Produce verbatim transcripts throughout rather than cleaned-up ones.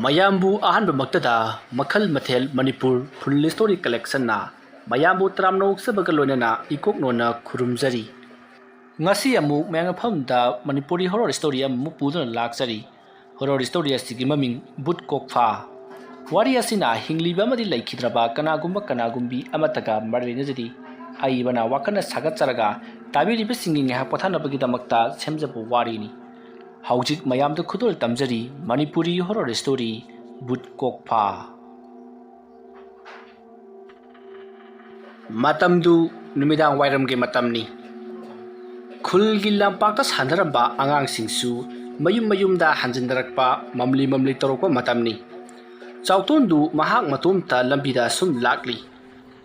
ꯃꯌꯥꯝꯕꯨ ꯑꯍꯥꯟꯕꯃꯛꯇꯗ ꯃꯈꯜ ꯃꯊꯦꯜ ꯃꯅꯤꯄꯨꯔ ꯐꯨꯜ ꯁ꯭ꯇꯣꯔꯤ ꯀꯂꯦꯛꯁꯟꯅ ꯃꯌꯥꯝꯕꯨ ꯇꯔꯥꯝꯅ ꯑꯣꯛꯆꯕꯒ ꯂꯣꯏꯅꯅ ꯏꯀꯣꯛꯅꯣꯅ ꯈꯨꯔꯨꯝꯖꯔꯤ꯫ ꯉꯁꯤ ꯑꯃꯨꯛ ꯃꯌꯥꯝ ꯃꯐꯝꯗ ꯃꯅꯤꯄꯨꯔꯤ ꯍꯣꯔꯣꯔ ꯁ꯭ꯇꯣꯔꯤ ꯑꯃꯃꯨꯛ ꯄꯨꯗꯨꯅ ꯂꯥꯛꯆꯔꯤ꯫ ꯍꯣꯔꯣꯔ ꯁ꯭ꯇꯣꯔꯤ ꯑꯁꯤꯒꯤ ꯃꯃꯤꯡ ꯚꯨꯠ ꯀꯣꯛꯐꯥ꯫ ꯋꯥꯔꯤ ꯑꯁꯤꯅ ꯍꯤꯡꯂꯤꯕ ꯑꯃꯗꯤ ꯂꯩꯈꯤꯗ꯭ꯔꯕ ꯀꯅꯥꯒꯨꯝꯕ ꯀꯅꯥꯒꯨꯝꯕꯤ ꯑꯃꯠꯇꯒ ꯃꯔꯤ ꯂꯩꯅꯖꯗꯦ꯫ ꯑꯏꯕꯅ ꯋꯥꯈꯜꯅ ꯁꯥꯒꯠꯆꯔꯒ ꯇꯥꯕꯤꯔꯤꯕꯁꯤꯡꯒꯤ ꯉꯥꯏꯍꯥꯛ ꯄꯣꯊꯥꯅꯕꯒꯤꯗꯃꯛꯇ ꯁꯦꯝꯖꯕ ꯋꯥꯔꯤꯅꯤ꯫ ꯍꯧꯖꯤꯛ ꯃꯌꯥꯝꯗ ꯈꯨꯗꯣꯜ ꯇꯝꯖꯔꯤ ꯃꯅꯤꯄꯨꯔꯤ ꯍꯣꯔꯣꯔ ꯁ꯭ꯇꯣꯔꯤ ꯚꯨꯠ ꯀꯣꯛꯐꯥ꯫ ꯃꯇꯝꯗꯨ ꯅꯨꯃꯤꯗꯥꯡ ꯋꯥꯏꯔꯝꯒꯤ ꯃꯇꯝꯅꯤ꯫ ꯈꯨꯜꯒꯤ ꯂꯝꯄꯥꯛꯇ ꯁꯥꯟꯅꯔꯝꯕ ꯑꯉꯥꯡꯁꯤꯡꯁꯨ ꯃꯌꯨꯝ ꯃꯌꯨꯝꯗ ꯍꯟꯖꯤꯟꯅꯔꯛꯄ, ꯃꯝꯂꯤ ꯃꯝꯂꯤ ꯇꯧꯔꯛꯄ ꯃꯇꯝꯅꯤ꯫ ꯆꯥꯎꯇꯣꯟꯗꯨ ꯃꯍꯥꯛ ꯃꯇꯣꯝꯇ ꯂꯝꯕꯤꯗ ꯁꯨꯝ ꯂꯥꯛꯂꯤ꯫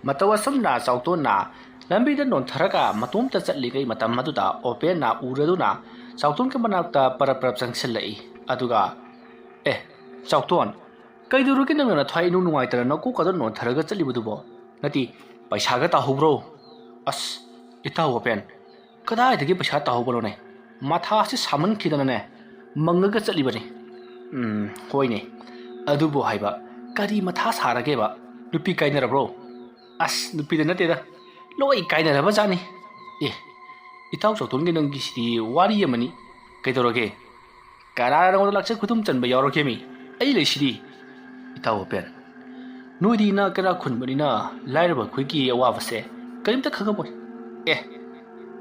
ꯃꯇꯧ ꯑꯁꯨꯝꯅ ꯆꯥꯎꯇꯣꯟꯅ ꯂꯝꯕꯤꯗ ꯅꯣꯟꯊꯔꯒ ꯃꯇꯣꯝꯇ ꯆꯠꯂꯤꯉꯩ ꯃꯇꯝ ꯑꯗꯨꯗ ꯑꯣꯄꯦꯟꯅ ꯎꯔꯗꯨꯅ ꯆꯥꯎꯇꯣꯟꯒꯤ ꯃꯅꯥꯛꯇ ꯄꯔꯞ ꯄꯔꯞ ꯆꯪꯁꯤꯜꯂꯛꯏ꯫ ꯑꯗꯨꯒ, "ꯑꯦ, ꯆꯥꯎꯇꯣꯟ, ꯀꯩꯗꯧꯔꯒꯦ ꯅꯪꯅ ꯅꯊ꯭ꯋꯥꯏ ꯏꯅꯨꯡ ꯅꯨꯡꯉꯥꯏꯇꯅ ꯅꯀꯣꯛꯀꯗ ꯅꯣꯟꯊꯔꯒ ꯆꯠꯂꯤꯕꯗꯨꯕꯣ? ꯅꯠꯇꯦ, ꯄꯩꯁꯥꯒ ꯇꯥꯍꯧꯕ꯭ꯔꯣ?" "ꯑꯁ, ꯏꯇꯥꯎ ꯑꯣꯄꯦꯟ, ꯀꯗꯥꯏꯗꯒꯤ ꯄꯩꯁꯥ ꯇꯥꯍꯧꯕꯅꯣꯅꯦ? ꯃꯊꯥꯁꯤ ꯁꯥꯃꯟꯈꯤꯗꯅꯅꯦ, ꯃꯪꯉꯒ ꯆꯠꯂꯤꯕꯅꯤ꯫" "ꯎꯝ, ꯍꯣꯏꯅꯦ, ꯑꯗꯨꯕꯨ ꯍꯥꯏꯕ, ꯀꯔꯤ ꯃꯊꯥ ꯁꯥꯔꯒꯦꯕ? ꯅꯨꯄꯤ ꯀꯥꯏꯅꯔꯕ꯭ꯔꯣ?" "ꯑꯁ, ꯅꯨꯄꯤꯗ ꯅꯠꯇꯦꯗ, ꯂꯣꯏ ꯀꯥꯏꯅꯔꯕ ꯖꯥꯠꯅꯤ꯫" "ꯑꯦ, ꯏꯇꯥꯎ ꯆꯥꯎꯇꯣꯟꯒꯤ ꯅꯪꯒꯤꯁꯤꯗꯤ ꯋꯥꯔꯤ ꯑꯃꯅꯤ꯫ ꯀꯩꯗꯧꯔꯒꯦ? ꯀꯅꯥꯅ ꯅꯉꯣꯟꯗ ꯂꯥꯛꯆ ꯈꯨꯗꯨꯝ ꯆꯟꯕ ꯌꯥꯎꯔꯒꯦ ꯃꯤ? ꯑꯩ ꯂꯩꯁꯤꯗꯤ꯫" "ꯏꯇꯥꯎ ꯑꯣꯄꯦꯟ, ꯅꯣꯏꯗꯤ ꯏꯅꯥꯛ ꯀꯩꯔꯥꯛ ꯈꯨꯟꯕꯅꯤꯅ ꯂꯥꯏꯔꯕ ꯑꯩꯈꯣꯏꯒꯤ ꯑꯋꯥꯕꯁꯦ ꯀꯔꯤꯝꯇ ꯈꯪꯉꯝꯃꯣꯏ꯫" "ꯑꯦ,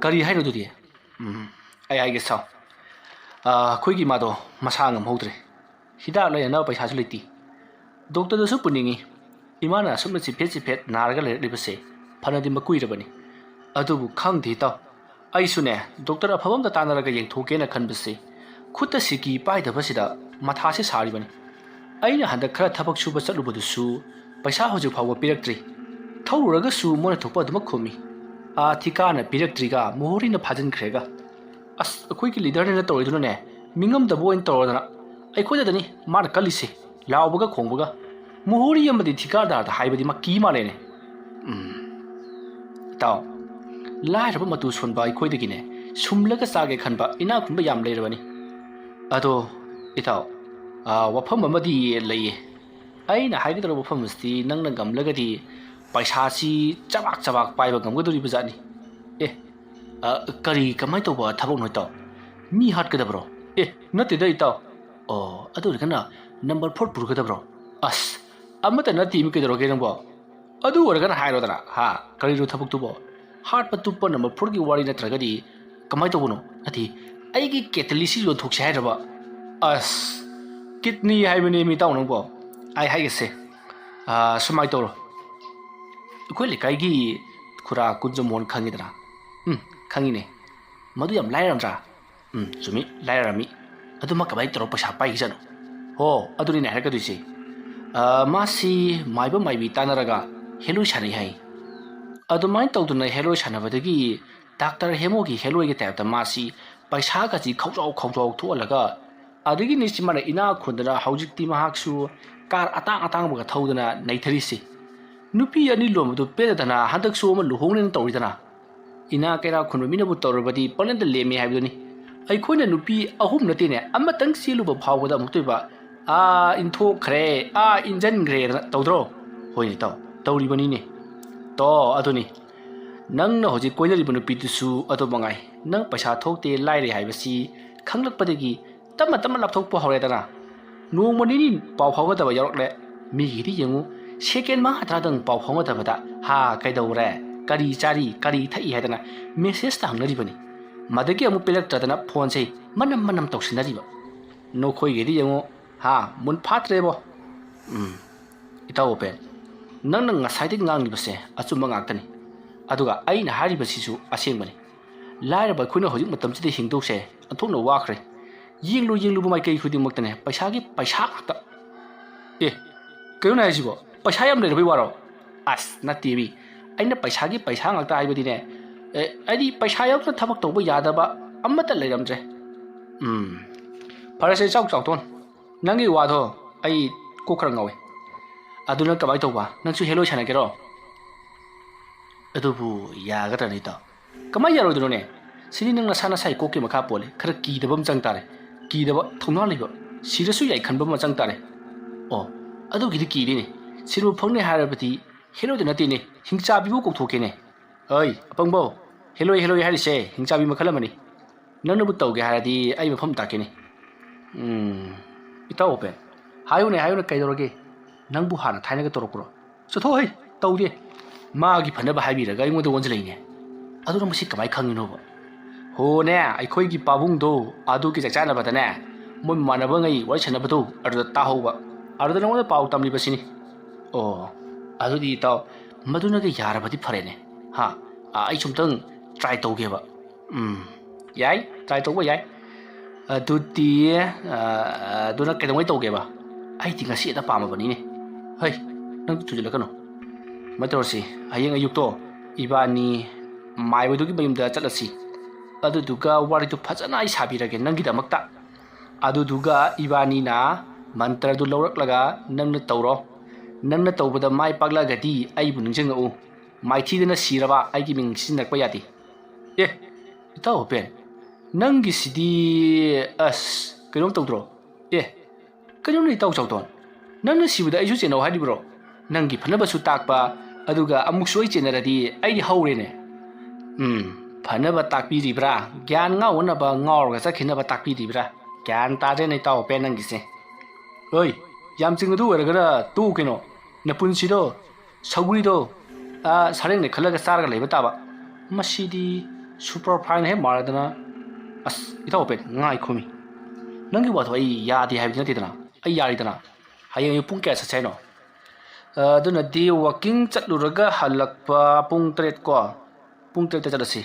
ꯀꯔꯤ ꯍꯥꯏꯅꯣ ꯑꯗꯨꯗꯤ?" "ꯎꯝ, ꯑꯩ ꯍꯥꯏꯒꯦ ꯁꯥꯎ꯫ ꯑꯥ, ꯑꯩꯈꯣꯏꯒꯤ ꯏꯃꯥꯗꯣ ꯃꯁꯥ ꯉꯝꯍꯧꯗ꯭ꯔꯦ꯫ ꯍꯤꯗꯥꯛ ꯂꯩꯅꯅꯕ ꯄꯩꯁꯥꯁꯨ ꯂꯩꯇꯦ꯫ ꯗꯣꯛꯇꯔꯗꯁꯨ ꯄꯨꯅꯤꯡꯉꯤ꯫ ꯏꯃꯥꯅ ꯑꯁꯨꯝꯅ ꯆꯤꯐꯦꯠ ꯆꯤꯐꯦꯠ ꯅꯥꯔꯒ ꯂꯩꯔꯛꯂꯤꯕꯁꯦ ꯐꯅꯗꯤ ꯃꯀꯨꯏꯔꯕꯅꯤ꯫ ꯑꯗꯨꯕꯨ ꯈꯪꯗꯦ ꯏꯇꯥꯎ, ꯑꯩꯁꯨꯅꯦ ꯗꯣꯛꯇꯔ ꯑꯐꯕ ꯑꯝꯇ ꯇꯥꯟꯅꯔꯒ ꯌꯦꯡꯊꯣꯛꯀꯦꯅ ꯈꯟꯕꯁꯦ ꯈꯨꯠꯇ ꯁꯤꯀꯤ ꯄꯥꯏꯗꯕꯁꯤꯗ ꯃꯊꯥꯁꯦ ꯁꯥꯔꯤꯕꯅꯤ꯫ ꯑꯩꯅ ꯍꯟꯗꯛ ꯈꯔ ꯊꯕꯛ ꯁꯨꯕ ꯆꯠꯂꯨꯕꯗꯨꯁꯨ ꯄꯩꯁꯥ ꯍꯧꯖꯤꯛ ꯐꯥꯎꯕ ꯄꯤꯔꯛꯇ꯭ꯔꯤ꯫ ꯊꯧꯔꯨꯔꯒꯁꯨ ꯃꯣꯏꯅ ꯊꯣꯛꯄ ꯑꯗꯨꯃꯛ ꯈꯨꯝꯃꯤ꯫ ꯑꯥ ꯊꯤꯀꯥꯅ ꯄꯤꯔꯛꯇ꯭ꯔꯤꯒ ꯃꯣꯍꯣꯔꯤꯅ ꯐꯥꯖꯤꯟꯈ꯭ꯔꯦꯒ꯫ ꯑꯁ, ꯑꯩꯈꯣꯏꯒꯤ ꯂꯤꯗꯔꯅꯦꯅ ꯇꯧꯔꯤꯗꯨꯅꯅꯦ, ꯃꯤꯉꯝꯗꯕ ꯑꯣꯏꯅ ꯇꯧꯔꯗꯅ ꯑꯩꯈꯣꯏꯗꯗꯅꯤ ꯃꯥꯅ ꯀꯜꯂꯤꯁꯦ, ꯂꯥꯎꯕꯒ ꯈꯣꯡꯕꯒ꯫ ꯃꯣꯍꯣꯔꯤ ꯑꯃꯗꯤ ꯊꯤꯀꯥꯗꯥꯔꯗ ꯍꯥꯏꯕꯗꯤ ꯃꯛꯀꯤ ꯃꯥꯜꯂꯦꯅꯦ꯫ ꯎꯝ꯫ ꯏꯇꯥꯎ, ꯂꯥꯏꯔꯕ ꯃꯇꯨ ꯁꯣꯟꯕ ꯑꯩꯈꯣꯏꯗꯒꯤꯅꯦ ꯁꯨꯝꯂꯒ ꯆꯥꯒꯦ ꯈꯟꯕ ꯏꯅꯥꯛ ꯈꯨꯟꯕ ꯌꯥꯝ ꯂꯩꯔꯕꯅꯤ꯫ ꯑꯗꯣ ꯏꯇꯥꯎ, ꯑꯥ, ꯋꯥꯐꯝ ꯑꯃꯗꯤ ꯂꯩꯌꯦ꯫ ꯑꯩꯅ ꯍꯥꯏꯒꯗꯧꯔꯤꯕ ꯋꯥꯐꯝ ꯑꯁꯤꯗꯤ ꯅꯪꯅ ꯉꯝꯂꯒꯗꯤ ꯄꯩꯁꯥꯁꯤ ꯆꯕꯥꯛ ꯆꯕꯥꯛ ꯄꯥꯏꯕ ꯉꯝꯒꯗꯧꯔꯤꯕ ꯖꯥꯠꯅꯤ꯫ ꯑꯦ, ꯑꯥ, ꯀꯔꯤ, ꯀꯃꯥꯏꯅ ꯇꯧꯕ ꯊꯕꯛꯅꯣ ꯏꯇꯥꯎ? ꯃꯤ ꯍꯥꯠꯀꯗꯕ꯭ꯔꯣ? ꯑꯦ, ꯅꯠꯇꯦꯗ ꯏꯇꯥꯎ꯫ ꯑꯣ, ꯑꯗꯨ ꯑꯣꯏꯔꯒꯅ ꯅꯝꯕꯔ ꯐꯣꯔ ꯄꯨꯔꯒꯗꯕ꯭ꯔꯣ? ꯑꯁ, ꯑꯃꯠꯇ ꯅꯠꯇꯦ ꯃꯤ, ꯀꯩꯗꯧꯔꯒꯦ ꯅꯪꯕꯣ? ꯑꯗꯨ ꯑꯣꯏꯔꯒꯅ ꯍꯥꯏꯔꯣꯗꯅ, ꯍꯥ? ꯀꯔꯤꯅꯣ ꯊꯕꯛꯇꯨꯕꯣ? ꯍꯥꯠꯄ ꯇꯨꯞꯄ ꯅꯝꯕꯔ ꯐꯣꯔꯒꯤ ꯋꯥꯔꯤ ꯅꯠꯇ꯭ꯔꯒꯗꯤ ꯀꯃꯥꯏꯅ ꯇꯧꯕꯅꯣ? ꯅꯠꯇꯦ, ꯑꯩꯒꯤ ꯀꯦꯇꯂꯤꯁꯁꯤ ꯌꯣꯟꯊꯣꯛꯁꯦ ꯍꯥꯏꯔꯕ? ꯑꯁ, ꯀꯤꯠꯅꯤ ꯍꯥꯏꯕꯅꯦ ꯃꯤ ꯏꯇꯥꯎ ꯅꯪꯕꯣ꯫ ꯑꯩ ꯍꯥꯏꯒꯦꯁꯦ, ꯑꯥ, ꯁꯨꯃꯥꯏꯅ ꯇꯧꯔꯣ꯫ ꯑꯩꯈꯣꯏ ꯂꯩꯀꯥꯏꯒꯤ ꯈꯨꯔꯥ ꯀꯨꯟꯖꯃꯣꯍꯟ ꯈꯪꯉꯤꯗꯅ? ꯎꯝ, ꯈꯪꯉꯤꯅꯦ꯫ ꯃꯗꯨ ꯌꯥꯝ ꯂꯥꯏꯔꯝꯗ꯭ꯔꯥ? ꯎꯝ, ꯆꯨꯝꯃꯤ, ꯂꯥꯏꯔꯔꯝꯃꯤ꯫ ꯑꯗꯨ ꯃꯥ ꯀꯃꯥꯏꯅ ꯇꯧꯔ ꯄꯩꯁꯥ ꯄꯥꯏꯈꯤꯖꯥꯠꯅꯣ? ꯍꯣ, ꯑꯗꯨꯅꯤꯅꯦ ꯍꯥꯏꯔꯛꯀꯗꯣꯏꯁꯦ꯫ ꯑ, ꯃꯥꯁꯤ ꯃꯥꯏꯕ ꯃꯥꯏꯕꯤ ꯇꯥꯟꯅꯔꯒ ꯍꯦꯂꯣꯏ ꯁꯥꯟꯅꯩ ꯍꯥꯏ꯫ ꯑꯗꯨꯃꯥꯏꯅ ꯇꯧꯗꯅ ꯍꯦꯂꯣꯏ ꯁꯥꯟꯅꯕꯗꯒꯤ ꯗꯥꯛꯇꯔ ꯍꯦꯃꯣꯒꯤ ꯍꯦꯂꯣꯏꯒꯤ ꯇꯥꯏꯞꯇ ꯃꯥꯁꯤ ꯄꯩꯁꯥꯒꯁꯤ ꯈꯧꯖꯥꯎ ꯈꯧꯖꯥꯎ ꯊꯣꯛꯍꯜꯂꯒ, ꯑꯗꯒꯤ ꯅꯤꯁꯤ ꯃꯥꯅ ꯏꯅꯥꯛ ꯈꯨꯟꯗꯅ ꯍꯧꯖꯤꯛꯇꯤ ꯃꯍꯥꯛꯁꯨ ꯀꯥꯔ ꯑꯇꯥꯡ ꯑꯇꯥꯡꯕꯒ ꯊꯧꯗꯅ ꯅꯩꯊꯔꯤꯁꯤ꯫ ꯅꯨꯄꯤ ꯑꯅꯤ ꯂꯣꯟꯕꯗꯨ ꯄꯦꯟꯅꯗꯅ ꯍꯟꯗꯛꯁꯨ ꯑꯃ ꯂꯨꯍꯣꯡꯅꯦꯅ ꯇꯧꯔꯤꯗꯅ꯫ ꯏꯅꯥ ꯀꯩꯔꯥ ꯈꯨꯟꯕ ꯃꯤꯅꯕꯨ ꯇꯧꯔꯕꯗꯤ ꯄꯪꯂꯦꯝꯗ ꯂꯦꯝꯃꯤ ꯍꯥꯏꯕꯗꯨꯅꯤ꯫ ꯑꯩꯈꯣꯏꯅ ꯅꯨꯄꯤ ꯑꯍꯨꯝ ꯅꯠꯇꯦꯅꯦ, ꯑꯃꯇꯪ ꯆꯦꯜꯂꯨꯕ ꯐꯥꯎꯕꯗ ꯑꯃꯨꯛꯇꯣꯏꯕ "ꯑꯥ ꯏꯟꯊꯣꯛꯈ꯭ꯔꯦ, ꯑꯥ ꯏꯟꯖꯟꯈ꯭ꯔꯦꯗꯅ" ꯇꯧꯗ꯭ꯔꯣ? ꯍꯣꯏꯅꯦ ꯏꯇꯥꯎ, ꯇꯧꯔꯤꯕꯅꯤꯅꯦ꯫ ꯇꯣ, ꯑꯗꯨꯅꯤ꯫ ꯅꯪꯅ ꯍꯧꯖꯤꯛ ꯀꯣꯏꯅꯔꯤꯕ ꯅꯨꯄꯤꯗꯨꯁꯨ ꯑꯗꯨ ꯃꯉꯥꯏ꯫ ꯅꯪ ꯄꯩꯁꯥ ꯊꯣꯛꯇꯦ, ꯂꯥꯏꯔꯦ ꯍꯥꯏꯕꯁꯤ ꯈꯪꯂꯛꯄꯗꯒꯤ ꯇꯞꯅ ꯇꯞꯅ ꯂꯥꯞꯊꯣꯛꯄ ꯍꯧꯔꯦꯗꯅ꯫ ꯅꯣꯡꯃ ꯅꯤꯅꯤ ꯄꯥꯎ ꯐꯥꯎꯅꯗꯕ ꯌꯥꯎꯔꯛꯂꯦ꯫ ꯃꯤꯒꯤꯗꯤ ꯌꯦꯡꯉꯨ, ꯁꯦꯀꯦꯟ ꯃꯉꯥ ꯇꯔꯥꯗꯪ ꯄꯥꯎ ꯐꯥꯎꯅꯗꯕꯗ, "ꯍꯥ, ꯀꯩꯗꯧꯔꯦ? ꯀꯔꯤ ꯆꯥꯔꯤ? ꯀꯔꯤ ꯊꯛꯏ?" ꯍꯥꯏꯗꯅ ꯃꯦꯁꯦꯖꯇ ꯍꯪꯅꯔꯤꯕꯅꯤ꯫ ꯃꯗꯒꯤ ꯑꯃꯨꯛ ꯄꯦꯜꯂꯛꯇ꯭ꯔꯗꯅ ꯐꯣꯟꯁꯦ ꯃꯅꯝ ꯃꯅꯝ ꯇꯧꯁꯤꯟꯅꯔꯤꯕ꯫ ꯅꯈꯣꯏꯒꯤꯗꯤ ꯌꯦꯡꯉꯨ, ꯍꯥ, ꯃꯨꯟ ꯐꯥꯠꯇ꯭ꯔꯦꯕꯣ꯫ ꯎꯝ, ꯏꯇꯥꯎ ꯑꯣꯄꯦꯟ, ꯅꯪꯅ ꯉꯁꯥꯏꯗꯒꯤ ꯉꯥꯡꯂꯤꯕꯁꯦ ꯑꯆꯨꯝꯕ ꯉꯥꯛꯇꯅꯤ꯫ ꯑꯗꯨꯒ ꯑꯩꯅ ꯍꯥꯏꯔꯤꯕꯁꯤꯁꯨ ꯑꯁꯦꯡꯕꯅꯤ꯫ ꯂꯥꯏꯔꯕ ꯑꯩꯈꯣꯏꯅ ꯍꯧꯖꯤꯛ ꯃꯇꯝꯁꯤꯗ ꯍꯤꯡꯗꯧꯁꯦ ꯑꯣꯟꯊꯣꯛꯅ ꯋꯥꯈ꯭ꯔꯦ꯫ ꯌꯦꯡꯂꯨ ꯌꯦꯡꯂꯨꯕ ꯃꯥꯏꯀꯩ ꯈꯨꯗꯤꯡꯃꯛꯇꯅꯦ ꯄꯩꯁꯥꯒꯤ ꯄꯩꯁꯥ ꯉꯥꯛꯇ꯫ ꯑꯦ, ꯀꯩꯅꯣꯅꯦ ꯍꯥꯏꯁꯤꯕꯣ? ꯄꯩꯁꯥ ꯌꯥꯝ ꯂꯩꯔꯕꯩ ꯋꯥꯔꯣ? ꯑꯁ, ꯅꯠꯇꯦꯃꯤ꯫ ꯑꯩꯅ ꯄꯩꯁꯥꯒꯤ ꯄꯩꯁꯥ ꯉꯥꯛꯇ ꯍꯥꯏꯕꯗꯤꯅꯦ, ꯑꯦ, ꯍꯥꯏꯗꯤ ꯄꯩꯁꯥ ꯌꯥꯎꯗꯅ ꯊꯕꯛ ꯇꯧꯕ ꯌꯥꯗꯕ ꯑꯃꯠꯇ ꯂꯩꯔꯝꯗ꯭ꯔꯦ꯫ ꯎꯝ, ꯐꯔꯦꯁꯦ, ꯆꯥꯎ ꯆꯥꯎꯊꯣꯟ꯫ ꯅꯪꯒꯤ ꯋꯥꯗꯣ ꯑꯩ ꯀꯣꯛ ꯈꯔ ꯉꯥꯎꯋꯦ꯫ ꯑꯗꯨ ꯅꯪ ꯀꯃꯥꯏꯅ ꯇꯧꯕ? ꯅꯪꯁꯨ ꯍꯦꯂꯣꯏ ꯁꯥꯟꯅꯒꯦꯔꯣ? ꯑꯗꯨꯕꯨ ꯌꯥꯒꯗ꯭ꯔꯅꯦ ꯏꯇꯥꯎ? ꯀꯃꯥꯏꯅ ꯌꯥꯔꯣꯏꯗꯣꯏꯅꯣꯅꯦ? ꯁꯤꯗꯤ ꯅꯪ ꯅꯁꯥ ꯅꯁꯥꯒꯤ ꯀꯣꯛꯀꯤ ꯃꯈꯥ ꯄꯣꯜꯂꯦ꯫ ꯈꯔ ꯀꯤꯗꯕ ꯑꯃ ꯆꯪ ꯇꯥꯔꯦ꯫ ꯀꯤꯗꯕ, ꯊꯧꯅꯥ ꯂꯩꯕ꯫ ꯁꯤꯔꯁꯨ ꯌꯥꯏ ꯈꯟꯕ ꯑꯃ ꯆꯪ ꯇꯥꯔꯦ꯫ ꯑꯣ, ꯑꯗꯨꯒꯤꯗꯤ ꯀꯤꯔꯤꯅꯦ꯫ ꯁꯤꯔꯕ ꯐꯪꯅꯤ ꯍꯥꯏꯔꯕꯗꯤ ꯍꯦꯔꯣꯏꯗ ꯅꯠꯇꯦꯅꯦ, ꯍꯤꯡꯆꯥꯕꯤꯕꯨ ꯀꯧꯊꯣꯛꯀꯦꯅꯦ꯫ ꯑꯩ ꯑꯄꯪꯕꯧ, ꯍꯦꯂꯣꯏ ꯍꯦꯂꯣꯏ ꯍꯥꯏꯔꯤꯁꯦ ꯍꯤꯡꯆꯥꯕꯤ ꯃꯈꯜ ꯑꯃꯅꯤ꯫ ꯅꯪꯅꯕꯨ ꯇꯧꯒꯦ ꯍꯥꯏꯔꯗꯤ ꯑꯩ ꯃꯐꯝ ꯇꯥꯛꯀꯦꯅꯦ꯫ ꯎꯝ, ꯏꯇꯥꯎ ꯑꯣꯄꯦꯟ, ꯍꯥꯏꯌꯨꯅꯦ ꯍꯥꯏꯌꯨꯅꯦ, ꯀꯩꯗꯧꯔꯒꯦ? ꯅꯪꯕꯨ ꯍꯥꯟꯅ ꯊꯥꯏꯅꯒ ꯇꯧꯔꯛꯄ꯭ꯔꯣ? ꯆꯠꯊꯣꯛ ꯍꯩ, ꯇꯧꯗꯦ꯫ ꯃꯥꯒꯤ ꯐꯅꯕ ꯍꯥꯏꯕꯤꯔꯒ ꯑꯩꯉꯣꯟꯗ ꯑꯣꯟꯁꯤꯜꯂꯛꯏꯅꯦ꯫ ꯑꯗꯨꯅ ꯃꯁꯤ ꯀꯃꯥꯏꯅ ꯈꯪꯉꯤꯅꯣꯕ? ꯍꯣꯅꯦ, ꯑꯩꯈꯣꯏꯒꯤ ꯄꯥꯕꯨꯡꯗꯣ ꯑꯗꯨꯒꯤ ꯆꯥꯛ ꯆꯥꯅꯕꯗꯅꯦ, ꯃꯣꯏ ꯃꯃꯥꯟꯅꯕꯉꯩ ꯋꯥꯔꯤ ꯁꯥꯟꯅꯕꯗꯣ ꯑꯗꯨꯗ ꯇꯥꯍꯧꯕ꯫ ꯑꯗꯨꯗ ꯅꯉꯣꯟꯗ ꯄꯥꯎ ꯇꯝꯂꯤꯕꯁꯤꯅꯤ꯫ ꯑꯣ, ꯑꯗꯨꯗꯤ ꯏꯇꯥꯎ, ꯃꯗꯨꯅꯒ ꯌꯥꯔꯕꯗꯤ ꯐꯔꯦꯅꯦ꯫ ꯍꯥ, ꯑ, ꯑꯩꯁꯨ ꯑꯝꯇꯪ try ꯇꯧꯒꯦꯕ꯫ ꯎꯝ, ꯌꯥꯏ, try ꯇꯧꯕ ꯌꯥꯏ꯫ ꯑꯗꯨꯗꯤ, ꯑ, ꯑꯗꯨꯅ ꯀꯩꯗꯧꯉꯩ ꯇꯧꯒꯦꯕ? ꯑꯩꯗꯤ ꯉꯁꯤ ꯍꯦꯛꯇ ꯄꯥꯝꯃꯕꯅꯤꯅꯦ꯫ ꯍꯩ, ꯅꯪ ꯊꯨꯖꯤꯜꯂꯛꯀꯅꯨ꯫ ꯁꯨꯃꯥꯏꯅ ꯇꯧꯔꯁꯤ, ꯍꯌꯦꯡ ꯑꯌꯨꯛꯇꯣ ꯏꯕꯥꯅꯤ ꯃꯥꯏꯕꯗꯨꯒꯤ ꯃꯌꯨꯝꯗ ꯆꯠꯂꯁꯤ꯫ ꯑꯗꯨꯗꯨꯒ ꯋꯥꯔꯤꯗꯨ ꯐꯖꯅ ꯑꯩ ꯁꯥꯕꯤꯔꯒꯦ ꯅꯪꯒꯤꯗꯃꯛꯇ꯫ ꯑꯗꯨꯗꯨꯒ ꯏꯕꯥꯅꯤꯅ ꯃꯟꯇ꯭ꯔꯗꯨ ꯂꯧꯔꯛꯂꯒ ꯅꯪꯅ ꯇꯧꯔꯣ꯫ ꯅꯪꯅ ꯇꯧꯕꯗ ꯃꯥꯏ ꯄꯥꯛꯂꯛꯑꯒꯗꯤ ꯑꯩꯕꯨ ꯅꯤꯡꯁꯤꯡꯉꯛꯎ꯫ ꯃꯥꯏꯊꯤꯗꯅ ꯁꯤꯔꯕ ꯑꯩꯒꯤ ꯃꯤꯡ ꯁꯤꯖꯤꯟꯅꯔꯛꯄ ꯌꯥꯗꯦ꯫ ꯑꯦ, ꯏꯇꯥꯎ ꯍꯣꯄꯦꯟ, ꯅꯪꯒꯤꯁꯤꯗꯤ, ꯑꯁ, ꯀꯩꯅꯣꯝ ꯇꯧꯗ꯭ꯔꯣ? ꯑꯦ, ꯀꯩꯅꯣꯝꯅꯦ ꯏꯇꯥꯎ ꯆꯥꯎꯇꯣꯟ, ꯅꯪꯅ ꯁꯤꯕꯗ ꯑꯩꯁꯨ ꯆꯦꯟꯅꯧ ꯍꯥꯏꯔꯤꯕ꯭ꯔꯣ? ꯅꯪꯒꯤ ꯐꯅꯕꯁꯨ ꯇꯥꯛꯄ, ꯑꯗꯨꯒ ꯑꯃꯨꯛꯁꯨ ꯑꯩ ꯆꯦꯟꯅꯔꯗꯤ ꯑꯩꯗꯤ ꯍꯧꯔꯦꯅꯦ꯫ ꯎꯝ, ꯐꯅꯕ ꯇꯥꯛꯄꯤꯔꯤꯕ꯭ꯔꯥ? ꯒ꯭ꯌꯥꯟ ꯉꯥꯎꯅꯅꯕ ꯉꯥꯎꯔꯒ ꯆꯠꯈꯤꯅꯕ ꯇꯥꯛꯄꯤꯔꯤꯕ꯭ꯔꯥ? ꯒ꯭ꯌꯥꯟ ꯇꯥꯗ꯭ꯔꯦꯅꯦ ꯏꯇꯥꯎ ꯍꯣꯄꯦꯟ ꯅꯪꯒꯤꯁꯦ꯫ ꯍꯣꯏ, ꯌꯥꯝ ꯆꯤꯡ ꯑꯗꯨ ꯑꯣꯏꯔꯒꯅ ꯇꯣꯛꯎ ꯀꯩꯅꯣ꯫ ꯅꯄꯨꯟꯁꯤꯗꯣ ꯁꯧꯒ꯭ꯔꯤꯗꯣ, ꯑꯥ, ꯁꯔꯦꯡꯅ ꯈꯜꯂꯒ ꯆꯥꯔꯒ ꯂꯩꯕ ꯇꯥꯕ꯫ ꯃꯁꯤꯗꯤ super fine ꯍꯦꯛ ꯃꯥꯜꯂꯗꯅ꯫ ꯑꯁ, ꯏꯇꯥꯎ ꯄꯦꯠ, ꯉꯥꯏꯈꯣꯃꯤ꯫ ꯅꯪꯒꯤ ꯋꯥꯗꯣ ꯑꯩ ꯌꯥꯗꯦ ꯍꯥꯏꯕꯗꯤ ꯅꯠꯇꯦꯗꯅ꯫ ꯑꯩ ꯌꯥꯔꯤꯗꯅ꯫ ꯍꯌꯦꯡ ꯑꯌꯨꯛ ꯄꯨꯡ ꯀꯌꯥ ꯆꯠꯁꯦ ꯍꯥꯏꯅꯣ? ꯑꯥ, ꯑꯗꯨꯅꯗꯤ walking ꯆꯠꯂꯨꯔꯒ ꯍꯜꯂꯛꯄ ꯄꯨꯡ ꯇꯔꯦꯠ ꯀꯣ? ꯄꯨꯡ ꯇꯔꯦꯠꯇ ꯆꯠꯂꯁꯤ꯫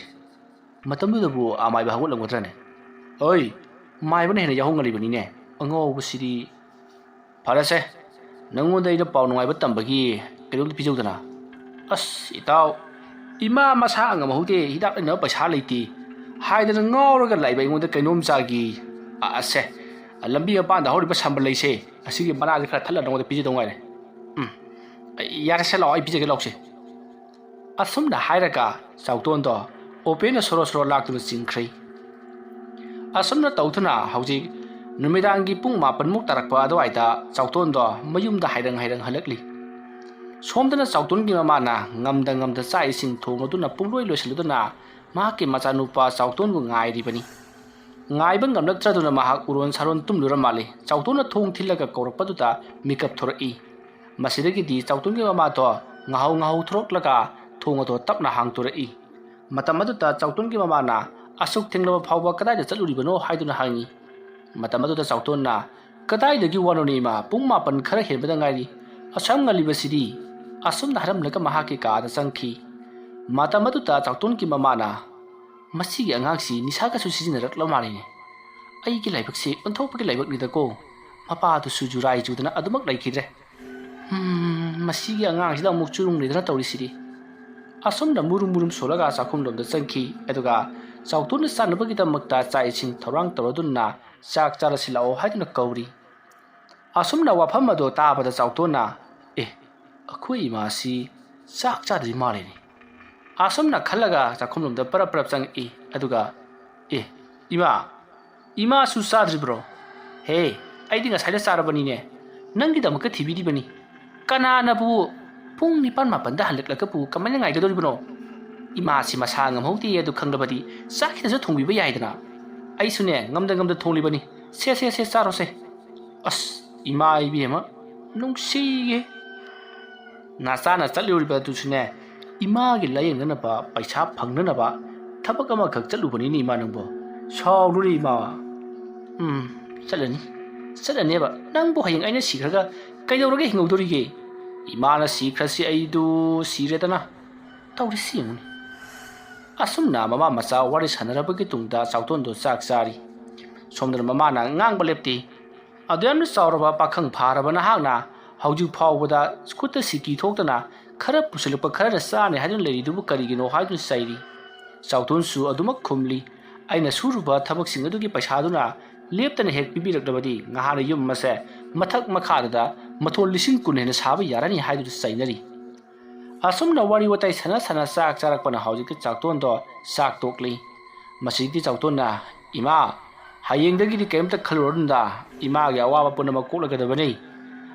ꯃꯇꯝꯗꯨꯗꯕꯨ ꯑꯃꯥꯏꯕ ꯍꯧꯒꯠꯂꯝꯒꯗ꯭ꯔꯅꯦ? ꯑꯣꯏ, ꯃꯥꯏꯕꯅ ꯍꯦꯟꯅ ꯌꯥꯍꯧ ꯉꯜꯂꯤꯕꯅꯤꯅꯦ, ꯑꯉꯥꯎꯕꯁꯤꯗꯤ꯫ ꯐꯔꯦꯁꯦ, ꯅꯪꯉꯣꯟꯗ ꯑꯩꯅ ꯄꯥꯎ ꯅꯨꯡꯉꯥꯏꯕ ꯇꯝꯕꯒꯤ ꯀꯩꯅꯣꯝꯇ ꯄꯤꯖꯧꯗꯅ꯫ ꯑꯁ, ꯏꯇꯥꯎ, ꯏꯃꯥ ꯃꯁꯥ ꯉꯝꯍꯧꯗꯦ, ꯍꯤꯗꯥꯛ ꯂꯩꯅꯕ ꯄꯩꯁꯥ ꯂꯩꯇꯦ ꯍꯥꯏꯗꯅ ꯉꯥꯎꯔꯒ ꯂꯥꯛꯏꯕ ꯑꯩꯉꯣꯟꯗ ꯀꯩꯅꯣꯝ ꯆꯥꯒꯤ꯫ ꯑ, ꯑꯁꯦ, ꯂꯝꯕꯤ ꯃꯄꯥꯟꯗ ꯍꯧꯔꯤꯕ ꯁꯝꯕꯜ ꯂꯩꯁꯦ, ꯑꯁꯤꯒꯤ ꯃꯅꯥꯁꯦ ꯈꯔ ꯊꯠꯂ ꯅꯉꯣꯟꯗ ꯄꯤꯖꯗꯧ ꯉꯥꯏꯔꯦ꯫ ꯎꯝ, ꯌꯥꯔꯦꯁꯦ, ꯂꯥꯛꯑꯣ, ꯑꯩ ꯄꯤꯖꯒꯦ, ꯂꯥꯛꯁꯦ꯫ ꯑꯁꯨꯝꯅ ꯍꯥꯏꯔꯒ ꯆꯥꯎꯇꯣꯟꯗꯣ ꯑꯣꯄꯦꯟꯅ ꯁꯣꯔꯣ ꯁꯣꯔꯣ ꯂꯥꯛꯇꯨꯅ ꯆꯤꯡꯈ꯭ꯔꯦ꯫ ꯑꯁꯨꯝꯅ ꯇꯧꯗꯨꯅ ꯍꯧꯖꯤꯛ ꯅꯨꯃꯤꯗꯥꯡꯒꯤ ꯄꯨꯡ ꯃꯥꯄꯟꯃꯨꯛ ꯇꯥꯔꯛꯄ ꯑꯗꯨꯋꯥꯏꯗ ꯆꯥꯎꯇꯣꯟꯗꯣ ꯃꯌꯨꯝꯗ ꯍꯥꯏꯔꯪ ꯍꯥꯏꯔꯪ ꯍꯜꯂꯛꯂꯤ꯫ ꯁꯣꯝꯗꯅ ꯆꯥꯎꯇꯣꯟꯒꯤ ꯃꯃꯥꯅ ꯉꯝꯗ ꯉꯝꯗ ꯆꯥꯛ ꯏꯁꯤꯡ ꯊꯣꯡꯕꯗꯨꯅ ꯄꯨꯡꯂꯣꯏ ꯂꯣꯏꯁꯤꯜꯂꯗꯨꯅ ꯃꯍꯥꯛꯀꯤ ꯃꯆꯥꯅꯨꯄꯥ ꯆꯥꯎꯇꯣꯟꯕꯨ ꯉꯥꯏꯔꯤꯕꯅꯤ꯫ ꯉꯥꯏꯕ ꯉꯝꯂꯛꯇ꯭ꯔꯗꯨꯅ ꯃꯍꯥꯛ ꯎꯔꯣꯟ ꯁꯥꯔꯣꯟ ꯇꯨꯝꯂꯨꯔ ꯃꯥꯜꯂꯤ꯫ ꯆꯥꯎꯇꯣꯟꯅ ꯊꯣꯡ ꯊꯤꯜꯂꯒ ꯀꯧꯔꯛꯄꯗꯨꯗ ꯃꯤꯀꯞ ꯊꯣꯔꯛꯏ꯫ ꯃꯁꯤꯗꯒꯤꯗꯤ ꯆꯥꯎꯇꯣꯟꯒꯤ ꯃꯃꯥꯗꯣ ꯉꯥꯍꯧ ꯉꯥꯍꯧ ꯊꯣꯔꯛꯂꯒ ꯊꯣꯡ ꯑꯗꯣ ꯇꯞꯅ ꯍꯥꯡꯗꯣꯔꯛꯏ꯫ ꯃꯇꯝ ꯑꯗꯨꯗ ꯆꯥꯎꯇꯣꯟꯒꯤ ꯃꯃꯥꯅ, "ꯑꯁꯨꯛ ꯊꯦꯡꯂꯕ ꯐꯥꯎꯕ ꯀꯗꯥꯏꯗ ꯆꯠꯂꯨꯔꯤꯕꯅꯣ?" ꯍꯥꯏꯗꯨꯅ ꯍꯪꯉꯤ꯫ ꯃꯇꯝ ꯑꯗꯨꯗ ꯆꯥꯎꯇꯣꯟꯅ, "ꯀꯗꯥꯏꯗꯒꯤ ꯋꯥꯅꯣꯅꯦ ꯏꯃꯥ? ꯄꯨꯡ ꯃꯥꯄꯟ ꯈꯔ ꯍꯦꯟꯕꯗ ꯉꯥꯏꯔꯤ꯫ ꯑꯁꯨꯛ ꯌꯥꯝ ꯉꯜꯂꯤꯕꯁꯤꯗꯤ?" ꯑꯁꯨꯝꯅ ꯍꯥꯏꯔꯝꯂꯒ ꯃꯍꯥꯛꯀꯤ ꯀꯥꯗ ꯆꯪꯈꯤ꯫ ꯃꯇꯝ ꯑꯗꯨꯗ ꯆꯥꯎꯇꯣꯟꯒꯤ ꯃꯃꯥꯅ, "ꯃꯁꯤꯒꯤ ꯑꯉꯥꯡꯁꯤ ꯅꯤꯁꯥꯒꯁꯨ ꯁꯤꯖꯤꯟꯅꯔꯛꯂ ꯃꯥꯜꯂꯤꯅꯦ꯫ ꯑꯩꯒꯤ ꯂꯥꯏꯕꯛꯁꯦ ꯑꯣꯟꯊꯣꯛꯄꯒꯤ ꯂꯥꯏꯕꯛꯅꯤꯗꯀꯣ꯫ ꯃꯄꯥꯗꯨꯁꯨ ꯖꯨꯔꯥꯏ ꯆꯨꯗꯅ ꯑꯗꯨꯃꯛ ꯂꯩꯈꯤꯗ꯭ꯔꯦ꯫ ꯍꯝ, ꯃꯁꯤꯒꯤ ꯑꯉꯥꯡꯁꯤꯗ ꯑꯃꯨꯛ ꯆꯨꯔꯨꯡ ꯂꯩꯗꯅ ꯇꯧꯔꯤꯁꯤꯗꯤ?" ꯑꯁꯨꯝꯅ ꯃꯨꯔꯨꯝ ꯃꯨꯔꯨꯝ ꯁꯣꯜꯂꯒ ꯆꯥꯛꯈꯨꯝꯂꯣꯝꯗ ꯆꯪꯈꯤ꯫ ꯑꯗꯨꯒ ꯆꯥꯎꯇꯣꯟꯅ ꯆꯥꯅꯕꯒꯤꯗꯃꯛꯇ ꯆꯥꯛ ꯏꯁꯤꯡ ꯊꯧꯔꯥꯡ ꯇꯧꯔꯗꯨꯅ ꯆꯥꯛ ꯆꯥꯔꯁꯤ ꯂꯥꯛꯑꯣ ꯍꯥꯏꯗꯨꯅ ꯀꯧꯔꯤ꯫ ꯑꯁꯨꯝꯅ ꯋꯥꯐꯝ ꯑꯗꯣ ꯇꯥꯕꯗ ꯆꯥꯎꯇꯣꯟꯅ, "ꯑꯦ, ꯑꯩꯈꯣꯏ ꯏꯃꯥꯁꯤ ꯆꯥꯛ ꯆꯥꯗ꯭ꯔꯤ ꯃꯥꯜꯂꯦꯅꯦ?" ꯑꯁꯨꯝꯅ ꯈꯜꯂꯒ ꯆꯥꯛꯈꯨꯝꯂꯣꯝꯗ ꯄꯔꯞ ꯄꯔꯞ ꯆꯪꯉꯛꯏ꯫ ꯑꯗꯨꯒ, "ꯑꯦ, ꯏꯃꯥ, ꯏꯃꯥꯁꯨ ꯆꯥꯗ꯭ꯔꯤꯕ꯭ꯔꯣ? ꯍꯦ, ꯑꯩꯗꯤ ꯉꯁꯥꯏꯅ ꯆꯥꯔꯕꯅꯤꯅꯦ꯫ ꯅꯪꯒꯤꯗꯃꯛꯇ ꯊꯤꯕꯤꯔꯤꯕꯅꯤ꯫ ꯀꯅꯥꯅꯕꯨ ꯄꯨꯡ ꯅꯤꯄꯥꯟ ꯃꯥꯄꯟꯗ ꯍꯜꯂꯛꯂꯒꯕꯨ ꯀꯃꯥꯏꯅ ꯉꯥꯏꯒꯗꯧꯔꯤꯕꯅꯣ? ꯏꯃꯥꯁꯤ ꯃꯁꯥ ꯉꯝꯍꯧꯗꯦ ꯑꯗꯨ ꯈꯪꯂꯕꯗꯤ ꯆꯥꯛ ꯈꯤꯇꯁꯨ ꯊꯣꯡꯕꯤꯕ ꯌꯥꯏꯗꯅ꯫ ꯑꯩꯁꯨꯅꯦ, ꯉꯝꯗ ꯉꯝꯗ ꯊꯣꯡꯂꯤꯕꯅꯤ꯫ ꯁꯦ, ꯁꯦ, ꯁꯦ, ꯆꯥꯔꯣꯁꯦ꯫ ꯑꯁ, ꯏꯃꯥ ꯏꯕꯦꯝꯃ, ꯅꯨꯡꯁꯤꯌꯦ꯫ ꯅꯆꯥꯅ ꯆꯠꯂꯨꯔꯤꯕ ꯑꯗꯨꯁꯨꯅꯦ, ꯏꯃꯥꯒꯤ ꯂꯥꯌꯦꯡꯅꯅꯕ ꯄꯩꯁꯥ ꯐꯪꯅꯅꯕ ꯊꯕꯛ ꯑꯃꯈꯛ ꯆꯠꯂꯨꯕꯅꯤꯅꯦ ꯏꯃꯥ ꯅꯪꯕꯣ꯫ ꯁꯥꯎꯔꯨꯔꯦ ꯏꯃꯥ꯫ ꯎꯝ, ꯆꯠꯂꯅꯤ꯫ ꯆꯠꯂꯅꯦꯕ꯫ ꯅꯪꯕꯨ ꯍꯌꯦꯡ ꯑꯩꯅ ꯁꯤꯈ꯭ꯔꯒ ꯀꯩꯗꯧꯔꯒ ꯍꯤꯡꯍꯧꯗꯣꯔꯤꯒꯦ? ꯏꯃꯥꯅ ꯁꯤꯈ꯭ꯔꯁꯤ ꯑꯩꯗꯨ ꯁꯤꯔꯦꯗꯅ꯫ ꯇꯧꯔꯤꯁꯤ ꯌꯦꯡꯉꯨꯅꯦ꯫ ꯑꯁꯨꯝꯅ ꯃꯃꯥ ꯃꯆꯥ ꯋꯥꯔꯤ ꯁꯥꯟꯅꯔꯕꯒꯤ ꯇꯨꯡꯗ ꯆꯥꯎꯇꯣꯟꯗꯣ ꯆꯥꯛ ꯆꯥꯔꯤ꯫ ꯁꯣꯝꯗꯅ ꯃꯃꯥꯅ ꯉꯥꯡꯕ ꯂꯦꯞꯇꯦ꯫ "ꯑꯗꯨ ꯌꯥꯝꯅ ꯆꯥꯎꯔꯕ ꯄꯥꯈꯪ ꯐꯥꯔꯕ ꯅꯍꯥꯛꯅ ꯍꯧꯖꯤꯛ ꯐꯥꯎꯕꯗ ꯈꯨꯠꯇ ꯁꯤꯀꯤ ꯊꯣꯛꯇꯅ ꯈꯔ ꯄꯨꯁꯤꯜꯂꯛꯄ ꯈꯔꯅ ꯆꯥꯅꯤ ꯍꯥꯏꯗꯨꯅ ꯂꯩꯔꯤꯗꯨꯕꯨ ꯀꯔꯤꯒꯤꯅꯣ?" ꯍꯥꯏꯗꯨꯅ ꯆꯩꯔꯤ꯫ ꯆꯥꯎꯇꯣꯟꯁꯨ ꯑꯗꯨꯃꯛ ꯈꯨꯝꯂꯤ, "ꯑꯩꯅ ꯁꯨꯔꯨꯕ ꯊꯕꯛꯁꯤꯡ ꯑꯗꯨꯒꯤ ꯄꯩꯁꯥꯗꯨꯅ ꯂꯦꯞꯇꯅ ꯍꯦꯛ ꯄꯤꯕꯤꯔꯛꯂꯕꯗꯤ ꯉꯍꯥꯟꯅ ꯌꯨꯝ ꯑꯁꯦ ꯃꯊꯛ ꯃꯈꯥꯗꯨꯗ ꯃꯊꯣꯟ ꯂꯤꯁꯤꯡ ꯀꯨꯟ ꯍꯦꯟꯅ ꯁꯥꯕ ꯌꯥꯔꯅꯤ" ꯍꯥꯏꯗꯨꯅ ꯆꯩꯅꯔꯤ꯫ ꯑꯁꯨꯝꯅ ꯋꯥꯔꯤ ꯋꯥꯇꯥꯏ ꯁꯥꯟꯅ ꯁꯥꯟꯅ ꯆꯥꯛ ꯆꯥꯔꯛꯄꯅ ꯍꯧꯖꯤꯛꯇꯤ ꯆꯥꯎꯇꯣꯟꯗꯣ ꯆꯥꯛ ꯇꯣꯛꯂꯤ꯫ ꯃꯁꯤꯗꯤ ꯆꯥꯎꯇꯣꯟꯅ, "ꯏꯃꯥ, "ꯍꯌꯦꯡꯗꯒꯤꯗꯤ ꯀꯔꯤꯝꯇ ꯈꯜꯂꯨꯔꯅꯨꯗ, ꯏꯃꯥꯒꯤ ꯑꯋꯥꯕ ꯄꯨꯝꯅꯃꯛ ꯀꯣꯛꯂꯒꯗꯕꯅꯤ꯫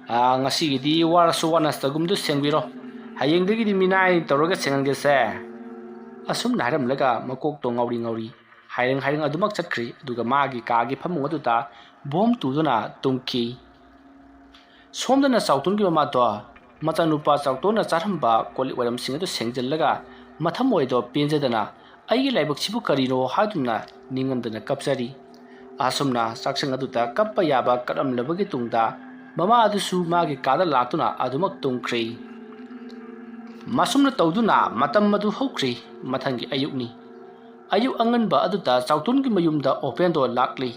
ꯑꯥ, ꯉꯁꯤꯒꯤꯗꯤ ꯋꯥꯔꯁꯨ ꯋꯥꯅ ꯆꯒꯨꯝꯗꯨ ꯁꯦꯡꯕꯤꯔꯣ, ꯍꯌꯦꯡꯗꯒꯤꯗꯤ ꯃꯤꯅꯥꯏ ꯇꯧꯔꯒ ꯁꯦꯡꯍꯟꯒꯦꯁꯦ"꯫ ꯑꯁꯨꯝꯅ ꯍꯥꯏꯔꯝꯂꯒ ꯃꯀꯣꯛꯇꯣ ꯉꯥꯎꯔꯤ ꯉꯥꯎꯔꯤ ꯍꯥꯏꯔꯪ ꯍꯥꯏꯔꯪ ꯑꯗꯨꯃꯛ ꯆꯠꯈ꯭ꯔꯦ꯫ ꯑꯗꯨꯒ ꯃꯥꯒꯤ ꯀꯥꯒꯤ ꯐꯃꯨꯡ ꯑꯗꯨꯗ ꯕꯣꯝ ꯇꯨꯗꯨꯅ ꯇꯨꯝꯈꯤ꯫ ꯁꯣꯝꯗꯅ ꯆꯥꯎꯇꯣꯟꯒꯤ ꯃꯃꯥꯗꯣ ꯃꯆꯥꯅꯨꯄꯥ ꯆꯥꯎꯇꯣꯟꯅ ꯆꯥꯔꯝꯕ ꯀꯣꯜꯂꯤꯛ ꯋꯥꯏꯔꯝꯁꯤꯡ ꯑꯗꯨ ꯁꯦꯡꯖꯤꯜꯂꯒ ꯃꯊꯃꯣꯏꯗꯣ ꯄꯦꯟꯖꯗꯅ "ꯑꯩꯒꯤ ꯂꯥꯏꯕꯛꯁꯤꯕꯨ ꯀꯔꯤꯅꯣ?" ꯍꯥꯏꯗꯨꯅ ꯅꯤꯡꯉꯝꯗꯅ ꯀꯞꯆꯔꯤ꯫ ꯑꯁꯨꯝꯅ ꯆꯥꯛꯁꯪ ꯑꯗꯨꯗ ꯀꯞꯄ ꯌꯥꯕ ꯀꯠꯂꯝꯂꯕꯒꯤ ꯇꯨꯡꯗ ꯃꯃꯥ ꯑꯗꯨꯁꯨ ꯃꯥꯒꯤ ꯀꯥꯗ ꯂꯥꯛꯇꯨꯅ ꯑꯗꯨꯃꯛ ꯇꯨꯝꯈ꯭ꯔꯦ꯫ ꯃꯁꯨꯝꯅ ꯇꯧꯗꯨꯅ ꯃꯇꯝ ꯑꯗꯨ ꯍꯧꯈ꯭ꯔꯦ꯫ ꯃꯊꯪꯒꯤ ꯑꯌꯨꯛꯅꯤ꯫ ꯑꯌꯨꯛ ꯑꯉꯟꯕ ꯑꯗꯨꯗ ꯆꯥꯎꯇꯣꯟꯒꯤ ꯃꯌꯨꯝꯗ ꯑꯣꯄꯦꯟꯗꯣ ꯂꯥꯛꯂꯤ꯫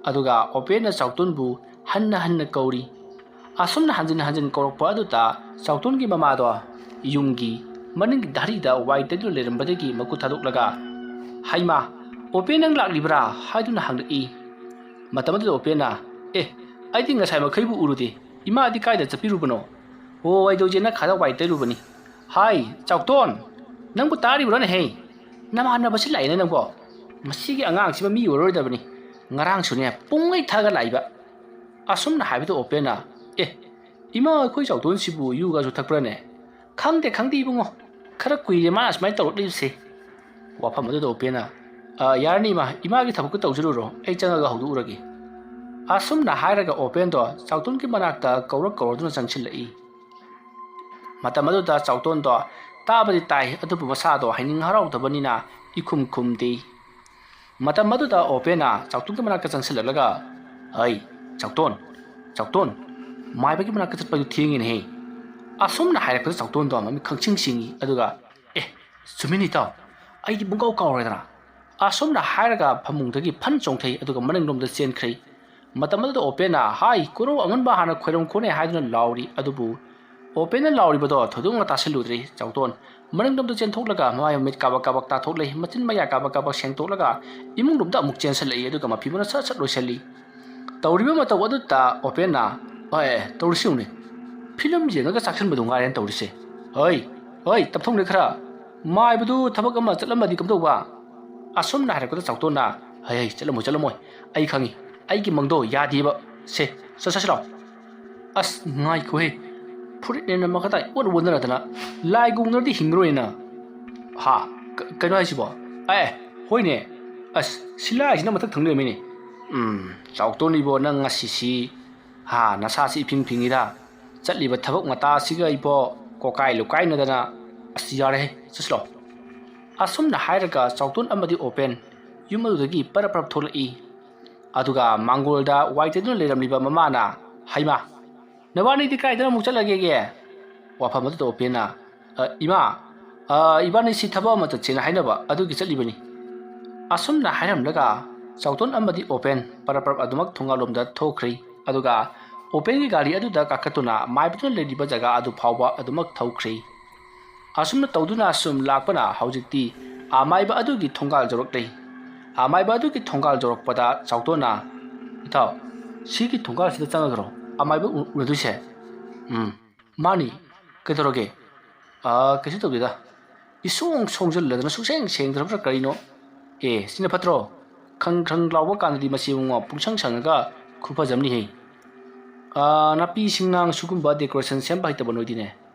ꯑꯗꯨꯒ ꯑꯣꯄꯦꯟꯅ ꯆꯥꯎꯇꯣꯟꯕꯨ ꯍꯟꯅ ꯍꯟꯅ ꯀꯧꯔꯤ꯫ ꯑꯁꯨꯝꯅ ꯍꯟꯖꯤꯟ ꯍꯟꯖꯤꯟ ꯀꯧꯔꯛꯄ ꯑꯗꯨꯗ ꯆꯥꯎꯇꯣꯟꯒꯤ ꯃꯃꯥꯗꯣ ꯌꯨꯝꯒꯤ ꯃꯅꯤꯡꯒꯤ ꯙꯔꯤꯗ ꯋꯥꯏ ꯇꯩꯗꯨꯅ ꯂꯩꯔꯝꯕꯗꯒꯤ ꯃꯈꯨꯠ ꯊꯥꯗꯣꯛꯂꯒ, "ꯍꯩꯃꯥ, ꯑꯣꯄꯦꯟ ꯅꯪ ꯂꯥꯛꯂꯤꯕ꯭ꯔꯥ?" ꯍꯥꯏꯗꯨꯅ ꯍꯪꯂꯛꯏ꯫ ꯃꯇꯝ ꯑꯗꯨꯗ ꯑꯣꯄꯦꯟꯅ, "ꯑꯦ, ꯑꯩꯗꯤ ꯉꯁꯥꯏ ꯃꯈꯩꯕꯨ ꯎꯔꯨꯗꯦ꯫ ꯏꯃꯥꯗꯤ ꯀꯥꯏꯗ ꯆꯠꯄꯤꯔꯨꯕꯅꯣ?" "ꯑꯣ, ꯑꯩꯗꯣ ꯏꯆꯦ ꯅꯛꯈꯥꯗ ꯋꯥꯏ ꯇꯩꯔꯨꯕꯅꯤ꯫ ꯍꯥꯏ, ꯆꯥꯎꯇꯣꯟ, ꯅꯪꯕꯨ ꯇꯥꯔꯤꯕ꯭ꯔꯣꯅꯦꯍꯦ? ꯅꯃꯥꯟꯅꯕꯁꯤ ꯂꯥꯛꯏꯅꯦ ꯅꯪꯕꯣ꯫ ꯃꯁꯤꯒꯤ ꯑꯉꯥꯡꯁꯤꯃ ꯃꯤ ꯑꯣꯏꯔꯔꯣꯏꯗꯕꯅꯤ꯫ ꯉꯔꯥꯡꯁꯨꯅꯦ, ꯄꯨꯡꯉꯩ ꯊꯥꯒ ꯂꯥꯛꯏꯕ"꯫ ꯑꯁꯨꯝꯅ ꯍꯥꯏꯕꯗ ꯑꯣꯄꯦꯟꯅ, "ꯑꯦ, ꯏꯃꯥ, ꯑꯩꯈꯣꯏ ꯆꯥꯎꯇꯣꯟꯁꯤꯕꯨ ꯌꯨꯒꯁꯨ ꯊꯛꯄ꯭ꯔꯅꯦ?" "ꯈꯪꯗꯦ, ꯈꯪꯗꯦ ꯏꯕꯨꯡꯉꯣ, ꯈꯔ ꯀꯨꯏꯔꯦ ꯃꯥꯅ ꯁꯨꯃꯥꯏꯅ ꯇꯧꯔꯛꯂꯤꯕꯁꯦ"꯫ ꯋꯥꯐꯝ ꯑꯗꯨꯗ ꯑꯣꯄꯦꯟꯅ, "ꯑ, ꯌꯥꯔꯅꯤ ꯏꯃꯥ, ꯏꯃꯥꯒꯤ ꯊꯕꯛꯇꯨ ꯇꯧꯖꯔꯨꯔꯣ, ꯑꯩ ꯆꯪꯉꯒ ꯍꯧꯗꯣꯛꯎꯔꯒꯦ"꯫ ꯑꯁꯨꯝꯅ ꯍꯥꯏꯔꯒ ꯑꯣꯄꯦꯟꯗꯣ ꯆꯥꯎꯇꯣꯟꯒꯤ ꯃꯅꯥꯛꯇ ꯀꯧꯔ ꯀꯧꯔꯗꯨꯅ ꯆꯪꯁꯤꯜꯂꯛꯏ꯫ ꯃꯇꯝ ꯑꯗꯨꯗ ꯆꯥꯎꯇꯣꯟꯗꯣ ꯇꯥꯕꯗꯤ ꯇꯥꯏ, ꯑꯗꯨꯕꯨ ꯃꯁꯥꯗꯣ ꯍꯥꯏꯅꯤꯡ ꯍꯔꯥꯎꯗꯕꯅꯤꯅ ꯏꯈꯨꯝ ꯈꯨꯝꯗꯦ꯫ ꯃꯇꯝ ꯑꯗꯨꯗ ꯑꯣꯄꯦꯟꯅ ꯆꯥꯎꯇꯣꯟꯒꯤ ꯃꯅꯥꯛꯇ ꯆꯪꯁꯤꯜꯂꯛꯂꯒ, "ꯍꯩ, ꯆꯥꯎꯇꯣꯟ, ꯆꯥꯎꯇꯣꯟ, ꯃꯥꯏꯕꯒꯤ ꯃꯅꯥꯛꯇ ꯆꯠꯄꯗꯨ ꯊꯦꯡꯉꯤꯅꯦꯍꯦ"꯫ ꯑꯁꯨꯝꯅ ꯍꯥꯏꯔꯛꯄꯗ ꯆꯥꯎꯇꯣꯟꯗꯣ ꯃꯃꯤꯠ ꯈꯪꯁꯤꯡ ꯁꯤꯡꯉꯤ, ꯑꯗꯨꯒ, "ꯑꯦ, ꯆꯨꯝꯃꯤꯅꯦ ꯏꯇꯥꯎ, ꯑꯩꯗꯤ ꯄꯨꯡꯀꯥꯎ ꯀꯥꯎꯔꯦꯗꯅ"꯫ ꯑꯁꯨꯝꯅ ꯍꯥꯏꯔꯒ ꯐꯃꯨꯡꯗꯒꯤ ꯐꯟ ꯆꯣꯡꯊꯩ, ꯑꯗꯨꯒ ꯃꯅꯤꯡꯂꯣꯝꯗ ꯆꯦꯟꯈ꯭ꯔꯦ꯫ ꯃꯇꯝ ꯑꯗꯨꯗ ꯑꯣꯄꯦꯟꯅ, "ꯍꯥꯏ, ꯀꯣꯔꯧ ꯑꯉꯟꯕ ꯍꯥꯟꯅ ꯈꯣꯏꯔꯝꯈꯣꯅꯦ" ꯍꯥꯏꯗꯨꯅ ꯂꯥꯎꯔꯤ꯫ ꯑꯗꯨꯕꯨ ꯑꯣꯄꯦꯟꯅ ꯂꯥꯎꯔꯤꯕꯗꯣ ꯊꯣꯏꯗꯣꯛꯅ ꯇꯥꯁꯤꯜꯂꯨꯗ꯭ꯔꯦ꯫ ꯆꯥꯎꯇꯣꯟ ꯃꯅꯤꯡꯂꯣꯝꯗ ꯆꯦꯟꯊꯣꯛꯂꯒ ꯃꯃꯥꯏ ꯃꯃꯤꯠ ꯀꯥꯕꯛ ꯀꯥꯕꯛ ꯇꯥꯊꯣꯛꯂꯦ, ꯃꯆꯤꯟ ꯃꯌꯥ ꯀꯥꯕꯛ ꯀꯥꯕꯛ ꯁꯦꯡꯗꯣꯛꯂꯒ ꯏꯃꯨꯡꯂꯣꯝꯗ ꯑꯃꯨꯛ ꯆꯦꯟꯁꯤꯜꯂꯛꯏ, ꯑꯗꯨꯒ ꯃꯐꯤ ꯃꯔꯣꯟ ꯁꯠ ꯁꯠ ꯂꯣꯏꯁꯤꯜꯂꯤ꯫ ꯇꯧꯔꯤꯕ ꯃꯇꯧ ꯑꯗꯨꯗ ꯑꯣꯄꯦꯟꯅ, "ꯑꯦ, ꯑꯦ, ꯇꯧꯔꯤꯁꯤ ꯌꯦꯡꯉꯨꯅꯦ, ꯐꯤꯂꯝ ꯌꯦꯡꯉꯒ ꯆꯥꯛꯁꯤꯟꯕꯗꯨ ꯉꯥꯏꯔꯦꯅ ꯇꯧꯔꯤꯁꯦ꯫ ꯍꯣꯏ, ꯍꯣꯏ, ꯇꯞꯊꯧꯅꯦ ꯈꯔ꯫ ꯃꯥꯏꯕꯗꯨ ꯊꯕꯛ ꯑꯃ ꯆꯠꯂꯝꯃꯗꯤ ꯀꯝꯗꯧꯕ?" ꯑꯁꯨꯝꯅ ꯍꯥꯏꯔꯛꯄꯗ ꯆꯥꯎꯇꯣꯟꯅ, "ꯍꯩ ꯍꯩ, ꯆꯠꯂꯝꯃꯣꯏ, ꯆꯠꯂꯝꯃꯣꯏ, ꯑꯩ ꯈꯪꯉꯤ, ꯑꯩꯒꯤ ꯃꯪꯗꯣ ꯌꯥꯗꯦꯕ꯫ ꯁꯦ, ꯆꯠ ꯆꯠꯁꯤ ꯂꯥꯛꯑꯣ꯫ ꯑꯁ, ꯉꯥꯏꯈꯣꯍꯦ, ꯐꯨꯔꯤꯠꯅꯦꯅ ꯃꯈꯥ ꯇꯥꯏ ꯑꯣꯟ ꯑꯣꯟꯅꯔꯗꯅ, ꯂꯥꯏ ꯒꯣꯡꯅꯔꯗꯤ ꯍꯤꯡꯉꯔꯣꯏꯅ"꯫ "ꯍꯥ? ꯀ-, ꯀꯩꯅꯣ ꯍꯥꯏꯁꯤꯕꯣ? ꯑꯦ, ꯍꯣꯏꯅꯦ, ꯑꯁ, ꯁꯤꯂꯥꯏꯁꯤꯅ ꯃꯊꯛ ꯊꯪ ꯂꯩꯔꯝꯃꯤꯅꯦ꯫ ꯎꯝ, ꯆꯥꯎꯇꯣꯟ ꯏꯕꯣ, ꯅꯪ ꯉꯁꯤꯁꯤ, ꯍꯥ, ꯅꯁꯥꯁꯤ ꯏꯐꯤꯡ ꯐꯤꯡꯉꯤꯗ, ꯆꯠꯂꯤꯕ ꯊꯕꯛ ꯃꯇꯥꯁꯤꯒ ꯏꯕꯣ, ꯀꯣꯀꯥꯏ ꯂꯨꯀꯥꯏꯅꯗꯅ꯫ ꯑꯁ, ꯌꯥꯔꯦꯍꯦ, ꯆꯠꯁꯤꯂꯣ"꯫ ꯑꯁꯨꯝꯅ ꯍꯥꯏꯔꯒ ꯆꯥꯎꯇꯣꯟ ꯑꯃꯗꯤ ꯑꯣꯄꯦꯟ ꯌꯨꯝ ꯑꯗꯨꯗꯒꯤ ꯄꯔꯞ ꯄꯔꯞ ꯊꯣꯛꯂꯛꯏ꯫ ꯑꯗꯨꯒ ꯃꯥꯡꯒꯣꯜꯗ ꯋꯥꯏ ꯇꯩꯗꯨꯅ ꯂꯩꯔꯝꯂꯤꯕ ꯃꯃꯥꯅ, "ꯍꯩꯃꯥ, ꯅꯕꯥꯅꯤꯗꯤ ꯀꯥꯏꯗꯅ ꯑꯃꯨꯛ ꯆꯠꯂꯒꯦꯒꯦ?" ꯋꯥꯐꯝ ꯑꯗꯨꯗ ꯑꯣꯄꯦꯟꯅ, "ꯑ, ꯏꯃꯥ, ꯑ, ꯏꯕꯥꯅꯤꯁꯤ ꯊꯕꯛ ꯑꯃ ꯆꯠꯁꯦꯅ ꯍꯥꯏꯅꯕ ꯑꯗꯨꯒꯤ ꯆꯠꯂꯤꯕꯅꯤ"꯫ ꯑꯁꯨꯝꯅ ꯍꯥꯏꯔꯝꯂꯒ ꯆꯥꯎꯇꯣꯟ ꯑꯃꯗꯤ ꯑꯣꯄꯦꯟ ꯄꯔꯞ ꯄꯔꯞ ꯑꯗꯨꯃꯛ ꯊꯣꯡꯒꯥꯜꯂꯣꯝꯗ ꯊꯣꯛꯈ꯭ꯔꯦ꯫ ꯑꯗꯨꯒ ꯑꯣꯄꯦꯟꯒꯤ ꯒꯥꯔꯤ ꯑꯗꯨꯗ ꯀꯥꯈꯠꯇꯨꯅ ꯃꯥꯏꯕꯗꯨꯅ ꯂꯩꯔꯤꯕ ꯖꯒꯥ ꯑꯗꯨ ꯐꯥꯎꯕ ꯑꯗꯨꯃꯛ ꯊꯧꯈ꯭ꯔꯦ꯫ ꯑꯁꯨꯝꯅ ꯇꯧꯗꯨꯅ ꯑꯁꯨꯝ ꯂꯥꯛꯄꯅ ꯍꯧꯖꯤꯛꯇꯤ ꯑꯃꯥꯏꯕ ꯑꯗꯨꯒꯤ ꯊꯣꯡꯒꯥꯜ ꯌꯧꯔꯛꯂꯦ꯫ ꯑꯃꯥꯏꯕ ꯑꯗꯨꯒꯤ ꯊꯣꯡꯒꯥꯜ ꯌꯧꯔꯛꯄꯗ ꯆꯥꯎꯇꯣꯟꯅ, "ꯏꯇꯥꯎ, ꯁꯤꯒꯤ ꯊꯣꯡꯒꯥꯜꯁꯤꯗ ꯆꯪꯉꯒꯔꯣ ꯑꯃꯥꯏꯕ ꯎ-, ꯎꯅꯗꯣꯏꯁꯦ?" "ꯎꯝ, ꯃꯥꯅꯤ꯫ ꯀꯩꯗꯧꯔꯒꯦ?" "ꯑꯥ, ꯀꯩꯁꯨ ꯇꯧꯗꯦꯗ꯫ ꯏꯁꯣꯡ ꯁꯣꯡꯖꯜꯂꯗꯅ ꯁꯨꯛꯁꯦꯡ ꯁꯦꯡꯗ꯭ꯔꯕ꯭ꯔꯥ ꯀꯔꯤꯅꯣ? ꯑꯦ, ꯁꯤꯅ ꯐꯠꯇ꯭ꯔꯣ? ꯈꯪ ꯈꯪ ꯂꯥꯎꯕ ꯀꯥꯟꯗꯗꯤ ꯃꯁꯤ ꯏꯕꯨꯡꯉꯣ ꯄꯨꯡꯁꯪ ꯁꯪꯉꯒ ꯈꯨꯐꯖ ꯑꯃꯅꯤꯍꯦ꯫ ꯑꯥ, ꯅꯥꯄꯤ ꯁꯤꯡꯅꯥꯡ ꯁꯨꯒꯨꯝꯕ decoration ꯁꯦꯝꯕ ꯍꯩꯇꯕ ꯅꯣꯏꯗꯤꯅꯦ,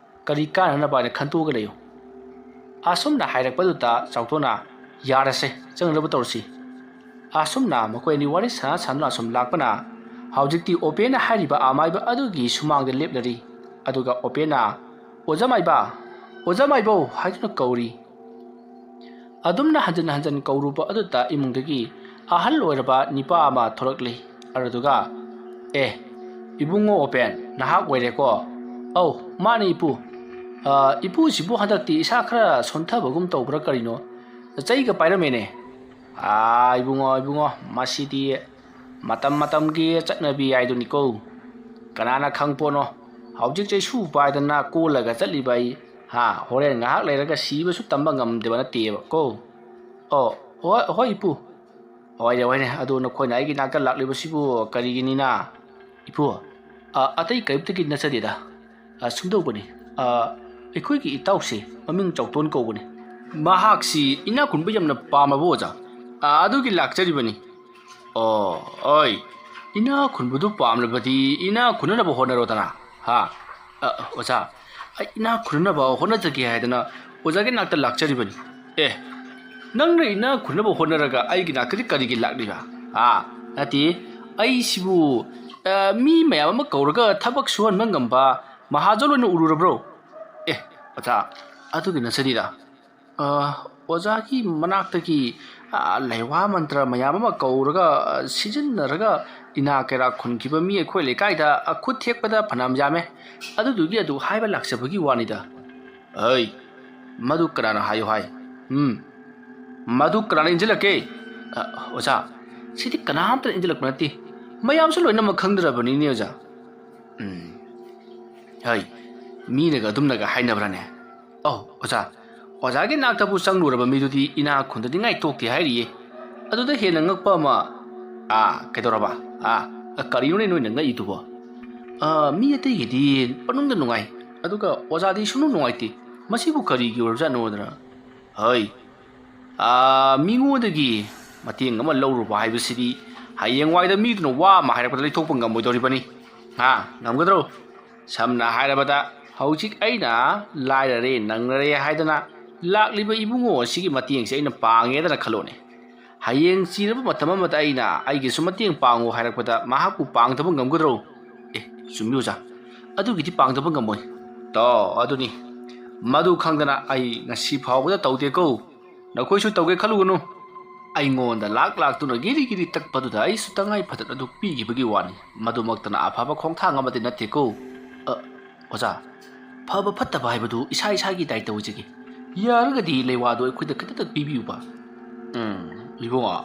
ꯀꯔꯤ ꯀꯥꯟꯅꯅꯕ ꯍꯥꯏꯅ ꯈꯟꯇꯣꯛꯑꯒ ꯂꯩꯌꯨ"꯫ ꯑꯁꯨꯝꯅ ꯍꯥꯏꯔꯛꯄꯗꯨꯗ ꯆꯥꯎꯊꯣꯛꯅ, "ꯌꯥꯔꯁꯦ, ꯆꯪꯅꯕ ꯇꯧꯔꯁꯤ"꯫ ꯑꯁꯨꯝꯅ ꯃꯈꯣꯏ ꯑꯅꯤ ꯋꯥꯔꯤ ꯁꯥꯟꯅ ꯁꯥꯟꯅꯗꯨꯅ ꯑꯁꯨꯝ ꯂꯥꯛꯄꯅ ꯍꯧꯖꯤꯛꯇꯤ ꯑꯣꯄꯦꯟꯅ ꯍꯥꯏꯔꯤꯕ ꯑꯃꯥꯏꯕ ꯑꯗꯨꯒꯤ ꯁꯨꯃꯥꯡꯗ ꯂꯦꯞꯂꯔꯤ꯫ ꯑꯗꯨꯒ ꯑꯣꯄꯦꯟꯅ, "ꯑꯣꯖꯥ ꯃꯥꯏꯕ, ꯑꯣꯖꯥ ꯃꯥꯏꯕꯧ" ꯍꯥꯏꯗꯨꯅ ꯀꯧꯔꯤ꯫ ꯑꯗꯨꯝꯅ ꯍꯟꯖꯤꯟ ꯍꯟꯖꯤꯟ ꯀꯧꯔꯨꯕ ꯑꯗꯨꯗ ꯏꯃꯨꯡꯗꯒꯤ ꯑꯍꯜ ꯑꯣꯏꯔꯕ ꯅꯤꯄꯥ ꯑꯃ ꯊꯣꯛꯂꯛꯂꯤ꯫ ꯑꯗꯨꯗꯨꯒ, "ꯑꯦ, ꯏꯕꯨꯡꯉꯣ ꯑꯣꯄꯦꯟ, ꯅꯍꯥꯛ ꯑꯣꯏꯔꯦꯀꯣ?" "ꯑꯧ, ꯃꯥꯅꯦ ꯏꯄꯨ꯫ ꯑ, ꯏꯄꯨꯁꯤꯕꯨ ꯍꯟꯗꯛꯇꯤ ꯏꯁꯥ ꯈꯔ ꯁꯣꯟꯊꯕꯒꯨꯝ ꯇꯧꯕ꯭ꯔꯥ ꯀꯔꯤꯅꯣ? ꯆꯩꯒ ꯄꯥꯏꯔꯝꯃꯦꯅꯦ?" "ꯑꯥ, ꯏꯕꯨꯡꯉꯣ, ꯏꯕꯨꯡꯉꯣ, ꯃꯁꯤꯗꯤ ꯃꯇꯝ ꯃꯇꯝꯒꯤ ꯆꯠꯅꯕꯤ ꯍꯥꯏꯗꯨꯅꯤꯀꯣ꯫ ꯀꯅꯥꯅ ꯈꯪꯄꯣꯠꯅꯣ, ꯍꯧꯖꯤꯛ ꯆꯩꯁꯨ ꯄꯥꯏꯗꯅ ꯀꯣꯜꯂꯒ ꯆꯠꯂꯤꯕ ꯑꯩ, ꯍꯥ, ꯍꯣꯔꯦꯟ ꯉꯥꯏꯍꯥꯛ ꯂꯩꯔꯒ ꯁꯤꯕꯁꯨ ꯇꯝꯕ ꯉꯝꯗꯕ ꯅꯠꯇꯦꯕ ꯀꯣ꯫ ꯑꯣ, ꯍꯣꯏ, ꯍꯣꯏ ꯏꯄꯨ꯫ ꯍꯣꯏꯅꯦ, ꯍꯣꯏꯅꯦ, ꯑꯗꯨ ꯅꯈꯣꯏꯅ ꯑꯩꯒꯤ ꯅꯥꯛꯇ ꯂꯥꯛꯂꯤꯕꯁꯤꯕꯨ ꯀꯔꯤꯒꯤꯅꯤꯅ?" "ꯏꯄꯨ, ꯑ, ꯑꯇꯩ ꯀꯔꯤꯝꯇꯒꯤ ꯅꯠꯆꯗꯦꯗ꯫ ꯑ, ꯁꯨꯝꯗꯧꯕꯅꯤ꯫ ꯑ, ꯑꯩꯈꯣꯏꯒꯤ ꯏꯇꯥꯎꯁꯤ ꯃꯃꯤꯡ ꯆꯥꯎꯇꯣꯟ ꯀꯧꯕꯅꯤ꯫ ꯃꯍꯥꯛꯁꯤ ꯏꯅꯥꯛ ꯈꯨꯟꯕ ꯌꯥꯝꯅ ꯄꯥꯝꯃꯕ ꯑꯣꯖꯥ?" ꯑꯥ, ꯑꯗꯨꯒꯤ ꯂꯥꯛꯆꯔꯤꯕꯅꯤ꯫ ꯑꯣ, ꯑꯣꯏ, ꯏꯅꯥꯛ ꯈꯨꯟꯕꯗꯨ ꯄꯥꯝꯂꯕꯗꯤ ꯏꯅꯥꯛ ꯈꯨꯟꯅꯅꯕ ꯍꯣꯠꯅꯔꯣꯗꯅ꯫ ꯍꯥ? ꯑ, ꯑꯣꯖꯥ, ꯑꯩ ꯏꯅꯥꯛ ꯈꯨꯟꯅꯅꯕ ꯍꯣꯠꯅꯖꯒꯦ ꯍꯥꯏꯗꯅ ꯑꯣꯖꯥꯒꯤ ꯅꯥꯛꯇ ꯂꯥꯛꯆꯔꯤꯕꯅꯤ꯫ ꯑꯦ, ꯅꯪꯅ ꯏꯅꯥꯛ ꯈꯨꯟꯅꯕ ꯍꯣꯠꯅꯔꯒ ꯑꯩꯒꯤ ꯅꯥꯛꯇꯗꯤ ꯀꯔꯤꯒꯤ ꯂꯥꯛꯂꯤꯕ? ꯍꯥ? ꯅꯠꯇꯦ, ꯑꯩꯁꯤꯕꯨ, ꯑ, ꯃꯤ ꯃꯌꯥꯝ ꯑꯃ ꯀꯧꯔꯒ ꯊꯕꯛ ꯁꯨꯍꯟꯕ ꯉꯝꯕ ꯃꯍꯥꯖꯣꯟ ꯑꯣꯏꯅ ꯎꯔꯨꯔꯕ꯭ꯔꯣ? ꯑꯦ, ꯑꯣꯖꯥ, ꯑꯗꯨꯒꯤ ꯅꯠꯆꯗꯦꯗ꯫ ꯑ, ꯑꯣꯖꯥꯒꯤ ꯃꯅꯥꯛꯇꯒꯤ, ꯑ, ꯂꯩꯋꯥ ꯃꯟꯇ꯭ꯔ ꯃꯌꯥꯝ ꯑꯃ ꯀꯧꯔꯒ, ꯑ, ꯁꯤꯖꯤꯟꯅꯔꯒ ꯏꯅꯥꯛ ꯀꯩꯔꯥꯛ ꯈꯨꯟꯈꯤꯕ ꯃꯤ ꯑꯩꯈꯣꯏ ꯂꯩꯀꯥꯏꯗ, ꯑ, ꯈꯨꯠ ꯊꯦꯛꯄꯗ ꯐꯅꯌꯥꯝ ꯌꯥꯝꯃꯦ꯫ ꯑꯗꯨꯗꯨꯒꯤ ꯑꯗꯨ ꯍꯥꯏꯕ ꯂꯥꯛꯆꯕꯒꯤ ꯋꯥꯅꯤꯗ꯫ ꯑꯩ, ꯃꯗꯨ ꯀꯅꯥꯅ ꯍꯥꯏꯌꯨ ꯍꯥꯏ? ꯎꯝ, ꯃꯗꯨ ꯀꯅꯥꯅ ꯏꯟꯁꯤꯜꯂꯛꯀꯦ? ꯑ, ꯑꯣꯖꯥ, ꯁꯤꯗꯤ ꯀꯅꯥꯝꯇꯅ ꯏꯟꯁꯤꯜꯂꯛꯄ ꯅꯠꯇꯦ꯫ ꯃꯌꯥꯝꯁꯨ ꯂꯣꯏꯅꯃꯛ ꯈꯪꯗ꯭ꯔꯕꯅꯤꯅꯦ, ꯑꯣꯖꯥ꯫ ꯎꯝ, ꯍꯩ, ꯃꯤꯅꯒ ꯑꯗꯨꯝꯅꯒ ꯍꯥꯏꯅꯕ꯭ꯔꯥꯅꯦ? ꯑꯧ, ꯑꯣꯖꯥ, ꯑꯣꯖꯥꯒꯤ ꯅꯥꯛꯇꯕꯨ ꯆꯪꯂꯨꯔꯕ ꯃꯤꯗꯨꯗꯤ ꯏꯅꯥꯛ ꯈꯨꯟꯗꯅꯤꯡꯉꯥꯏ ꯇꯣꯛꯇꯦ ꯍꯥꯏꯔꯤꯌꯦ꯫ ꯑꯗꯨꯗ ꯍꯦꯟꯅ ꯉꯛꯄ ꯑꯃ, ꯑꯥ, ꯀꯩꯗꯧꯔꯕ? ꯑꯥ, ꯀꯔꯤꯅꯣꯅꯦ ꯅꯣꯏꯅ ꯉꯛꯏꯗꯨꯕꯣ? ꯑꯥ, ꯃꯤ ꯑꯇꯩꯒꯤꯗꯤ ꯄꯪꯅꯨꯡꯗ ꯅꯨꯡꯉꯥꯏ, ꯑꯗꯨꯒ ꯑꯣꯖꯥꯗꯤ ꯁꯨꯡꯅꯨꯡ ꯅꯨꯡꯉꯥꯏꯇꯦ꯫ ꯃꯁꯤꯕꯨ ꯀꯔꯤꯒꯤ ꯑꯣꯏꯔꯕꯖꯥꯠꯅꯣꯗꯅ? ꯍꯩ, ꯑꯥ, ꯃꯤꯉꯣꯟꯗꯒꯤ ꯃꯇꯦꯡ ꯑꯃ ꯂꯧꯔꯨꯕ ꯍꯥꯏꯕꯁꯤꯗꯤ ꯍꯌꯦꯡꯋꯥꯏꯗ ꯃꯤꯗꯨꯅ ꯋꯥ ꯑꯃ ꯍꯥꯏꯔꯛꯄꯗ ꯂꯩꯊꯣꯛꯄ ꯉꯝꯃꯣꯏꯗꯧꯔꯤꯕꯅꯤ꯫ ꯍꯥ, ꯉꯝꯒꯗ꯭ꯔꯣ? ꯁꯝꯅ ꯍꯥꯏꯔꯕꯗ, ꯍꯧꯖꯤꯛ ꯑꯩꯅ ꯂꯥꯏꯔꯔꯦ, ꯅꯪꯅꯔꯦ ꯍꯥꯏꯗꯅ ꯂꯥꯛꯂꯤꯕ ꯏꯕꯨꯡꯉꯣ ꯑꯁꯤꯒꯤ ꯃꯇꯦꯡꯁꯦ ꯑꯩꯅ ꯄꯥꯡꯉꯦꯗꯅ ꯈꯜꯂꯣꯅꯦ꯫ ꯍꯌꯦꯡ ꯆꯤꯔꯕ ꯃꯇꯝ ꯑꯃꯗ ꯑꯩꯅ "ꯑꯩꯒꯤꯁꯨ ꯃꯇꯦꯡ ꯄꯥꯡꯉꯨ" ꯍꯥꯏꯔꯛꯄꯗ ꯃꯍꯥꯛꯄꯨ ꯄꯥꯡꯗꯕ ꯉꯝꯒꯗ꯭ꯔꯣ? ꯑꯦ, ꯆꯨꯝꯃꯤ ꯑꯣꯖꯥ, ꯑꯗꯨꯒꯤꯗꯤ ꯄꯥꯡꯗꯕ ꯉꯝꯃꯣꯏ꯫ ꯇꯣ, ꯑꯗꯨꯅꯤ, ꯃꯗꯨ ꯈꯪꯗꯅ ꯑꯩ ꯉꯁꯤ ꯐꯥꯎꯕꯗ ꯇꯧꯗꯦꯀꯣ꯫ ꯅꯈꯣꯏꯁꯨ ꯇꯧꯒꯦ ꯈꯜꯂꯨꯒꯅꯨ꯫ ꯑꯩꯉꯣꯟꯗ ꯂꯥꯛ ꯂꯥꯛꯇꯨꯅ ꯒꯤꯔꯤ ꯒꯤꯔꯤ ꯇꯛꯄꯗꯨꯗ ꯑꯩꯁꯨ ꯇꯉꯥꯏ ꯐꯗꯅ ꯑꯗꯨ ꯄꯤꯈꯤꯕꯒꯤ ꯋꯥꯅꯤ꯫ ꯃꯗꯨꯃꯛꯇꯅ ꯑꯐꯕ ꯈꯣꯡꯊꯥꯡ ꯑꯃꯗꯤ ꯅꯠꯇꯦꯀꯣ꯫ ꯑ, ꯑꯣꯖꯥ, ꯐꯕ ꯐꯠꯇꯕ ꯍꯥꯏꯕꯗꯨ ꯏꯁꯥ ꯏꯁꯥꯒꯤ ꯗꯥꯏꯇ ꯑꯣꯏꯖꯒꯦ꯫ ꯌꯥꯔꯒꯗꯤ ꯂꯩꯋꯥꯗꯨ ꯑꯩꯈꯣꯏꯗ ꯈꯤꯇꯇ ꯄꯤꯕꯤꯌꯨꯕ꯫ ꯎꯝ, ꯏꯕꯨꯡꯉꯣ,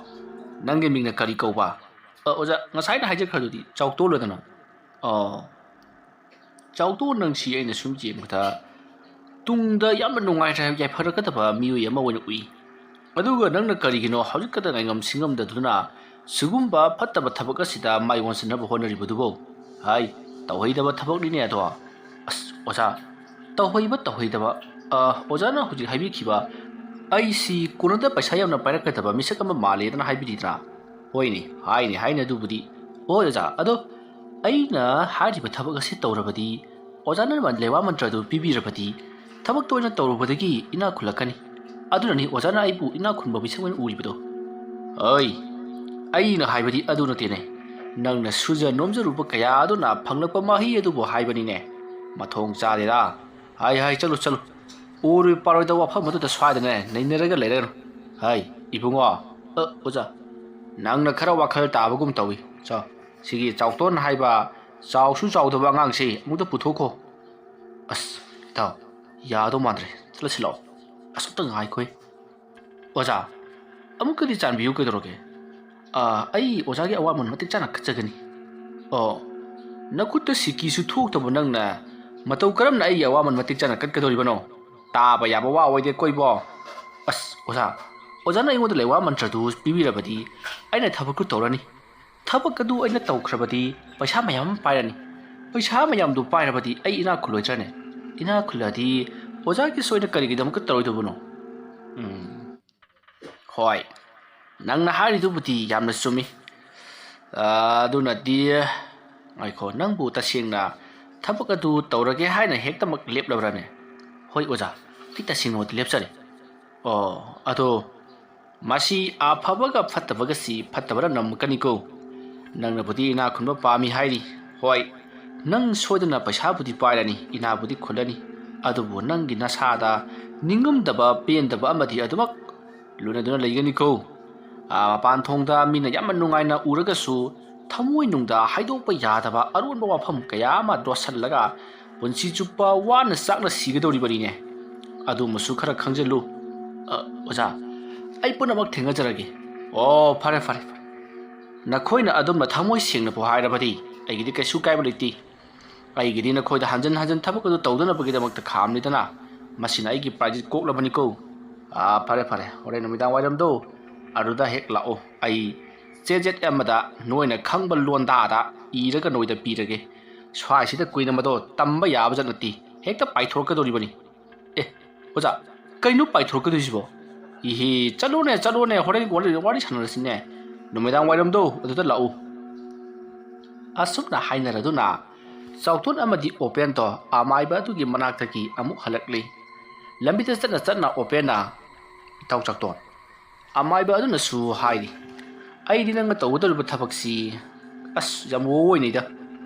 ꯅꯪꯒꯤ ꯃꯤꯡꯅ ꯀꯔꯤ ꯀꯧꯕ? ꯑ, ꯑꯣꯖꯥ, ꯉꯁꯥꯏꯅ ꯍꯥꯏꯖꯈ꯭ꯔꯗꯨꯗꯤ, ꯆꯥꯎꯇꯣꯟ ꯑꯗꯨꯅ꯫ ꯑꯣ, ꯆꯥꯎꯇꯣꯟ, ꯅꯪꯁꯤ ꯑꯩꯅ ꯁꯨꯝ ꯌꯦꯡꯕꯗ ꯇꯨꯡꯗ ꯌꯥꯝꯅ ꯅꯨꯡꯉꯥꯏꯔ-, ꯌꯥꯏꯐꯔꯛꯀꯗꯕ ꯃꯤꯑꯣꯏ ꯑꯃ ꯑꯣꯏꯅ ꯎꯏ꯫ ꯑꯗꯨꯒ ꯅꯪꯅ ꯀꯔꯤꯒꯤꯅꯣ ꯍꯧꯖꯤꯛꯇꯗ ꯉꯥꯏꯉꯝ ꯁꯤꯡꯉꯝꯗꯗꯨꯅ ꯁꯤꯒꯨꯝꯕ ꯐꯠꯇꯕ ꯊꯕꯛ ꯑꯁꯤꯗ ꯃꯥꯏ ꯑꯣꯟꯁꯤꯟꯅꯕ ꯍꯣꯠꯅꯔꯤꯕꯗꯨꯕꯣ? ꯍꯥꯏ, ꯇꯧꯍꯩꯗꯕ ꯊꯕꯛꯅꯤꯅꯦ ꯑꯗꯣ꯫ ꯑꯁ, ꯑꯣꯖꯥ, ꯇꯧꯍꯩꯕ ꯇꯧꯍꯩꯗꯕ, ꯑ, ꯑꯣꯖꯥꯅ ꯍꯧꯖꯤꯛ ꯍꯥꯏꯕꯤꯈꯤꯕ ꯑꯩꯁꯤ ꯀꯣꯟꯅꯗ ꯄꯩꯁꯥ ꯌꯥꯝꯅ ꯄꯥꯏꯔꯛꯀꯗꯕ ꯃꯤꯁꯛ ꯑꯃ ꯃꯥꯜꯂꯦꯗꯅ ꯍꯥꯏꯕꯤꯔꯤꯗ꯭ꯔꯥ? ꯍꯣꯏꯅꯦ, ꯍꯥꯏꯅꯦ, ꯍꯥꯏꯅꯦ ꯑꯗꯨꯕꯨꯗꯤ꯫ ꯍꯣꯏ ꯑꯣꯖꯥ, ꯑꯗꯣ ꯑꯩꯅ ꯍꯥꯏꯔꯤꯕ ꯊꯕꯛ ꯑꯁꯤ ꯇꯧꯔꯕꯗꯤ ꯑꯣꯖꯥꯅ ꯂꯩꯋꯥ ꯃꯟꯇ꯭ꯔꯗꯨ ꯄꯤꯕꯤꯔꯕꯗꯤ ꯊꯕꯛꯇꯣ ꯑꯣꯏꯅ ꯇꯧꯔꯨꯕꯗꯒꯤ ꯏꯅꯥꯛ ꯈꯨꯜꯂꯛꯀꯅꯤ꯫ ꯑꯗꯨꯅꯅꯤ ꯑꯣꯖꯥꯅ ꯑꯩꯕꯨ ꯏꯅꯥꯛ ꯈꯨꯟꯕ ꯃꯤꯁꯛ ꯑꯣꯏꯅ ꯎꯔꯤꯕꯗꯣ꯫ ꯑꯩ ꯑꯩꯅ ꯍꯥꯏꯕꯗꯤ ꯑꯗꯨ ꯅꯠꯇꯦꯅꯦ꯫ ꯅꯪꯅ ꯁꯨꯖ ꯅꯣꯝꯖꯔꯨꯕ ꯀꯌꯥ ꯑꯗꯨꯅ ꯐꯪꯂꯛꯄ ꯃꯍꯩ ꯑꯗꯨꯕꯨ ꯍꯥꯏꯕꯅꯤꯅꯦ꯫ ꯃꯊꯣꯡ ꯆꯥꯗꯦꯗ꯫ ꯍꯥꯏ ꯍꯥꯏ, ꯆꯠꯂꯨ ꯆꯠꯂꯨ꯫ ꯑꯣꯏꯔꯣꯏ ꯄꯥꯔꯣꯏꯗ ꯋꯥꯐꯝ ꯑꯗꯨꯗ ꯁ꯭ꯋꯥꯏꯗꯅꯦ ꯅꯩꯅꯔꯒ ꯂꯩꯔꯒꯅꯨ꯫ ꯍꯥꯏ ꯏꯕꯨꯡꯉꯣ꯫ ꯑ, ꯑꯣꯖꯥ꯫ ꯅꯪꯅ ꯈꯔ ꯋꯥꯈꯜ ꯇꯥꯕꯒꯨꯝ ꯇꯧꯏ꯫ ꯆꯥꯎ, ꯁꯤꯒꯤ ꯆꯥꯎꯇꯣꯟ ꯍꯥꯏꯕ ꯆꯥꯎꯁꯨ ꯆꯥꯎꯗꯕ ꯑꯉꯥꯡꯁꯤ ꯑꯃꯨꯛꯇ ꯄꯨꯊꯣꯛꯈꯣ꯫ ꯑꯁ, ꯏꯇꯥꯎ, ꯌꯥꯗꯧ ꯃꯥꯟꯗ꯭ꯔꯦ꯫ ꯆꯠꯂꯁꯤ ꯂꯥꯛꯑꯣ꯫ ꯑꯁ, ꯑꯝꯇ ꯉꯥꯏꯈꯣꯍꯦ꯫ ꯑꯣꯖꯥ, ꯑꯃꯨꯛꯀꯗꯤ ꯆꯥꯟꯕꯤꯌꯨ, ꯀꯩꯗꯧꯔꯒꯦ? ꯑꯥ, ꯑꯩ ꯑꯣꯖꯥꯒꯤ ꯑꯋꯥꯃꯟ ꯃꯇꯤꯛ ꯆꯥꯅ ꯀꯠꯆꯒꯅꯤ꯫ ꯑꯣ, ꯅꯈꯨꯠꯇ ꯁꯤꯀꯤꯁꯨ ꯊꯣꯛꯇꯕ ꯅꯪꯅ ꯃꯇꯧ ꯀꯔꯝꯅ ꯑꯩꯒꯤ ꯑꯋꯥꯃꯟ ꯃꯇꯤꯛ ꯆꯥꯅ ꯀꯠꯀꯗꯧꯔꯤꯕꯅꯣ? ꯇꯥꯕ ꯌꯥꯕ ꯋꯥ ꯑꯣꯏꯗꯦ ꯀꯣꯏꯕꯣ꯫ ꯑꯁ, ꯑꯣꯖꯥ, ꯑꯣꯖꯥꯅ ꯑꯩꯉꯣꯟꯗ ꯂꯩꯋꯥ ꯃꯟꯇ꯭ꯔꯗꯨ ꯄꯤꯕꯤꯔꯕꯗꯤ ꯑꯩꯅ ꯊꯕꯛꯇꯨ ꯇꯧꯔꯅꯤ꯫ ꯊꯕꯛ ꯑꯗꯨ ꯑꯩꯅ ꯇꯧꯈ꯭ꯔꯕꯗꯤ ꯄꯩꯁꯥ ꯃꯌꯥꯝ ꯑꯃ ꯄꯥꯏꯔꯅꯤ꯫ ꯄꯩꯁꯥ ꯃꯌꯥꯝꯗꯨ ꯄꯥꯏꯔꯕꯗꯤ ꯑꯩ ꯏꯅꯥꯛ ꯈꯨꯜꯂꯣꯏꯗ꯭ꯔꯅꯦ? ꯏꯅꯥꯛ ꯈꯨꯜꯂꯗꯤ ꯑꯣꯖꯥꯒꯤꯁꯨ ꯑꯩꯅ ꯀꯔꯤꯒꯤꯗꯃꯛꯇ ꯇꯧꯔꯣꯏꯗꯕꯅꯣ? ꯎꯝ, ꯍꯣꯏ, ꯅꯪꯅ ꯍꯥꯏꯔꯤꯗꯨꯕꯨꯗꯤ ꯌꯥꯝꯅ ꯆꯨꯝꯃꯤ꯫ ꯑꯥ, ꯑꯗꯨꯅꯗꯤ, ꯉꯥꯏꯈꯣ, ꯅꯪꯕꯨ ꯇꯁꯦꯡꯅ ꯊꯕꯛ ꯑꯗꯨ ꯇꯧꯔꯒꯦ ꯍꯥꯏꯅ ꯍꯦꯛꯇꯃꯛ ꯂꯦꯞꯂꯕ꯭ꯔꯅꯦ? ꯍꯣꯏ ꯑꯣꯖꯥ, ꯑꯩ ꯇꯁꯦꯡꯅꯃꯛꯇꯤ ꯂꯦꯞꯆꯔꯦ꯫ ꯑꯣ, ꯑꯗꯣ ꯃꯁꯤ ꯑꯐꯕꯒ ꯐꯠꯇꯕꯒꯁꯤ ꯐꯠꯇꯕꯅ ꯅꯝꯃꯛꯀꯅꯤꯀꯣ꯫ ꯅꯪꯅꯕꯨꯗꯤ ꯏꯅꯥꯛ ꯈꯨꯟꯕ ꯄꯥꯝꯃꯤ ꯍꯥꯏꯔꯤ꯫ ꯍꯣꯏ, ꯅꯪ ꯁꯣꯏꯗꯅ ꯄꯩꯁꯥꯕꯨꯗꯤ ꯄꯥꯏꯔꯅꯤ, ꯏꯅꯥꯕꯨꯗꯤ ꯈꯨꯜꯂꯅꯤ꯫ ꯑꯗꯨꯕꯨ ꯅꯪꯒꯤ ꯅꯁꯥꯗ ꯅꯤꯡꯉꯝꯗꯕ, ꯄꯦꯟꯗꯕ ꯑꯃꯗꯤ ꯑꯗꯨꯃꯛ ꯂꯣꯏꯅꯗꯨꯅ ꯂꯩꯒꯅꯤꯀꯣ꯫ ꯑꯥ, ꯃꯄꯥꯟ ꯊꯣꯡꯗ ꯃꯤꯅ ꯌꯥꯝꯅ ꯅꯨꯡꯉꯥꯏꯅ ꯎꯔꯒꯁꯨ ꯊꯃꯣꯏꯅꯨꯡꯗ ꯍꯥꯏꯗꯣꯛꯄ ꯌꯥꯗꯕ ꯑꯔꯣꯟꯕ ꯋꯥꯐꯝ ꯀꯌꯥ ꯑꯃ ꯂꯣꯠꯁꯤꯜꯂꯒ ꯄꯨꯟꯁꯤ ꯆꯨꯞꯄ ꯋꯥꯅ ꯆꯥꯛꯅ ꯁꯤꯒꯗꯧꯔꯤꯕꯅꯤꯅꯦ꯫ ꯑꯗꯨꯃꯁꯨ ꯈꯔ ꯈꯪꯖꯤꯜꯂꯨ꯫ ꯑ, ꯑꯣꯖꯥ, ꯑꯩ ꯄꯨꯝꯅꯃꯛ ꯊꯦꯡꯅꯖꯔꯒꯦ꯫ ꯑꯣ, ꯐꯔꯦ, ꯐꯔꯦ, ꯐꯔꯦ꯫ ꯅꯈꯣꯏꯅ ꯑꯗꯨꯝꯅ ꯊꯃꯣꯏ ꯁꯦꯡꯅꯕꯨ ꯍꯥꯏꯔꯕꯗꯤ ꯑꯩꯒꯤꯗꯤ ꯀꯩꯁꯨ ꯀꯥꯏꯕ ꯂꯩꯇꯦ꯫ ꯑꯩꯒꯤꯗꯤ ꯅꯈꯣꯏꯗ ꯍꯟꯖꯤꯟ ꯍꯟꯖꯤꯟ ꯊꯕꯛ ꯑꯗꯨ ꯇꯧꯗꯅꯕꯒꯤꯗꯃꯛꯇ ꯈꯥꯝꯂꯤꯗꯅ꯫ ꯃꯁꯤꯅ ꯑꯩꯒꯤ ꯄ꯭ꯔꯥꯏꯖ ꯀꯣꯛꯂꯕꯅꯤꯀꯣ꯫ ꯑꯥ, ꯐꯔꯦ, ꯐꯔꯦ, ꯍꯣꯔꯦꯟ ꯅꯨꯃꯤꯗꯥꯡ ꯋꯥꯏꯔꯝꯗꯣ ꯑꯗꯨꯗ ꯍꯦꯛ ꯂꯥꯛꯑꯣ꯫ ꯑꯩ ꯆꯦ ꯖꯦꯠ ꯑꯃꯗ ꯅꯣꯏꯅ ꯈꯪꯕ ꯂꯣꯟꯗꯥꯗ ꯏꯔꯒ ꯅꯣꯏꯗ ꯄꯤꯔꯒꯦ꯫ ꯁ꯭ꯋꯥꯏꯁꯤꯗ ꯀꯨꯏꯅ ꯃꯗꯣ ꯇꯝꯕ ꯌꯥꯕ ꯖꯥꯠ ꯅꯠꯇꯦ, ꯍꯦꯛꯇ ꯄꯥꯏꯊꯣꯔꯛꯀꯗꯧꯔꯤꯕꯅꯤ꯫ ꯑꯦ, ꯑꯣꯖꯥ, ꯀꯩꯅꯣ ꯄꯥꯏꯊꯣꯔꯛꯀꯗꯣꯏꯁꯤꯕꯣ? "ꯏꯍꯤ, ꯆꯠꯂꯨꯅꯦ, ꯆꯠꯂꯨꯅꯦ, ꯍꯣꯔꯦꯟ ꯋꯥꯔꯤ, ꯋꯥꯔꯤ ꯁꯥꯟꯅꯔꯁꯤꯅꯦ꯫ ꯅꯨꯃꯤꯗꯥꯡ ꯋꯥꯏꯔꯝꯗꯣ ꯑꯗꯨꯗ ꯂꯥꯛꯎ"꯫ ꯑꯁꯨꯝꯅ ꯍꯥꯏꯅꯔꯗꯨꯅ ꯆꯥꯎꯇꯣꯟ ꯑꯃꯗꯤ ꯑꯣꯄꯦꯟꯗꯣ ꯑꯃꯥꯏꯕ ꯑꯗꯨꯒꯤ ꯃꯅꯥꯛꯇꯒꯤ ꯑꯃꯨꯛ ꯍꯜꯂꯛꯂꯤ꯫ ꯂꯝꯕꯤꯗ ꯆꯠꯅ ꯆꯠꯅ ꯑꯣꯄꯦꯟꯅ, "ꯏꯇꯥꯎ ꯆꯥꯎꯇꯣꯟ," ꯑꯃꯥꯏꯕ ꯑꯗꯨꯅꯁꯨ ꯍꯥꯏꯔꯤ, "ꯑꯩꯗꯤ ꯅꯪꯅ ꯇꯧꯒꯗꯧꯔꯤꯕ ꯊꯕꯛꯁꯤ ꯑꯁ ꯌꯥꯝ ꯋꯥꯑꯣꯏꯅꯩꯗ꯫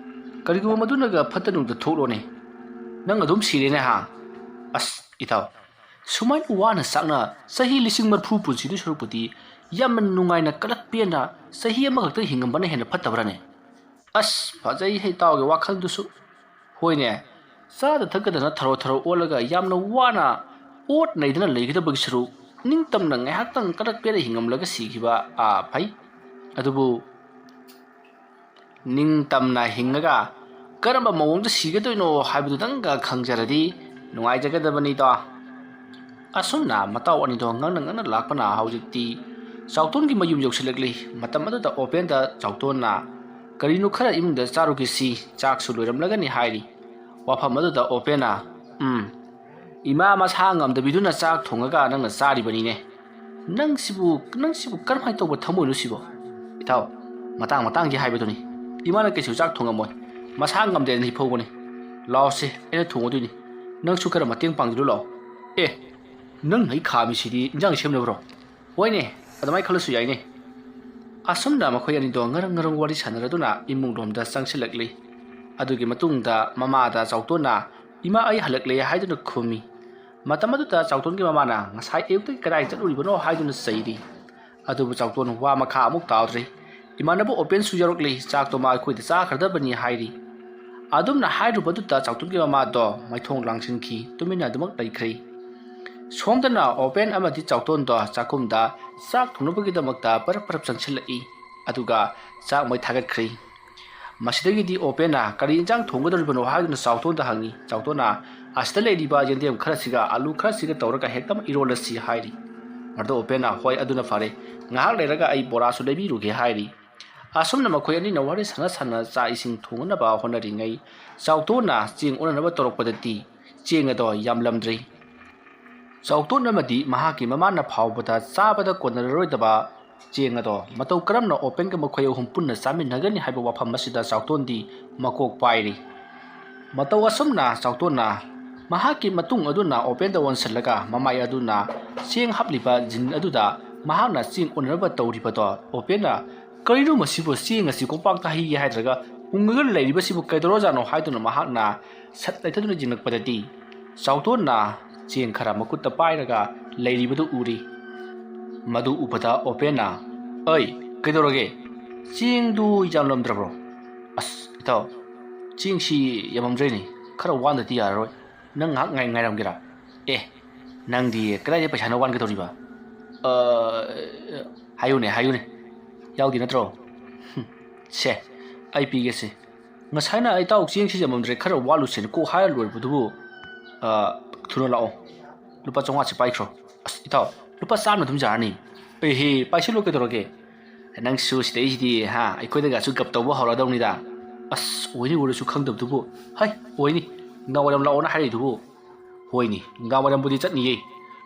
ꯀꯔꯤꯒꯨꯝꯕ ꯃꯗꯨꯅꯒ ꯐꯠꯇ ꯅꯨꯡꯗ ꯊꯣꯛꯂꯣꯅꯦ, ꯅꯪ ꯑꯗꯨꯝ ꯁꯤꯔꯦꯅꯦ ꯍꯥ? ꯑꯁ ꯏꯇꯥꯎ, ꯁꯨꯃꯥꯏꯅ ꯋꯥꯅ ꯆꯥꯛꯅ ꯆꯍꯤ ꯂꯤꯁꯤꯡ ꯃꯔꯤꯐꯨ ꯄꯨꯟꯁꯤꯗꯨ ꯁꯔꯨꯛꯄꯨꯗꯤ ꯌꯥꯝꯅ ꯅꯨꯡꯉꯥꯏꯅ ꯀꯂꯛ ꯄꯦꯟꯅ ꯆꯍꯤ ꯑꯃꯈꯛꯇ ꯍꯤꯡꯉꯝꯕꯅ ꯍꯦꯟꯅ ꯐꯠꯇꯕ꯭ꯔꯥꯅꯦ?" "ꯑꯁ, ꯐꯖꯩꯍꯦ ꯏꯇꯥꯎꯒꯤ ꯋꯥꯈꯜꯗꯨꯁꯨ꯫ ꯍꯣꯏꯅꯦ, ꯆꯥꯗ ꯊꯛꯀꯗꯅ ꯊꯔꯣ ꯊꯔꯣ ꯑꯣꯜꯂꯒ ꯌꯥꯝꯅ ꯋꯥꯅ ꯑꯣꯠ ꯅꯩꯗꯅ ꯂꯩꯒꯗꯕꯒꯤ ꯁꯔꯨꯛ, ꯅꯤꯡꯇꯝꯅ ꯉꯥꯏꯍꯥꯛꯇꯪ ꯀꯂꯛ ꯄꯦꯟꯅ ꯍꯤꯡꯉꯝꯂꯒ ꯁꯤꯈꯤꯕ, ꯑꯥ, ꯐꯩ꯫ ꯑꯗꯨꯕꯨ ꯅꯤꯡꯇꯝꯅ ꯍꯤꯡꯉꯒ ꯀꯔꯝꯕ ꯃꯑꯣꯡꯗ ꯁꯤꯒꯗꯣꯏꯅꯣ ꯍꯥꯏꯕꯗꯨꯗꯪꯒ ꯈꯪꯖꯔꯗꯤ ꯅꯨꯡꯉꯥꯏꯖꯒꯗꯕꯅꯤꯗꯣ"꯫ ꯑꯁꯨꯝꯅ ꯃꯇꯥꯎ ꯑꯅꯤꯗꯣ ꯉꯥꯡꯅ ꯉꯥꯡꯅ ꯂꯥꯛꯄꯅ ꯍꯧꯖꯤꯛꯇꯤ ꯆꯥꯎꯇꯣꯟꯒꯤ ꯃꯌꯨꯝ ꯌꯧꯁꯤꯜꯂꯛꯂꯤ꯫ ꯃꯇꯝ ꯑꯗꯨꯗ ꯑꯣꯄꯦꯟꯗ ꯆꯥꯎꯇꯣꯟꯅ, "ꯀꯔꯤꯅꯣ ꯈꯔ ꯏꯃꯨꯡꯗ ꯆꯥꯔꯨꯈꯤꯁꯤ, ꯆꯥꯛꯁꯨ ꯂꯣꯏꯔꯝꯂꯒꯅꯤ" ꯍꯥꯏꯔꯤ꯫ ꯋꯥꯐꯝ ꯑꯗꯨꯗ ꯑꯣꯄꯦꯟꯅ, "ꯎꯝ, ꯏꯃꯥ ꯃꯁꯥ ꯉꯝꯗꯕꯤꯗꯨꯅ ꯆꯥꯛ ꯊꯣꯡꯉꯒ ꯅꯪꯅ ꯆꯥꯔꯤꯕꯅꯤꯅꯦ꯫ ꯅꯪꯁꯤꯕꯨ, ꯅꯪꯁꯤꯕꯨ ꯀꯔꯝꯍꯥꯏꯅ ꯇꯧꯕ ꯊꯃꯣꯏꯅꯣ ꯁꯤꯕꯣ?" "ꯏꯇꯥꯎ, ꯃꯇꯥꯡ ꯃꯇꯥꯡꯒꯤ ꯍꯥꯏꯕꯗꯨꯅꯤ꯫ ꯏꯃꯥꯅ ꯀꯩꯁꯨ ꯆꯥꯛ ꯊꯣꯡꯉꯝꯃꯣꯏ꯫ ꯃꯁꯥ ꯉꯝꯗꯦꯅ ꯍꯤꯞꯍꯧꯕꯅꯤ꯫ ꯂꯥꯛꯑꯣꯁꯦ, ꯑꯩꯅ ꯊꯣꯡꯉꯗꯣꯏꯅꯤ꯫ ꯅꯪꯁꯨ ꯈꯔ ꯃꯇꯦꯡ ꯄꯥꯡꯁꯤꯜꯂꯨ ꯂꯥꯛꯑꯣ꯫ ꯑꯦ, ꯅꯪꯅ ꯑꯩ ꯈꯥꯝꯃꯤꯁꯤꯗꯤ ꯏꯟꯖꯥꯡ ꯁꯦꯝꯅꯕ꯭ꯔꯣ? ꯍꯣꯏꯅꯦ, ꯑꯗꯨꯃꯥꯏꯅ ꯈꯜꯂꯁꯨ ꯌꯥꯏꯅꯦ"꯫ ꯑꯁꯨꯝꯅ ꯃꯈꯣꯏ ꯑꯅꯤꯗꯣ ꯉꯔꯪ ꯉꯔꯪ ꯋꯥꯔꯤ ꯁꯥꯟꯅꯔꯗꯨꯅ ꯏꯃꯨꯡ ꯂꯣꯝꯗ ꯆꯪꯁꯤꯜꯂꯛꯂꯤ꯫ ꯑꯗꯨꯒꯤ ꯃꯇꯨꯡꯗ ꯃꯃꯥꯗ ꯆꯥꯎꯇꯣꯟꯅ, "ꯏꯃꯥ, ꯑꯩ ꯍꯜꯂꯛꯂꯦ" ꯍꯥꯏꯗꯨꯅ ꯈꯨꯝꯃꯤ꯫ ꯃꯇꯝ ꯑꯗꯨꯗ ꯆꯥꯎꯇꯣꯟꯒꯤ ꯃꯃꯥꯅ, "ꯉꯁꯥꯏ ꯑꯌꯨꯛꯇꯒꯤ ꯀꯗꯥꯏ ꯆꯠꯂꯨꯔꯤꯕꯅꯣ?" ꯍꯥꯏꯗꯨꯅ ꯆꯩꯔꯤ꯫ ꯑꯗꯨꯕꯨ ꯆꯥꯎꯇꯣꯟ ꯋꯥ ꯃꯈꯥ ꯑꯃꯨꯛ ꯇꯥꯗ꯭ꯔꯤ꯫ ꯏꯃꯥꯟꯅꯕ ꯑꯣꯄꯦꯟꯁꯨ ꯌꯥꯎꯔꯛꯂꯤ, ꯆꯥꯛꯇꯣ ꯃꯥ ꯑꯩꯈꯣꯏꯗ ꯆꯥꯈ꯭ꯔꯗꯕꯅꯤ ꯍꯥꯏꯔꯤ꯫ ꯑꯗꯨꯝꯅ ꯍꯥꯏꯔꯨꯕꯗꯨꯗ ꯆꯥꯎꯇꯣꯟꯒꯤ ꯃꯃꯥꯗꯣ ꯃꯥꯏꯊꯣꯡ ꯂꯥꯡꯁꯤꯟꯈꯤ, ꯇꯨꯃꯤꯟꯅ ꯑꯗꯨꯃꯛ ꯂꯩꯈ꯭ꯔꯦ꯫ ꯁꯣꯝꯗꯅ ꯑꯣꯄꯦꯟ ꯑꯃꯗꯤ ꯆꯥꯎꯇꯣꯟꯗꯣ ꯆꯥꯛꯈꯨꯝꯗ ꯆꯥꯛ ꯊꯣꯡꯅꯕꯒꯤꯗꯃꯛꯇ ꯄꯔꯞ ꯄꯔꯞ ꯆꯪꯁꯤꯜꯂꯛꯏ, ꯑꯗꯨꯒ ꯆꯥꯛ ꯃꯩ ꯊꯥꯒꯠꯈ꯭ꯔꯦ꯫ ꯃꯁꯤꯗꯒꯤꯗꯤ ꯑꯣꯄꯦꯟꯅ, "ꯀꯔꯤ ꯏꯟꯖꯥꯡ ꯊꯣꯡꯒꯗꯧꯔꯤꯕꯅꯣ?" ꯍꯥꯏꯗꯨꯅ ꯆꯥꯎꯇꯣꯟꯗ ꯍꯪꯉꯤ꯫ ꯆꯥꯎꯇꯣꯟꯅ, "ꯑꯁꯤꯗ ꯂꯩꯔꯤꯕ ꯌꯦꯟꯗꯦꯝ ꯈꯔꯁꯤꯒ ꯑꯂꯨ ꯈꯔꯁꯤꯒ ꯇꯧꯔꯒ ꯍꯦꯛꯇꯃꯛ ꯏꯔꯣꯜꯂꯁꯤ" ꯍꯥꯏꯔꯤ꯫ ꯃꯗꯨ ꯑꯣꯄꯦꯟꯅ, "ꯍꯣꯏ, ꯑꯗꯨꯅ ꯐꯔꯦ, ꯉꯥꯏꯍꯥꯛ ꯂꯩꯔꯒ ꯑꯩ ꯕꯣꯔꯥꯁꯨ ꯂꯩꯕꯤꯔꯨꯒꯦ" ꯍꯥꯏꯔꯤ꯫ ꯑꯁꯨꯝꯅ ꯃꯈꯣꯏ ꯑꯅꯤꯅ ꯋꯥꯔꯤ ꯁꯥꯟꯅ ꯁꯥꯟꯅ ꯆꯥꯛ ꯏꯁꯤꯡ ꯊꯣꯡꯅꯅꯕ ꯍꯣꯠꯅꯔꯤꯉꯩ, ꯆꯥꯎꯇꯣꯟꯅ ꯆꯦꯡ ꯑꯣꯟꯅꯅꯕ ꯇꯧꯔꯛꯄꯗꯗꯤ ꯆꯦꯡ ꯑꯗꯣ ꯌꯥꯝꯂꯝꯗ꯭ꯔꯦ꯫ ꯆꯥꯎꯇꯣꯟ ꯑꯃꯗꯤ ꯃꯍꯥꯛꯀꯤ ꯃꯃꯥꯅ ꯐꯥꯎꯕꯗ ꯆꯥꯕꯗ ꯀꯣꯟꯅꯔꯔꯣꯏꯗꯕ ꯆꯦꯡ ꯑꯗꯣ ꯃꯇꯧ ꯀꯔꯝꯅ ꯑꯣꯄꯦꯟꯒ ꯃꯈꯣꯏ ꯑꯍꯨꯝ ꯄꯨꯟꯅ ꯆꯥꯃꯤꯟꯅꯒꯅꯤ ꯍꯥꯏꯕ ꯋꯥꯐꯝ ꯑꯁꯤꯗ ꯆꯥꯎꯇꯣꯟꯗꯤ ꯃꯀꯣꯛ ꯄꯥꯏꯔꯤ꯫ ꯃꯇꯧ ꯑꯁꯨꯝꯅ ꯆꯥꯎꯇꯣꯟꯅ ꯃꯍꯥꯛꯀꯤ ꯃꯇꯨꯡ ꯑꯗꯨꯅ ꯑꯣꯄꯦꯟꯗ ꯑꯣꯟꯁꯤꯜꯂꯒ ꯃꯃꯥꯏ ꯑꯗꯨꯅ ꯆꯦꯡ ꯍꯥꯞꯂꯤꯕ ꯖꯤꯟ ꯑꯗꯨꯗ ꯃꯍꯥꯛꯅ ꯆꯦꯡ ꯑꯣꯟꯅꯅꯕ ꯇꯧꯔꯤꯕꯗꯣ ꯑꯣꯄꯦꯟꯅ "ꯀꯔꯤꯅꯣ ꯃꯁꯤꯕꯨ? ꯆꯦꯡ ꯑꯁꯤ ꯀꯣꯝꯄꯥꯛꯇ ꯍꯩꯒꯦ ꯍꯥꯏꯗ꯭ꯔꯒ ꯎꯪꯉꯒ ꯂꯩꯔꯤꯕꯁꯤꯕꯨ ꯀꯩꯗꯧꯔꯖꯥꯠꯅꯣ?" ꯍꯥꯏꯗꯨꯅ ꯃꯍꯥꯛꯅ ꯁꯠ ꯂꯩꯊꯗꯨꯅ ꯌꯦꯡꯂꯛꯄꯗꯗꯤ ꯆꯥꯎꯇꯣꯟꯅ ꯆꯦꯡ ꯈꯔ ꯃꯈꯨꯠꯇ ꯄꯥꯏꯔꯒ ꯂꯩꯔꯤꯕꯗꯨ ꯎꯔꯤ꯫ ꯃꯗꯨ ꯎꯕꯗ ꯑꯣꯄꯦꯟꯅ, "ꯑꯩ, ꯀꯩꯗꯧꯔꯒꯦ? ꯆꯦꯡꯗꯨ ꯌꯥꯝꯂꯝꯗ꯭ꯔꯕ꯭ꯔꯣ?" "ꯑꯁ, ꯏꯇꯥꯎ, ꯆꯦꯡꯁꯤ ꯌꯥꯝꯃꯝꯗ꯭ꯔꯦꯅꯦ꯫ ꯈꯔ ꯋꯥꯟꯗꯗꯤ ꯌꯥꯔꯔꯣꯏ꯫ ꯅꯪ ꯉꯥꯏꯍꯥꯛ ꯉꯥꯏ-, ꯉꯥꯏꯔꯝꯒꯦꯔꯥ?" "ꯑꯦ, ꯅꯪꯗꯤ ꯀꯗꯥꯏꯗ ꯄꯩꯁꯥꯅꯣ ꯋꯥꯟꯒꯗꯧꯔꯤꯕ?" "ꯑ, ꯍꯥꯏꯌꯨꯅꯦ, ꯍꯥꯏꯌꯨꯅꯦ꯫ ꯌꯥꯎꯗꯦ ꯅꯠꯇ꯭ꯔꯣ? ꯍꯨꯝ, ꯁꯦ, ꯑꯩ ꯄꯤꯒꯦꯁꯦ꯫ ꯉꯁꯥꯏꯅ 'ꯏꯇꯥꯎ, ꯆꯦꯡꯁꯤ ꯌꯥꯝꯃꯝꯗ꯭ꯔꯦ, ꯈꯔ ꯋꯥꯠꯂꯨꯁꯦꯅ' ꯀꯣꯛ ꯍꯥꯏꯔ ꯂꯣꯏꯔꯕꯗꯨꯕꯨ, ꯑ, ꯊꯨꯅ ꯂꯥꯛꯑꯣ꯫ ꯂꯨꯄꯥ ꯆꯥꯝꯃꯉꯥꯁꯤ ꯄꯥꯏꯈ꯭ꯔꯣ꯫" "ꯑꯁ, ꯏꯇꯥꯎ, ꯂꯨꯄꯥ ꯆꯥꯝꯃꯅ ꯑꯗꯨꯝ ꯌꯥꯔꯅꯤ꯫" "ꯑꯦꯍꯦ, ꯄꯥꯏꯁꯤꯜꯂꯣ, ꯀꯩꯗꯧꯔꯒꯦ? ꯅꯪꯁꯨ ꯁꯤꯗꯩꯁꯤꯗꯤ, ꯍꯥ, ꯑꯩꯈꯣꯏꯗꯒꯁꯨ ꯒꯞ ꯇꯧꯕ ꯍꯧꯔꯗꯧꯅꯤꯗ꯫" "ꯑꯁ, ꯑꯣꯏꯅꯤ ꯑꯣꯏꯔꯁꯨ ꯈꯪꯗꯕꯗꯨꯕꯨ꯫" "ꯍꯩ, ꯑꯣꯏꯅꯤ, ꯅꯨꯡꯗꯥꯡ ꯋꯥꯏꯔꯝ ꯂꯥꯛꯑꯣꯅ ꯍꯥꯏꯔꯛꯏꯗꯨꯕꯨ꯫" "ꯍꯣꯏꯅꯤ, ꯅꯨꯡꯗꯥꯡ ꯋꯥꯏꯔꯝꯕꯨꯗꯤ ꯆꯠꯅꯤꯌꯦ꯫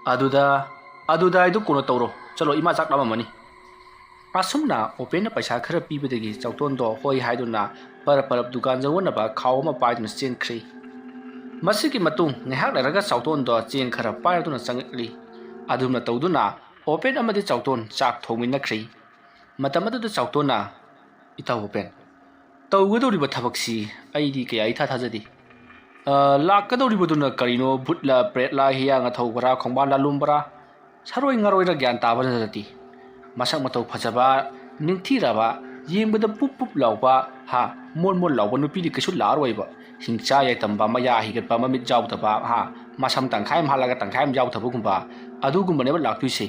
ꯑꯗꯨꯗ, ꯑꯗꯨꯗ ꯑꯩꯗꯨ ꯀꯣꯟꯅ ꯇꯧꯔꯣ꯫ ꯆꯠꯂꯣ, ꯏꯃꯥ ꯆꯥꯛ ꯂꯥꯝꯃꯝꯃꯅꯤ꯫" ꯑꯁꯨꯝꯅ ꯑꯣꯄꯦꯟꯅ ꯄꯩꯁꯥ ꯈꯔ ꯄꯤꯕꯗꯒꯤ ꯆꯥꯎꯇꯣꯟꯗꯣ ꯍꯣꯏ ꯍꯥꯏꯗꯨꯅ ꯄꯔꯞ ꯄꯔꯞ ꯗꯨꯀꯥꯟ ꯌꯧꯅꯅꯕ ꯈꯥꯎ ꯑꯃ ꯄꯥꯏꯗꯨꯅ ꯆꯦꯟꯈ꯭ꯔꯤ꯫ ꯃꯁꯤꯒꯤ ꯃꯇꯨꯡ ꯉꯥꯏꯍꯥꯛ ꯂꯩꯔꯒ ꯆꯥꯎꯇꯣꯟꯗꯣ ꯆꯦꯡ ꯈꯔ ꯄꯥꯏꯔꯗꯨꯅ ꯆꯪꯂꯛꯂꯤ꯫ ꯑꯗꯨꯝꯅ ꯇꯧꯗꯨꯅ ꯑꯣꯄꯦꯟ ꯑꯃꯗꯤ ꯆꯥꯎꯇꯣꯟ ꯆꯥꯛ ꯊꯣꯡꯃꯤꯟꯅꯈ꯭ꯔꯤ꯫ ꯃꯇꯝ ꯑꯗꯨꯗ ꯆꯥꯎꯇꯣꯟꯅ, "ꯏꯇꯥꯎ ꯑꯣꯄꯦꯟ, ꯇꯧꯒꯗꯧꯔꯤꯕ ꯊꯕꯛꯁꯤ ꯑꯩꯗꯤ ꯀꯌꯥ ꯏꯊꯥ ꯊꯥꯖꯗꯦ꯫ ꯑ, ꯂꯥꯛꯀꯗꯧꯔꯤꯕꯗꯨꯅ ꯀꯔꯤꯅꯣ? ꯚꯨꯠꯂ, ꯄ꯭ꯔꯦꯠꯂ, ꯍꯤꯌꯥꯡ ꯑꯊꯧꯕꯔꯥ, ꯈꯣꯡꯕꯥꯜ ꯂꯥꯂꯨꯝꯕꯔꯥ? ꯁꯥꯔꯣꯏ ꯉꯥꯔꯣꯏꯔ ꯒ꯭ꯌꯥꯟ ꯇꯥꯕ ꯅꯠꯇꯦ꯫ ꯃꯁꯛ ꯃꯇꯧ ꯐꯖꯕ, ꯅꯤꯡꯊꯤꯔꯕ, ꯌꯦꯡꯕꯗ ꯄꯨꯞ ꯄꯨꯞ ꯂꯥꯎꯕ, ꯍꯥ, ꯃꯣꯟ ꯃꯣꯟ ꯂꯥꯎꯕ ꯅꯨꯄꯤꯗꯤ ꯀꯩꯁꯨ ꯂꯥꯛꯑꯔꯣꯏꯕ꯫ ꯍꯤꯡꯆꯥ ꯌꯥꯏꯇꯝꯕ, ꯃꯌꯥ ꯍꯤꯒꯠꯄ, ꯃꯃꯤꯠ ꯌꯥꯎꯗꯕ, ꯍꯥ, ꯃꯁꯝ ꯇꯪꯈꯥꯏ ꯑꯃ ꯍꯥꯠꯂꯒ ꯇꯪꯈꯥꯏ ꯑꯃ ꯌꯥꯎꯗꯕꯒꯨꯝꯕ, ꯑꯗꯨꯒꯨꯝꯕꯅꯦꯕ ꯂꯥꯛꯇꯣꯏꯁꯦ꯫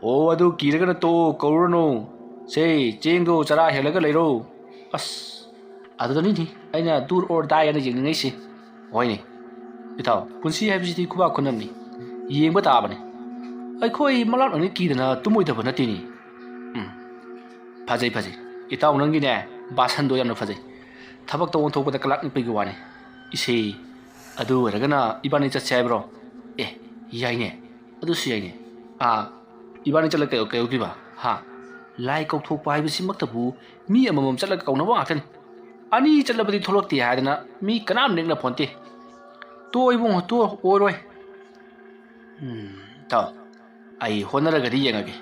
ꯑꯣ, ꯑꯗꯨ ꯀꯤꯔꯒꯅ ꯇꯣꯛꯑꯣ, ꯀꯧꯔꯨꯔꯅꯨ꯫ ꯁꯦ, ꯆꯦꯡꯗꯣ ꯆꯔꯥ ꯍꯦꯜꯂꯒ ꯂꯩꯔꯣ꯫" ꯑꯁ, ꯑꯗꯨꯗꯅꯤꯅꯦ ꯑꯩꯅ "Do or Die" ꯑꯅ ꯌꯦꯡꯅꯤꯡꯉꯤꯁꯦ꯫ ꯍꯣꯏꯅꯦ, ꯏꯇꯥꯎ, ꯄꯨꯟꯁꯤ ꯍꯥꯏꯕꯁꯤꯗꯤ ꯈꯨꯕꯥꯛ ꯈꯨꯅꯝꯅꯤ꯫ ꯌꯦꯡꯕ ꯇꯥꯕꯅꯤ꯫ ꯑꯩꯈꯣꯏ ꯃꯂꯥꯛꯅꯅꯤ ꯀꯤꯗꯅ ꯇꯨꯝꯃꯣꯏꯗꯕ ꯅꯠꯇꯦꯅꯦ꯫ ꯎꯝ, ꯐꯖꯩ, ꯐꯖꯩ꯫ ꯏꯇꯥꯎ, ꯅꯪꯒꯤꯅꯦ, ꯕꯥꯁꯟꯗꯣ ꯌꯥꯝꯅ ꯐꯖꯩ꯫ ꯊꯕꯛꯇ ꯑꯣꯟꯊꯣꯛꯄꯗ ꯀꯂꯥꯛ ꯅꯤꯛꯄꯒꯤ ꯋꯥꯅꯤ꯫ ꯏꯁꯦ, ꯑꯗꯨ ꯑꯣꯏꯔꯒꯅ ꯏꯕꯥꯅꯤ ꯆꯠꯁꯦ ꯍꯥꯏꯕ꯭ꯔꯣ? ꯑꯦ, ꯌꯥꯏꯅꯦ, ꯑꯗꯨꯁꯨ ꯌꯥꯏꯅꯦ꯫ ꯑꯥ, ꯏꯕꯥꯅꯤ ꯆꯠꯂꯒ ꯀꯩꯗꯧ-, ꯀꯩꯗꯧꯗꯣꯏꯕ? ꯍꯥ? ꯂꯥꯏ ꯀꯧꯊꯣꯛꯄ ꯍꯥꯏꯕꯁꯤꯃꯛꯇꯕꯨ ꯃꯤ ꯑꯃꯃꯝ ꯆꯠꯂꯒ ꯀꯧꯅꯕ ꯉꯥꯛꯇꯅꯤ꯫ ꯑꯅꯤ ꯆꯠꯂꯕꯗꯤ ꯊꯣꯛꯂꯛꯇꯦ ꯍꯥꯏꯗꯅ ꯃꯤ ꯀꯅꯥꯝ ꯅꯦꯛꯅ ꯄꯣꯟꯇꯦ꯫ ꯇꯣ ꯏꯕꯨꯡꯉꯣ, ꯇꯣ, ꯑꯣꯏꯔꯣꯏ꯫ ꯎꯝ, ꯇꯥꯎ, ꯑꯩ ꯍꯣꯠꯅꯔꯒꯗꯤ ꯌꯦꯡꯉꯒꯦ꯫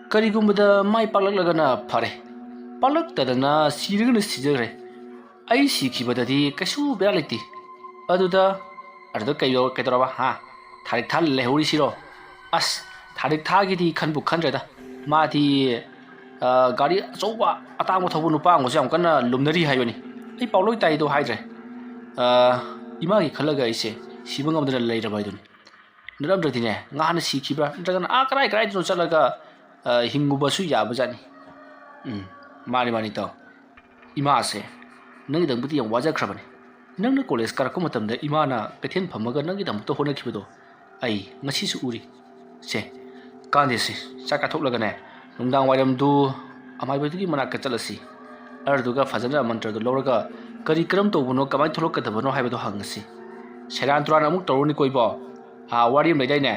ꯀꯔꯤꯒꯨꯝꯕꯗ ꯃꯥꯏ ꯄꯥꯛꯂꯛꯂꯒꯅ ꯐꯔꯦ, ꯄꯥꯛꯂꯛꯇꯗꯅ ꯁꯤꯔꯒꯅ ꯁꯤꯖꯈ꯭ꯔꯦ꯫ ꯑꯩ ꯁꯤꯈꯤꯕꯗꯗꯤ ꯀꯩꯁꯨ ꯕꯦꯔꯥ ꯂꯩꯇꯦ꯫ ꯑꯗꯨꯗ, ꯑꯗꯨꯗ ꯀꯩꯗꯧ-, ꯀꯩꯗꯧꯔꯕ? ꯍꯥ? ꯊꯥꯔꯤꯛ ꯊꯥ ꯂꯩꯍꯧꯔꯤꯁꯤꯔꯣ? ꯑꯁ, ꯊꯥꯔꯤꯛ ꯊꯥꯒꯤꯗꯤ ꯈꯟꯕꯨ ꯈꯟꯗ꯭ꯔꯦꯗ꯫ ꯃꯥꯗꯤ, ꯑ, ꯒꯥꯔꯤ ꯑꯆꯧꯕ ꯑꯇꯥꯡꯕ ꯊꯧꯕ ꯅꯨꯄꯥ ꯑꯃꯒꯁꯨ ꯌꯥꯝ ꯀꯟꯅ ꯂꯨꯝꯅꯔꯤ ꯍꯥꯏꯕꯅꯤ꯫ ꯑꯩ ꯄꯥꯎ ꯂꯣꯏ ꯇꯥꯏꯗꯣ ꯍꯥꯏꯗ꯭ꯔꯦ꯫ ꯑ, ꯏꯃꯥꯒꯤ ꯈꯜꯂꯒ ꯑꯩꯁꯦ ꯁꯤꯕ ꯉꯝꯗꯅ ꯂꯩꯔꯕ ꯍꯥꯏꯗꯨꯅꯤ꯫ ꯅꯠꯂꯝꯗ꯭ꯔꯗꯤꯅꯦ, ꯉꯍꯥꯟꯅ ꯁꯤꯈꯤꯕ꯭ꯔꯥ? ꯅꯠꯇ꯭ꯔꯒꯅ ꯑꯥ ꯀꯔꯥꯏ ꯀꯔꯥꯏꯗꯅꯣ ꯆꯠꯂꯒ, ꯑ, ꯍꯤꯡꯉꯨꯕꯁꯨ ꯌꯥꯕꯖꯥꯠꯅꯤ꯫ ꯎꯝ, ꯃꯥꯅꯤ, ꯃꯥꯅꯤ, ꯏꯇꯥꯎ꯫ ꯏꯃꯥꯁꯦ ꯅꯪꯒꯤꯗꯃꯛꯇꯗꯤ ꯌꯥꯝ ꯋꯥꯖꯈ꯭ꯔꯕꯅꯤ꯫ ꯅꯪꯅ ꯀꯣꯂꯦꯖ ꯀꯥꯔꯛꯄ ꯃꯇꯝꯗ ꯏꯃꯥꯅ ꯀꯩꯊꯦꯜ ꯐꯝꯃꯒ ꯅꯪꯒꯤꯗꯃꯛꯇ ꯍꯣꯠꯅꯈꯤꯕꯗꯣ ꯑꯩ ꯉꯁꯤꯁꯨ ꯎꯔꯤ꯫ ꯁꯦ, ꯀꯥꯟꯗꯦꯁꯦ, ꯆꯥꯛ ꯆꯥꯊꯣꯛꯂꯒꯅꯦ, ꯅꯨꯡꯗꯥꯡ ꯋꯥꯏꯔꯝꯗꯨ ꯑꯃꯥꯏꯕꯗꯨꯒꯤ ꯃꯅꯥꯛꯇ ꯆꯠꯂꯁꯤ꯫ ꯑꯗꯨꯗꯨꯒ ꯐꯖꯅ ꯃꯟꯇ꯭ꯔꯗꯨ ꯂꯧꯔꯒ ꯀꯔꯤ ꯀꯔꯝ ꯇꯧꯕꯅꯣ, ꯀꯃꯥꯏꯅ ꯊꯣꯛꯂꯛꯀꯗꯕꯅꯣ ꯍꯥꯏꯕꯗꯣ ꯍꯪꯉꯁꯤ꯫ ꯁꯦꯔꯥꯟ ꯇꯨꯔꯥꯟ ꯑꯃꯨꯛ ꯇꯧꯔꯨꯅꯤꯀꯣ ꯏꯕꯣ꯫ ꯑꯥ, ꯋꯥꯔꯤ ꯑꯃ ꯂꯩꯗꯥꯏꯅꯦ?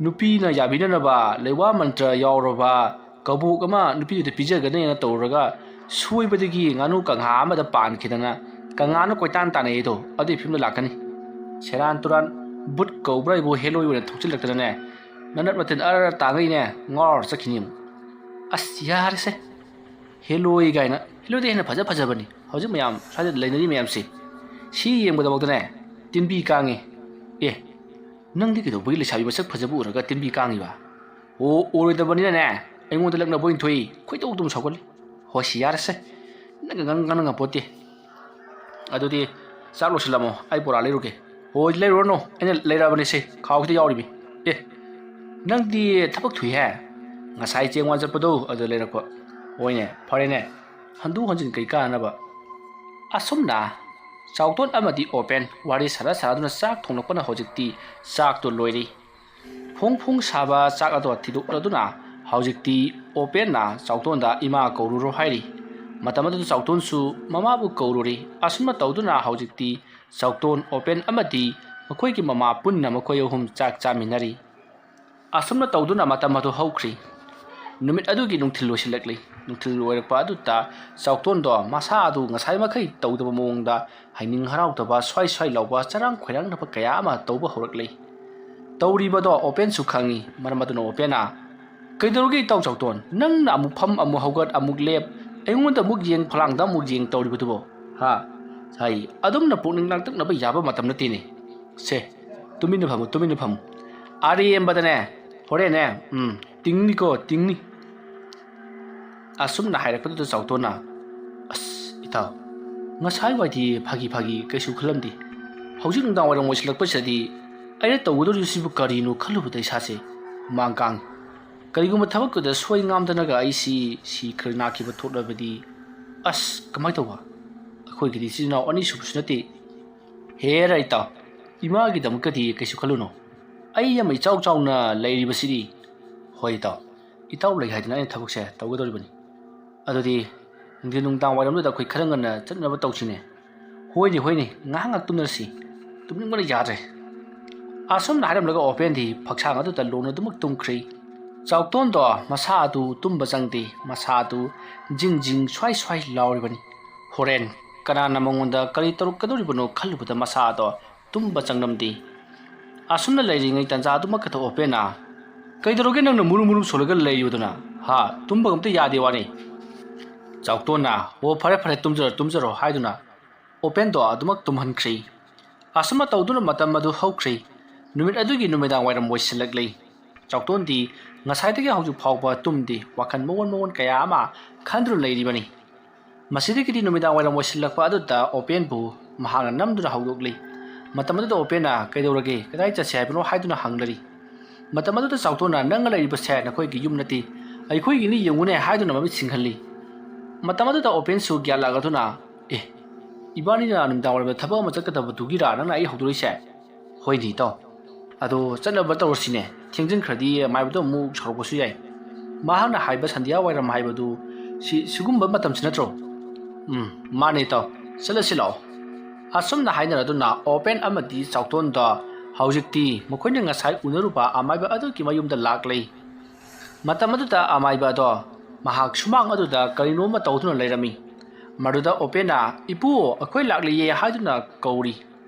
ꯅꯨꯄꯤꯅ ꯌꯥꯕꯤꯅꯅꯕ ꯂꯩꯋꯥ ꯃꯟꯇ꯭ꯔ ꯌꯥꯎꯔꯕ ꯀꯕꯣꯛ ꯑꯃ ꯅꯨꯄꯤꯗꯨꯗ ꯄꯤꯖꯒꯅꯤꯅ ꯇꯧꯔꯒ ꯁꯣꯏꯕꯗꯒꯤ ꯉꯥꯅꯨ ꯀꯪꯍꯥ ꯑꯃꯗ ꯄꯥꯟꯈꯤꯗꯅ ꯀꯪꯍꯥꯅ ꯀꯣꯏꯇꯥꯟ ꯇꯥꯟꯅꯩꯗꯣ, ꯑꯗꯨꯒꯤ ꯐꯤꯕꯝꯗ ꯂꯥꯛꯀꯅꯤ꯫ ꯁꯦꯔꯥꯟ ꯇꯨꯔꯥꯟ, ꯕꯨꯠ ꯀꯧꯕ꯭ꯔꯥ ꯏꯕꯣ, ꯍꯦꯂꯣꯏ ꯑꯣꯏꯅ ꯊꯣꯛꯆꯤꯜꯂꯛꯇꯅꯅꯦ, ꯅꯅꯠ ꯃꯇꯤꯟ ꯑꯔ ꯑꯔ ꯇꯥꯡꯉꯩꯅꯦ, ꯉꯥꯎꯔ ꯆꯠꯈꯤꯅꯤ ꯑꯃꯨꯛ꯫ ꯑꯁ, ꯌꯥꯔꯦꯁꯦ꯫ ꯍꯦꯂꯣꯏ ꯀꯥꯏꯅ, ꯍꯦꯂꯣꯏꯗꯩ ꯍꯦꯟꯅ ꯐꯖ ꯐꯖꯕꯅꯤ ꯍꯧꯖꯤꯛ ꯃꯌꯥꯝ ꯁ꯭ꯋꯥꯏꯗ ꯂꯩꯅꯔꯤ ꯃꯌꯥꯝꯁꯦ꯫ ꯁꯤ ꯌꯦꯡꯕꯗꯃꯛꯇꯅꯦ ꯇꯤꯟꯕꯤ ꯀꯥꯡꯉꯤ꯫ ꯑꯦ, ꯅꯪꯗꯤ ꯀꯩꯗꯧꯕꯒꯤ ꯂꯩꯁꯥꯕꯤ ꯃꯁꯛ ꯐꯖꯕ ꯎꯔꯒ ꯇꯤꯟꯕꯤ ꯀꯥꯡꯉꯤꯕ? ꯑꯣ, ꯑꯣꯏꯔꯣꯏꯗꯕꯅꯤꯅꯅꯦ, ꯑꯩꯉꯣꯟꯗ ꯂꯛꯅꯕ ꯑꯣꯏꯅ ꯊꯣꯛꯏ, ꯈꯣꯏꯗꯧ ꯑꯗꯨꯝ ꯁꯥꯎꯒꯠꯂꯤ꯫ ꯍꯣꯏ, ꯁꯤ ꯌꯥꯔꯦꯁꯦ, ꯅꯪꯒ ꯉꯥꯡ-, ꯉꯥꯡꯅ ꯉꯝꯄꯣꯠꯇꯦ꯫ ꯑꯗꯨꯗꯤ ꯆꯥꯛ ꯂꯣꯏꯁꯤꯜꯂꯝꯃꯣ, ꯑꯩ ꯕꯣꯔꯥ ꯂꯩꯔꯨꯒꯦ꯫ ꯍꯣꯏ, ꯂꯩꯔꯨꯔꯅꯨ, ꯑꯩꯅ ꯂꯩꯔꯛꯑꯕꯅꯦ ꯁꯦ, ꯈꯥꯎ ꯈꯤꯇ ꯌꯥꯎꯔꯤꯃꯤ꯫ ꯑꯦ, ꯅꯪꯗꯤ ꯊꯕꯛ ꯊꯨꯏꯍꯦ, ꯉꯁꯥꯏ ꯆꯦꯡ ꯋꯥꯟ ꯆꯠꯄꯗꯣ ꯑꯗꯨ ꯂꯩꯔꯛꯄ꯫ ꯍꯣꯏꯅꯦ, ꯐꯔꯦꯅꯦ, ꯍꯟꯗꯣꯛ ꯍꯟꯖꯤꯟ ꯀꯩ ꯀꯥꯟꯅꯕ? ꯑꯁꯨꯝꯅ ꯆꯥꯎꯇꯣꯟ ꯑꯃꯗꯤ ꯑꯣꯄꯦꯟ ꯋꯥꯔꯤ ꯁꯥꯟꯅ ꯁꯥꯟꯅꯗꯨꯅ ꯆꯥꯛ ꯊꯣꯡꯂꯛꯄꯅ ꯍꯧꯖꯤꯛꯇꯤ ꯆꯥꯛꯇꯣ ꯂꯣꯏꯔꯦ꯫ ꯐꯣꯡ ꯐꯣꯡ ꯁꯥꯕ ꯆꯥꯛ ꯑꯗꯣ ꯊꯤꯗꯣꯛꯂꯗꯨꯅ ꯍꯧꯖꯤꯛꯇꯤ ꯑꯣꯄꯦꯟꯅ ꯆꯥꯎꯇꯣꯟꯗ ꯏꯃꯥ ꯀꯧꯔꯨꯔꯣ ꯍꯥꯏꯔꯤ꯫ ꯃꯇꯝ ꯑꯗꯨꯗ ꯆꯥꯎꯇꯣꯟꯁꯨ ꯃꯃꯥꯕꯨ ꯀꯧꯔꯨꯔꯤ꯫ ꯑꯁꯨꯝꯅ ꯇꯧꯗꯨꯅ ꯍꯧꯖꯤꯛꯇꯤ ꯆꯥꯎꯇꯣꯟ, ꯑꯣꯄꯦꯟ ꯑꯃꯗꯤ ꯃꯈꯣꯏꯒꯤ ꯃꯃꯥ ꯄꯨꯟꯅ ꯃꯈꯣꯏ ꯑꯍꯨꯝ ꯆꯥꯛ ꯆꯥꯃꯤꯟꯅꯔꯤ꯫ ꯑꯁꯨꯝꯅ ꯇꯧꯗꯨꯅ ꯃꯇꯝ ꯑꯗꯨ ꯍꯧꯈ꯭ꯔꯤ꯫ ꯅꯨꯃꯤꯠ ꯑꯗꯨꯒꯤ ꯅꯨꯡꯊꯤꯜ ꯂꯣꯏꯁꯤꯜꯂꯛꯂꯤ꯫ ꯅꯨꯡꯊꯤꯜ ꯑꯣꯏꯔꯛꯄ ꯑꯗꯨꯗ ꯆꯥꯎꯇꯣꯟꯗꯣ ꯃꯁꯥ ꯑꯗꯨ ꯉꯁꯥꯏ ꯃꯈꯩ ꯇꯧꯗꯕ ꯃꯑꯣꯡꯗ ꯍꯥꯏꯅꯤꯡ ꯍꯔꯥꯎꯗꯕ, ꯁ꯭ꯋꯥꯏ ꯁ꯭ꯋꯥꯏ ꯂꯥꯎꯕ, ꯆꯔꯥꯡ ꯈꯣꯏꯔꯥꯡꯅꯕ ꯀꯌꯥ ꯑꯃ ꯇꯧꯕ ꯍꯧꯔꯛꯂꯤ꯫ ꯇꯧꯔꯤꯕꯗꯣ ꯑꯣꯄꯦꯟꯁꯨ ꯈꯪꯏ꯫ ꯃꯔꯝ ꯑꯗꯨꯅ ꯑꯣꯄꯦꯟꯅ, "ꯀꯩꯗꯧꯔꯒꯦ ꯏꯇꯥꯎ ꯆꯥꯎꯇꯣꯟ? ꯅꯪꯅ ꯑꯃꯨꯛ ꯐꯝ, ꯑꯃꯨꯛ ꯍꯧꯒꯠ, ꯑꯃꯨꯛ ꯂꯦꯞ, ꯑꯩꯉꯣꯟꯗ ꯑꯃꯨꯛ ꯌꯦꯡ, ꯐꯂꯥꯡꯗ ꯑꯃꯨꯛ ꯌꯦꯡ ꯇꯧꯔꯤꯕꯗꯨꯕꯣ? ꯍꯥ? ꯍꯥꯏ, ꯑꯗꯨꯝꯅ ꯄꯨꯛꯅꯤꯡ ꯂꯥꯡꯇꯛꯅꯕ ꯌꯥꯕ ꯃꯇꯝ ꯅꯠꯇꯦꯅꯦ꯫ ꯁꯦ, ꯇꯨꯃꯤꯟꯅ ꯐꯝꯃꯨ, ꯇꯨꯃꯤꯟꯅ ꯐꯝꯃꯨ꯫ ꯑꯔꯦꯝꯕꯗꯅꯦ, ꯍꯣꯔꯦꯟꯅꯦ, ꯎꯝ, ꯇꯤꯡꯅꯤꯀꯣ, ꯇꯤꯡꯅꯤ"꯫ ꯑꯁꯨꯝꯅ ꯍꯥꯏꯔꯛꯄꯗꯨꯗ ꯆꯥꯎꯇꯣꯟꯅ, "ꯑꯁ, ꯏꯇꯥꯎ, ꯉꯁꯥꯏ ꯋꯥꯏꯗꯤ ꯐꯥꯒꯤ ꯐꯥꯒꯤ ꯀꯩꯁꯨ ꯈꯜꯂꯝꯗꯦ꯫ ꯍꯧꯖꯤꯛ ꯅꯨꯡꯗꯥꯡ ꯋꯥꯏꯔꯝ ꯑꯣꯏꯁꯤꯜꯂꯛꯄꯁꯤꯗꯗꯤ ꯑꯩꯅ ꯇꯧꯒꯗꯧꯔꯤꯁꯤꯕꯨ ꯀꯔꯤꯅꯣ ꯈꯜꯂꯨꯕꯗ ꯏꯁꯥꯁꯦ ꯍꯨꯃꯥꯡ ꯀꯥꯡ꯫ ꯀꯔꯤꯒꯨꯝꯕ ꯊꯕꯛꯇꯨꯗ ꯁꯣꯏ ꯉꯥꯝꯗꯅꯒ ꯑꯩꯁꯤ ꯁꯤꯈ꯭ꯔ ꯅꯥꯈꯤꯕ ꯊꯣꯛꯂꯕꯗꯤ, ꯑꯁ, ꯀꯃꯥꯏꯅ ꯇꯧꯕ? ꯑꯩꯈꯣꯏꯒꯤꯗꯤ ꯏꯆꯤꯜ ꯏꯅꯥꯎ ꯑꯅꯤ ꯁꯨꯕꯁꯨ ꯅꯠꯇꯦ"꯫ "ꯍꯦꯔꯥ ꯏꯇꯥꯎ, ꯏꯃꯥꯒꯤꯗꯃꯛꯇꯗꯤ ꯀꯩꯁꯨ ꯈꯜꯂꯨꯅꯨ꯫ ꯑꯩ ꯑꯃ ꯏꯆꯥꯎ ꯆꯥꯎꯅ ꯂꯩꯔꯤꯕꯁꯤꯗꯤ"꯫ "ꯍꯣꯏ ꯏꯇꯥꯎ, ꯏꯇꯥꯎ ꯂꯩ ꯍꯥꯏꯗꯅ ꯑꯩꯅ ꯊꯕꯛꯁꯦ ꯇꯧꯒꯗꯧꯔꯤꯕꯅꯤ꯫ ꯑꯗꯨꯗꯤ ꯅꯨꯡꯊꯤꯟ ꯅꯨꯡꯗꯥꯡ ꯋꯥꯏꯔꯝꯗꯨꯗ ꯑꯩꯈꯣꯏ ꯈꯔ ꯉꯟꯅ ꯆꯠꯅꯕ ꯇꯧꯁꯤꯅꯦ"꯫ "ꯍꯣꯏꯅꯦ, ꯍꯣꯏꯅꯦ, ꯉꯥꯏꯍꯥꯛ ꯉꯥꯏꯍꯥꯛ ꯇꯨꯝꯅꯔꯁꯤ꯫ ꯇꯨꯝꯅꯤꯡꯕꯅ ꯌꯥꯗ꯭ꯔꯦ"꯫ ꯑꯁꯨꯝꯅ ꯍꯥꯏꯔꯝꯂꯒ ꯑꯣꯄꯦꯟꯗꯤ ꯐꯛꯁꯥꯡ ꯑꯗꯨꯗ ꯂꯣꯡꯅ ꯑꯗꯨꯃꯛ ꯇꯨꯝꯈ꯭ꯔꯤ꯫ ꯆꯥꯎꯇꯣꯟꯗꯣ ꯃꯁꯥ ꯑꯗꯨ ꯇꯨꯝꯕ ꯆꯪꯗꯦ꯫ ꯃꯁꯥ ꯑꯗꯨ ꯖꯤꯡ ꯖꯤꯡ ꯁ꯭ꯋꯥꯏ ꯁ꯭ꯋꯥꯏ ꯂꯥꯎꯔꯤꯕꯅꯤ꯫ ꯍꯣꯔꯦꯟ ꯀꯅꯥꯅ ꯃꯉꯣꯟꯗ ꯀꯔꯤ ꯇꯧꯔꯛꯀꯗꯧꯔꯤꯕꯅꯣ ꯈꯜꯂꯨꯕꯗ ꯃꯁꯥ ꯑꯗꯣ ꯇꯨꯝꯕ ꯆꯪꯂꯝꯗꯦ꯫ ꯑꯁꯨꯝꯅ ꯂꯩꯔꯤꯉꯩ ꯇꯟꯖꯥ ꯑꯗꯨꯃꯛꯇꯗ ꯑꯣꯄꯦꯟꯅ, "ꯀꯩꯗꯧꯔꯒꯦ ꯅꯪꯅ ꯃꯨꯔꯨꯝ ꯃꯨꯔꯨꯝ ꯁꯣꯜꯂꯒ ꯂꯩꯔꯤꯕꯗꯨꯅ? ꯍꯥ? ꯇꯨꯝꯕꯒ ꯑꯝꯇ ꯌꯥꯗꯦ ꯋꯥꯅꯤ"꯫ ꯆꯥꯎꯇꯣꯟꯅ, "ꯑꯣ, ꯐꯔꯦ ꯐꯔꯦ, ꯇꯨꯝꯖꯔꯣ ꯇꯨꯝꯖꯔꯣ" ꯍꯥꯏꯗꯨꯅ ꯑꯣꯄꯦꯟꯗꯣ ꯑꯗꯨꯃꯛ ꯇꯨꯝꯍꯟꯈ꯭ꯔꯤ꯫ ꯑꯁꯨꯝꯅ ꯇꯧꯗꯨꯅ ꯃꯇꯝ ꯑꯗꯨ ꯍꯧꯈ꯭ꯔꯤ꯫ ꯅꯨꯃꯤꯠ ꯑꯗꯨꯒꯤ ꯅꯨꯃꯤꯗꯥꯡ ꯋꯥꯏꯔꯝ ꯑꯣꯏꯁꯤꯜꯂꯛꯂꯤ꯫ ꯆꯥꯎꯇꯣꯟꯗꯤ ꯉꯁꯥꯏꯗꯒꯤ ꯍꯧꯖꯤꯛ ꯐꯥꯎꯕ ꯇꯨꯝꯗꯦ꯫ ꯋꯥꯈꯜ ꯃꯑꯣꯟ ꯃꯑꯣꯟ ꯀꯌꯥ ꯑꯃ ꯈꯟꯗꯨꯅ ꯂꯩꯔꯤꯕꯅꯤ꯫ ꯃꯁꯤꯗꯒꯤꯗꯤ ꯅꯨꯃꯤꯗꯥꯡ ꯋꯥꯏꯔꯝ ꯑꯣꯏꯁꯤꯜꯂꯛꯄ ꯑꯗꯨꯗ ꯑꯣꯄꯦꯟꯕꯨ ꯃꯍꯥꯛꯅ ꯅꯝꯗꯨꯅ ꯍꯧꯗꯣꯛꯂꯤ꯫ ꯃꯇꯝ ꯑꯗꯨꯗ ꯑꯣꯄꯦꯟꯅ, "ꯀꯩꯗꯧꯔꯒꯦ? ꯀꯗꯥꯏ ꯆꯠꯁꯦ ꯍꯥꯏꯕꯅꯣ?" ꯍꯥꯏꯗꯨꯅ ꯍꯪꯂꯔꯤ꯫ ꯃꯇꯝ ꯑꯗꯨꯗ ꯆꯥꯎꯇꯣꯟꯅ, "ꯅꯪꯒ ꯂꯩꯔꯤꯕꯁꯦ ꯅꯈꯣꯏꯒꯤ ꯌꯨꯝ ꯅꯠꯇꯦ, ꯑꯩꯈꯣꯏꯒꯤꯅꯤ, ꯌꯦꯡꯉꯨꯅꯦ" ꯍꯥꯏꯗꯨꯅ ꯃꯃꯤꯠ ꯁꯤꯡꯍꯜꯂꯤ꯫ ꯃꯇꯝ ꯑꯗꯨꯗ ꯑꯣꯄꯦꯟꯁꯨ ꯒ꯭ꯌꯥꯟ ꯂꯥꯛꯂꯗꯨꯅ, "ꯑꯦ, ꯏꯕꯥꯅꯤꯅ ꯅꯨꯃꯤꯗꯥꯡ ꯋꯥꯏꯔꯝꯗ ꯊꯕꯛ ꯑꯃ ꯆꯠꯀꯗꯕꯗꯨꯒꯤꯔꯥ ꯅꯪꯅ ꯑꯩ ꯍꯧꯗꯣꯔꯛꯏꯁꯦ?" "ꯍꯣꯏꯅꯦ ꯏꯇꯥꯎ꯫ ꯑꯗꯣ ꯆꯠꯅꯕ ꯇꯧꯔꯁꯤꯅꯦ꯫ ꯊꯦꯡꯖꯤꯟꯈ꯭ꯔꯗꯤ ꯃꯥꯏꯕꯗꯣ ꯑꯃꯨꯛ ꯁꯥꯎꯔꯛꯄꯁꯨ ꯌꯥꯏ"꯫ ꯃꯍꯥꯛꯅ ꯍꯥꯏꯕ ꯁꯟꯙ꯭ꯌꯥ ꯋꯥꯏꯔꯝ ꯍꯥꯏꯕꯗꯨ ꯁꯤ, ꯁꯤꯒꯨꯝꯕ ꯃꯇꯝꯁꯤ ꯅꯠꯇ꯭ꯔꯣ? "ꯎꯝ, ꯃꯥꯅꯦ ꯏꯇꯥꯎ꯫ ꯆꯠꯂꯁꯤ ꯂꯥꯛꯑꯣ"꯫ ꯑꯁꯨꯝꯅ ꯍꯥꯏꯅꯔꯗꯨꯅ ꯑꯣꯄꯦꯟ ꯑꯃꯗꯤ ꯆꯥꯎꯇꯣꯟꯗꯣ ꯍꯧꯖꯤꯛꯇꯤ ꯃꯈꯣꯏꯅ ꯉꯁꯥꯏ ꯎꯅꯔꯨꯕ ꯑꯃꯥꯏꯕ ꯑꯗꯨꯒꯤ ꯃꯌꯨꯝꯗ ꯂꯥꯛꯂꯤ꯫ ꯃꯇꯝ ꯑꯗꯨꯗ ꯑꯃꯥꯏꯕ ꯑꯗꯣ ꯃꯍꯥꯛ ꯁꯨꯃꯥꯡ ꯑꯗꯨꯗ ꯀꯔꯤꯅꯣꯃ ꯇꯧꯗꯨꯅ ꯂꯩꯔꯝꯃꯤ꯫ ꯃꯗꯨꯗ ꯑꯣꯄꯦꯟꯅ, "ꯏꯄꯨ, ꯑꯩꯈꯣꯏ ꯂꯥꯛꯂꯤꯌꯦ" ꯍꯥꯏꯗꯨꯅ ꯀꯧꯔꯤ꯫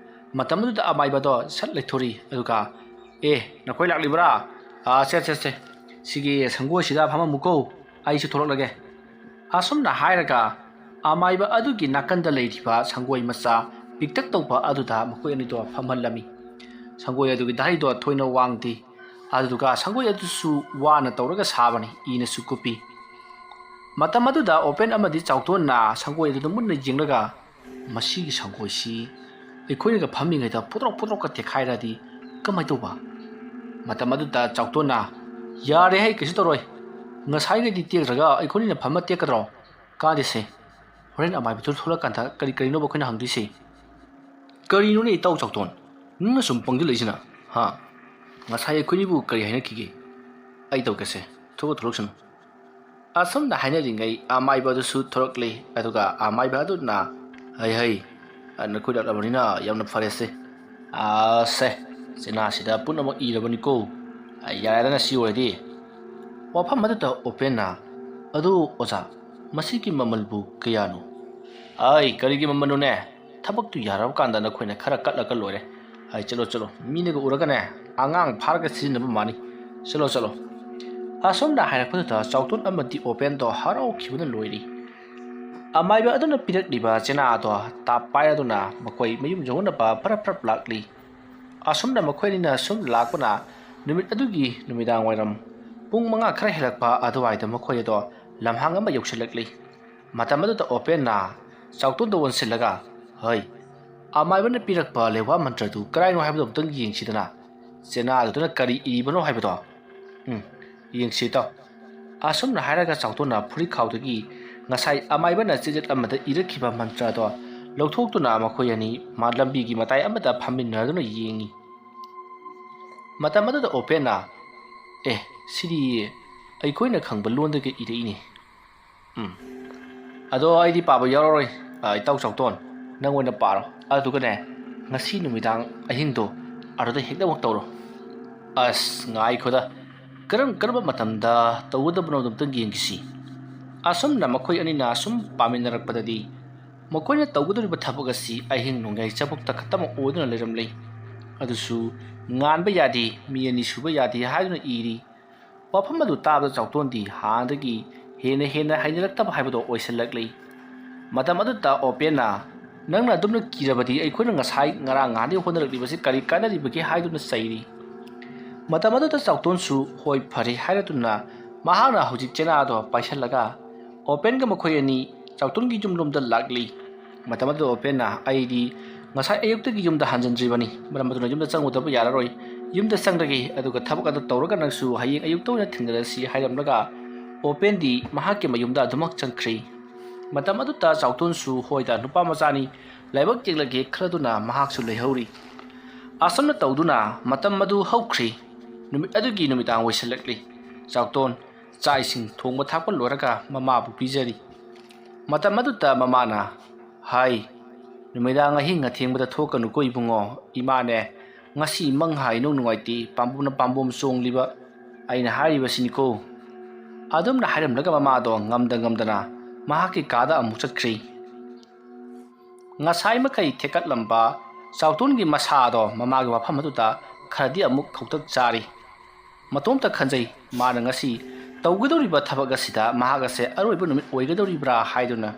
ꯃꯇꯝ ꯑꯗꯨꯗ ꯑꯃꯥꯏꯕꯗꯣ ꯁꯠ ꯂꯩꯊꯣꯔꯤ, ꯑꯗꯨꯒ, "ꯑꯦ, ꯅꯈꯣꯏ ꯂꯥꯛꯂꯤꯕ꯭ꯔꯥ? ꯑꯥ, ꯁꯦ, ꯁꯦ, ꯁꯦ, ꯁꯤꯒꯤ ꯁꯪꯒꯣꯏꯁꯤꯗ ꯐꯝꯃꯝꯃꯨꯀꯣ, ꯑꯩꯁꯨ ꯊꯣꯛꯂꯛꯂꯒꯦ"꯫ ꯑꯁꯨꯝꯅ ꯍꯥꯏꯔꯒ ꯑꯃꯥꯏꯕ ꯑꯗꯨꯒꯤ ꯅꯥꯀꯟꯗ ꯂꯩꯔꯤꯕ ꯁꯪꯒꯣꯏ ꯃꯆꯥ ꯄꯤꯛꯇꯛ ꯇꯧꯕ ꯑꯗꯨꯗ ꯃꯈꯣꯏ ꯑꯅꯤꯗꯣ ꯐꯝꯍꯜꯂꯝꯃꯤ꯫ ꯁꯪꯒꯣꯏ ꯑꯗꯨꯒꯤ ꯗꯥꯔꯤꯗꯣ ꯊꯣꯏꯅ ꯋꯥꯡꯗꯦ, ꯑꯗꯨꯗꯨꯒ ꯁꯪꯒꯣꯏ ꯑꯗꯨꯁꯨ ꯋꯥꯅ ꯇꯧꯔꯒ ꯁꯥꯕꯅꯤ, ꯏꯅꯁꯨ ꯀꯨꯞꯄꯤ꯫ ꯃꯇꯝ ꯑꯗꯨꯗ ꯑꯣꯄꯦꯟ ꯑꯃꯗꯤ ꯆꯥꯎꯇꯣꯟꯅ ꯁꯪꯒꯣꯏ ꯑꯗꯨꯗ ꯃꯨꯟꯅ ꯌꯦꯡꯂꯒ, "ꯃꯁꯤꯒꯤ ꯁꯪꯒꯣꯏꯁꯤ ꯑꯩꯈꯣꯏꯅꯒ ꯐꯝꯃꯤꯉꯩꯗ ꯄꯨꯗ꯭ꯔꯣꯛ ꯄꯨꯗ꯭ꯔꯣꯛꯀ ꯇꯦꯛꯈꯥꯏꯔꯗꯤ ꯀꯃꯥꯏꯅ ꯇꯧꯕ?" ꯃꯇꯝ ꯑꯗꯨꯗ ꯆꯥꯎꯇꯣꯟꯅ, "ꯌꯥꯔꯦ ꯍꯩ, ꯀꯩꯁꯨ ꯇꯧꯔꯣꯏ꯫ ꯉꯁꯥꯏꯈꯩꯗꯤ ꯇꯦꯛꯇ꯭ꯔꯒ ꯑꯩꯈꯣꯏꯅ ꯐꯝꯃ ꯇꯦꯛꯀꯗ꯭ꯔꯣ? ꯀꯥꯟꯗꯦꯁꯦ꯫ ꯍꯣꯔꯦꯟ ꯑꯃꯥꯏꯕꯗꯨ ꯊꯣꯛꯂꯛꯀꯥꯟꯗ ꯀꯔꯤ ꯀꯔꯤꯅꯣꯕ ꯑꯩꯈꯣꯏꯅ ꯍꯪꯗꯣꯏꯁꯦ?" "ꯀꯔꯤꯅꯣꯅꯦ ꯏꯇꯥꯎ ꯆꯥꯎꯇꯣꯟ? ꯅꯪꯅ ꯁꯨꯝ ꯄꯪꯁꯤꯜꯂꯛꯏꯁꯤꯅ? ꯍꯥ? ꯉꯁꯥꯏ ꯑꯩꯈꯣꯏꯅꯤꯕꯨ ꯀꯔꯤ ꯍꯥꯏꯅꯈꯤꯒꯦ? ꯑꯩ ꯇꯧꯒꯦꯁꯦ꯫ ꯊꯣꯛꯂꯛ ꯊꯣꯛꯂꯛꯁꯅꯨ"꯫ ꯑꯁꯨꯝꯅ ꯍꯥꯏꯅꯔꯤꯉꯩ ꯑꯃꯥꯏꯕ ꯑꯗꯨꯁꯨ ꯊꯣꯔꯛꯂꯦ꯫ ꯑꯗꯨꯒ ꯑꯃꯥꯏꯕ ꯑꯗꯨꯅ, "ꯍꯩ ꯍꯩ, ꯅꯈꯣꯏ ꯂꯥꯛꯂꯕꯅꯤꯅ ꯌꯥꯝꯅ ꯐꯔꯦꯁꯦ꯫ ꯑꯥ, ꯁꯦ, ꯆꯦꯅꯥꯁꯤꯗ ꯄꯨꯝꯅꯃꯛ ꯏꯔꯕꯅꯤꯀꯣ꯫ ꯑꯥ, ꯌꯥꯔꯦꯗꯅ ꯁꯤ ꯑꯣꯏꯔꯗꯤ"꯫ ꯋꯥꯐꯝ ꯑꯗꯨꯗ ꯑꯣꯄꯦꯟꯅ, "ꯑꯗꯨ ꯑꯣꯖꯥ, ꯃꯁꯤꯒꯤ ꯃꯃꯜꯕꯨ ꯀꯌꯥꯅꯣ?" "ꯑꯩ, ꯀꯔꯤꯒꯤ ꯃꯃꯜꯅꯣꯅꯦ? ꯊꯕꯛꯇꯨ ꯌꯥꯔꯕ ꯀꯥꯟꯗ ꯅꯈꯣꯏꯅ ꯈꯔ ꯀꯠꯂꯒ ꯂꯣꯏꯔꯦ꯫ ꯑꯩ, ꯆꯠꯂꯣ, ꯆꯠꯂꯣ, ꯃꯤꯅꯒ ꯎꯔꯒꯅꯦ, ꯑꯉꯥꯡ ꯐꯥꯔꯒ ꯁꯤꯖꯤꯟꯅꯕ ꯃꯥꯅꯤ꯫ ꯆꯠꯂꯣ, ꯆꯠꯂꯣ"꯫ ꯑꯁꯨꯝꯅ ꯍꯥꯏꯔꯛꯄꯗꯨꯗ ꯆꯥꯎꯇꯣꯟ ꯑꯃꯗꯤ ꯑꯣꯄꯦꯟꯗꯣ ꯍꯔꯥꯎꯈꯤꯕꯅ ꯂꯣꯏꯔꯤ꯫ ꯑꯃꯥꯏꯕ ꯑꯗꯨꯅ ꯄꯤꯔꯛꯂꯤꯕ ꯆꯦꯅꯥ ꯑꯗꯣ ꯇꯥꯞ ꯄꯥꯏꯔꯗꯨꯅ ꯃꯈꯣꯏ ꯃꯌꯨꯝ ꯌꯧꯅꯅꯕ ꯐꯔꯞ ꯐꯔꯞ ꯂꯥꯛꯂꯤ꯫ ꯑꯁꯨꯝꯅ ꯃꯈꯣꯏ ꯑꯅꯤꯅ ꯁꯨꯝ ꯂꯥꯛꯄꯅ ꯅꯨꯃꯤꯠ ꯑꯗꯨꯒꯤ ꯅꯨꯃꯤꯗꯥꯡ ꯋꯥꯏꯔꯝ ꯄꯨꯡ ꯃꯉꯥ ꯈꯔ ꯍꯦꯜꯂꯛꯄ ꯑꯗꯨꯋꯥꯏꯗ ꯃꯈꯣꯏ ꯑꯗꯣ ꯂꯝꯍꯥꯡ ꯑꯃ ꯌꯧꯁꯤꯜꯂꯛꯂꯤ꯫ ꯃꯇꯝ ꯑꯗꯨꯗ ꯑꯣꯄꯦꯟꯅ ꯆꯥꯎꯇꯣꯟꯗ ꯑꯣꯟꯁꯤꯜꯂꯒ, "ꯍꯣꯏ, ꯑꯃꯥꯏꯕꯅ ꯄꯤꯔꯛꯄ ꯂꯩꯋꯥ ꯃꯟꯇ꯭ꯔꯗꯨ ꯀꯔꯥꯏꯅꯣ ꯍꯥꯏꯕꯗꯨ ꯑꯃꯨꯛꯇꯪ ꯌꯦꯡꯁꯤꯗꯅ꯫ ꯆꯦꯅꯥꯗꯨꯗꯅ ꯀꯔꯤ ꯏꯔꯤꯕꯅꯣ ꯍꯥꯏꯕꯗꯣ"꯫ "ꯎꯝ, ꯌꯦꯡꯁꯤ ꯇꯥꯎ"꯫ ꯑꯁꯨꯝꯅ ꯍꯥꯏꯔꯒ ꯆꯥꯎꯇꯣꯟꯅ ꯐꯨꯔꯤꯠꯈꯥꯎꯗꯒꯤ ꯉꯁꯥꯏ ꯑꯃꯥꯏꯕꯅ ꯆꯦꯖꯦꯠ ꯑꯃꯗ ꯏꯔꯛꯈꯤꯕ ꯃꯟꯇ꯭ꯔꯗꯣ ꯂꯧꯊꯣꯛꯇꯨꯅ ꯃꯈꯣꯏ ꯑꯅꯤ ꯃꯥ ꯂꯝꯕꯤꯒꯤ ꯃꯇꯥꯏ ꯑꯃꯗ ꯐꯝꯃꯤꯟꯅꯗꯨꯅ ꯌꯦꯡꯉꯤ꯫ ꯃꯇꯝ ꯑꯗꯨꯗ ꯑꯣꯄꯦꯟꯅ, "ꯑꯦ, ꯁꯤꯗꯤ ꯑꯩꯈꯣꯏꯅ ꯈꯪꯕ ꯂꯣꯟꯗꯒ ꯏꯔꯛꯏꯅꯦ꯫ ꯎꯝ, ꯑꯗꯣ ꯑꯩꯗꯤ ꯄꯥꯕ ꯌꯥꯎꯔꯔꯣꯏ, ꯑ, ꯏꯇꯥꯎ ꯆꯥꯎꯇꯣꯟ꯫ ꯅꯪ ꯑꯣꯏꯅ ꯄꯥꯔꯣ, ꯑꯗꯨꯒꯅꯦ, ꯉꯁꯤ ꯅꯨꯃꯤꯗꯥꯡ ꯑꯍꯤꯡꯗꯣ ꯑꯗꯨꯗ ꯍꯦꯛꯇꯃꯛ ꯇꯧꯔꯣ꯫ ꯑꯁ, ꯉꯥꯏꯈꯣꯗ, ꯀꯔꯝ ꯀꯔꯝꯕ ꯃꯇꯝꯗ ꯇꯧꯒꯗꯕꯅꯣꯗꯣ ꯑꯝꯇꯪ ꯌꯦꯡꯈꯤꯁꯤ꯫ ꯑꯁꯨꯝꯅ ꯃꯈꯣꯏ ꯑꯅꯤꯅ ꯑꯁꯨꯝ ꯄꯥꯃꯤꯟꯅꯔꯛꯄꯗꯗꯤ ꯃꯈꯣꯏꯅ ꯇꯧꯒꯗꯧꯔꯤꯕ ꯊꯕꯛ ꯑꯁꯤ ꯑꯍꯤꯡ ꯅꯣꯡꯌꯥꯏ ꯆꯕꯨꯛꯇ ꯈꯛꯇꯃꯛ ꯑꯣꯏꯗꯨꯅ ꯂꯩꯔꯝꯂꯦ꯫ ꯑꯗꯨꯁꯨ ꯉꯥꯟꯕ ꯌꯥꯗꯦ, ꯃꯤ ꯑꯅꯤ ꯁꯨꯕ ꯌꯥꯗꯦ ꯍꯥꯏꯗꯨꯅ ꯏꯔꯤ꯫ ꯋꯥꯐꯝ ꯑꯗꯨ ꯇꯥꯕꯗ ꯆꯥꯎꯇꯣꯟꯗꯤ ꯍꯥꯟꯅꯗꯒꯤ ꯍꯦꯟꯅ ꯍꯦꯟꯅ ꯍꯩꯅꯔꯛꯇꯕ ꯍꯥꯏꯕꯗꯣ ꯑꯣꯏꯁꯤꯜꯂꯛꯂꯤ꯫ ꯃꯇꯝ ꯑꯗꯨꯗ ꯑꯣꯄꯦꯟꯅ, "ꯅꯪꯅ ꯑꯗꯨꯝꯅ ꯀꯤꯔꯕꯗꯤ ꯑꯩꯈꯣꯏꯅ ꯉꯁꯥꯏ ꯉꯔꯥꯡ ꯅꯍꯥꯟꯗꯒꯤ ꯍꯣꯠꯅꯔꯛꯂꯤꯕꯁꯤ ꯀꯔꯤ ꯀꯥꯟꯅꯔꯤꯕꯒꯦ?" ꯍꯥꯏꯗꯨꯅ ꯆꯩꯔꯤ꯫ ꯃꯇꯝ ꯑꯗꯨꯗ ꯆꯥꯎꯇꯣꯟꯁꯨ "ꯍꯣꯏ, ꯐꯔꯦ" ꯍꯥꯏꯔꯗꯨꯅ ꯃꯍꯥꯛꯅ ꯍꯧꯖꯤꯛ ꯆꯦꯅꯥ ꯑꯗꯣ ꯄꯥꯏꯁꯤꯜꯂꯒ ꯑꯣꯄꯦꯟꯒ ꯃꯈꯣꯏ ꯑꯅꯤ ꯆꯥꯎꯇꯣꯟꯒꯤ ꯌꯨꯝꯂꯣꯝꯗ ꯂꯥꯛꯂꯤ꯫ ꯃꯇꯝ ꯑꯗꯨꯗ ꯑꯣꯄꯦꯟꯅ, "ꯑꯩꯗꯤ ꯉꯁꯥꯏ ꯑꯌꯨꯛꯇꯒꯤ ꯌꯨꯝꯗ ꯍꯟꯖꯤꯟꯗ꯭ꯔꯤꯕꯅꯤ, ꯃꯔꯝ ꯑꯗꯨꯅ ꯌꯨꯝꯗ ꯆꯪꯉꯨꯗꯕ ꯌꯥꯔꯔꯣꯏ꯫ ꯌꯨꯝꯗ ꯆꯪꯂꯒꯦ, ꯑꯗꯨꯒ ꯊꯕꯛ ꯑꯗꯨ ꯇꯧꯔꯒ ꯅꯪꯁꯨ ꯍꯌꯦꯡ ꯑꯌꯨꯛꯇ ꯑꯣꯏꯅ ꯊꯦꯡꯅꯔꯁꯤ" ꯍꯥꯏꯔꯝꯂꯒ ꯑꯣꯄꯦꯟꯗꯤ ꯃꯍꯥꯛꯀꯤ ꯃꯌꯨꯝꯗ ꯑꯗꯨꯃꯛ ꯆꯪꯈ꯭ꯔꯤ꯫ ꯃꯇꯝ ꯑꯗꯨꯗ ꯆꯥꯎꯇꯣꯟꯁꯨ, "ꯍꯣꯏꯗ, ꯅꯨꯄꯥ ꯃꯆꯥꯅꯤ, ꯂꯥꯏꯕꯛ ꯌꯦꯡꯂꯒꯦ" ꯈꯜꯂꯗꯨꯅ ꯃꯍꯥꯛꯁꯨ ꯂꯩꯍꯧꯔꯤ꯫ ꯑꯁꯨꯝꯅ ꯇꯧꯗꯨꯅ ꯃꯇꯝ ꯑꯗꯨ ꯍꯧꯈ꯭ꯔꯤ꯫ ꯅꯨꯃꯤꯠ ꯑꯗꯨꯒꯤ ꯅꯨꯃꯤꯗꯥꯡ ꯑꯣꯏꯁꯤꯜꯂꯛꯂꯤ꯫ ꯆꯥꯎꯇꯣꯟ ꯆꯥꯛ ꯏꯁꯤꯡ ꯊꯣꯡꯕ ꯊꯥꯛꯄ ꯂꯣꯏꯔꯒ ꯃꯃꯥꯕꯨ ꯄꯤꯖꯔꯤ꯫ ꯃꯇꯝ ꯑꯗꯨꯗ ꯃꯃꯥꯅ, "ꯍꯥꯏ, ꯅꯨꯃꯤꯗꯥꯡ ꯑꯍꯤꯡ ꯑꯊꯦꯡꯕꯗ ꯊꯣꯛꯀꯅꯨꯀꯣ ꯏꯕꯨꯡꯉꯣ꯫ ꯏꯃꯥꯅꯦ, ꯉꯁꯤ ꯃꯪ ꯍꯥꯏ ꯅꯨꯡ ꯅꯨꯡꯉꯥꯏꯇꯦ, ꯄꯥꯝꯕꯣꯝꯅ ꯄꯥꯝꯕꯣꯝ ꯆꯣꯡꯂꯤꯕ꯫ ꯑꯩꯅ ꯍꯥꯏꯔꯤꯕꯁꯤꯅꯤꯀꯣ"꯫ ꯑꯗꯨꯝꯅ ꯍꯥꯏꯔꯝꯂꯒ ꯃꯃꯥꯗꯣ ꯉꯝꯗ ꯉꯝꯗꯅ ꯃꯍꯥꯛꯀꯤ ꯀꯥꯗ ꯑꯃꯨꯛ ꯆꯠꯈ꯭ꯔꯤ꯫ ꯉꯁꯥꯏ ꯃꯈꯩ ꯊꯦꯛꯀꯠꯂꯝꯕ ꯆꯥꯎꯇꯣꯟꯒꯤ ꯃꯁꯥꯗꯣ ꯃꯃꯥꯒꯤ ꯋꯥꯐꯝ ꯑꯗꯨꯗ ꯈꯔꯗꯤ ꯑꯃꯨꯛ ꯈꯧꯇꯛ ꯆꯥꯔꯤ꯫ ꯃꯇꯣꯝꯇ ꯈꯟꯖꯩ, ꯃꯥꯅ ꯉꯁꯤ ꯇꯧꯒꯗꯧꯔꯤꯕ ꯊꯕꯛ ꯑꯁꯤꯗ ꯃꯍꯥꯛ ꯑꯁꯦ ꯑꯔꯣꯏꯕ ꯅꯨꯃꯤꯠ ꯑꯣꯏꯒꯗꯧꯔꯤꯕ꯭ꯔꯥ ꯍꯥꯏꯗꯨꯅ꯫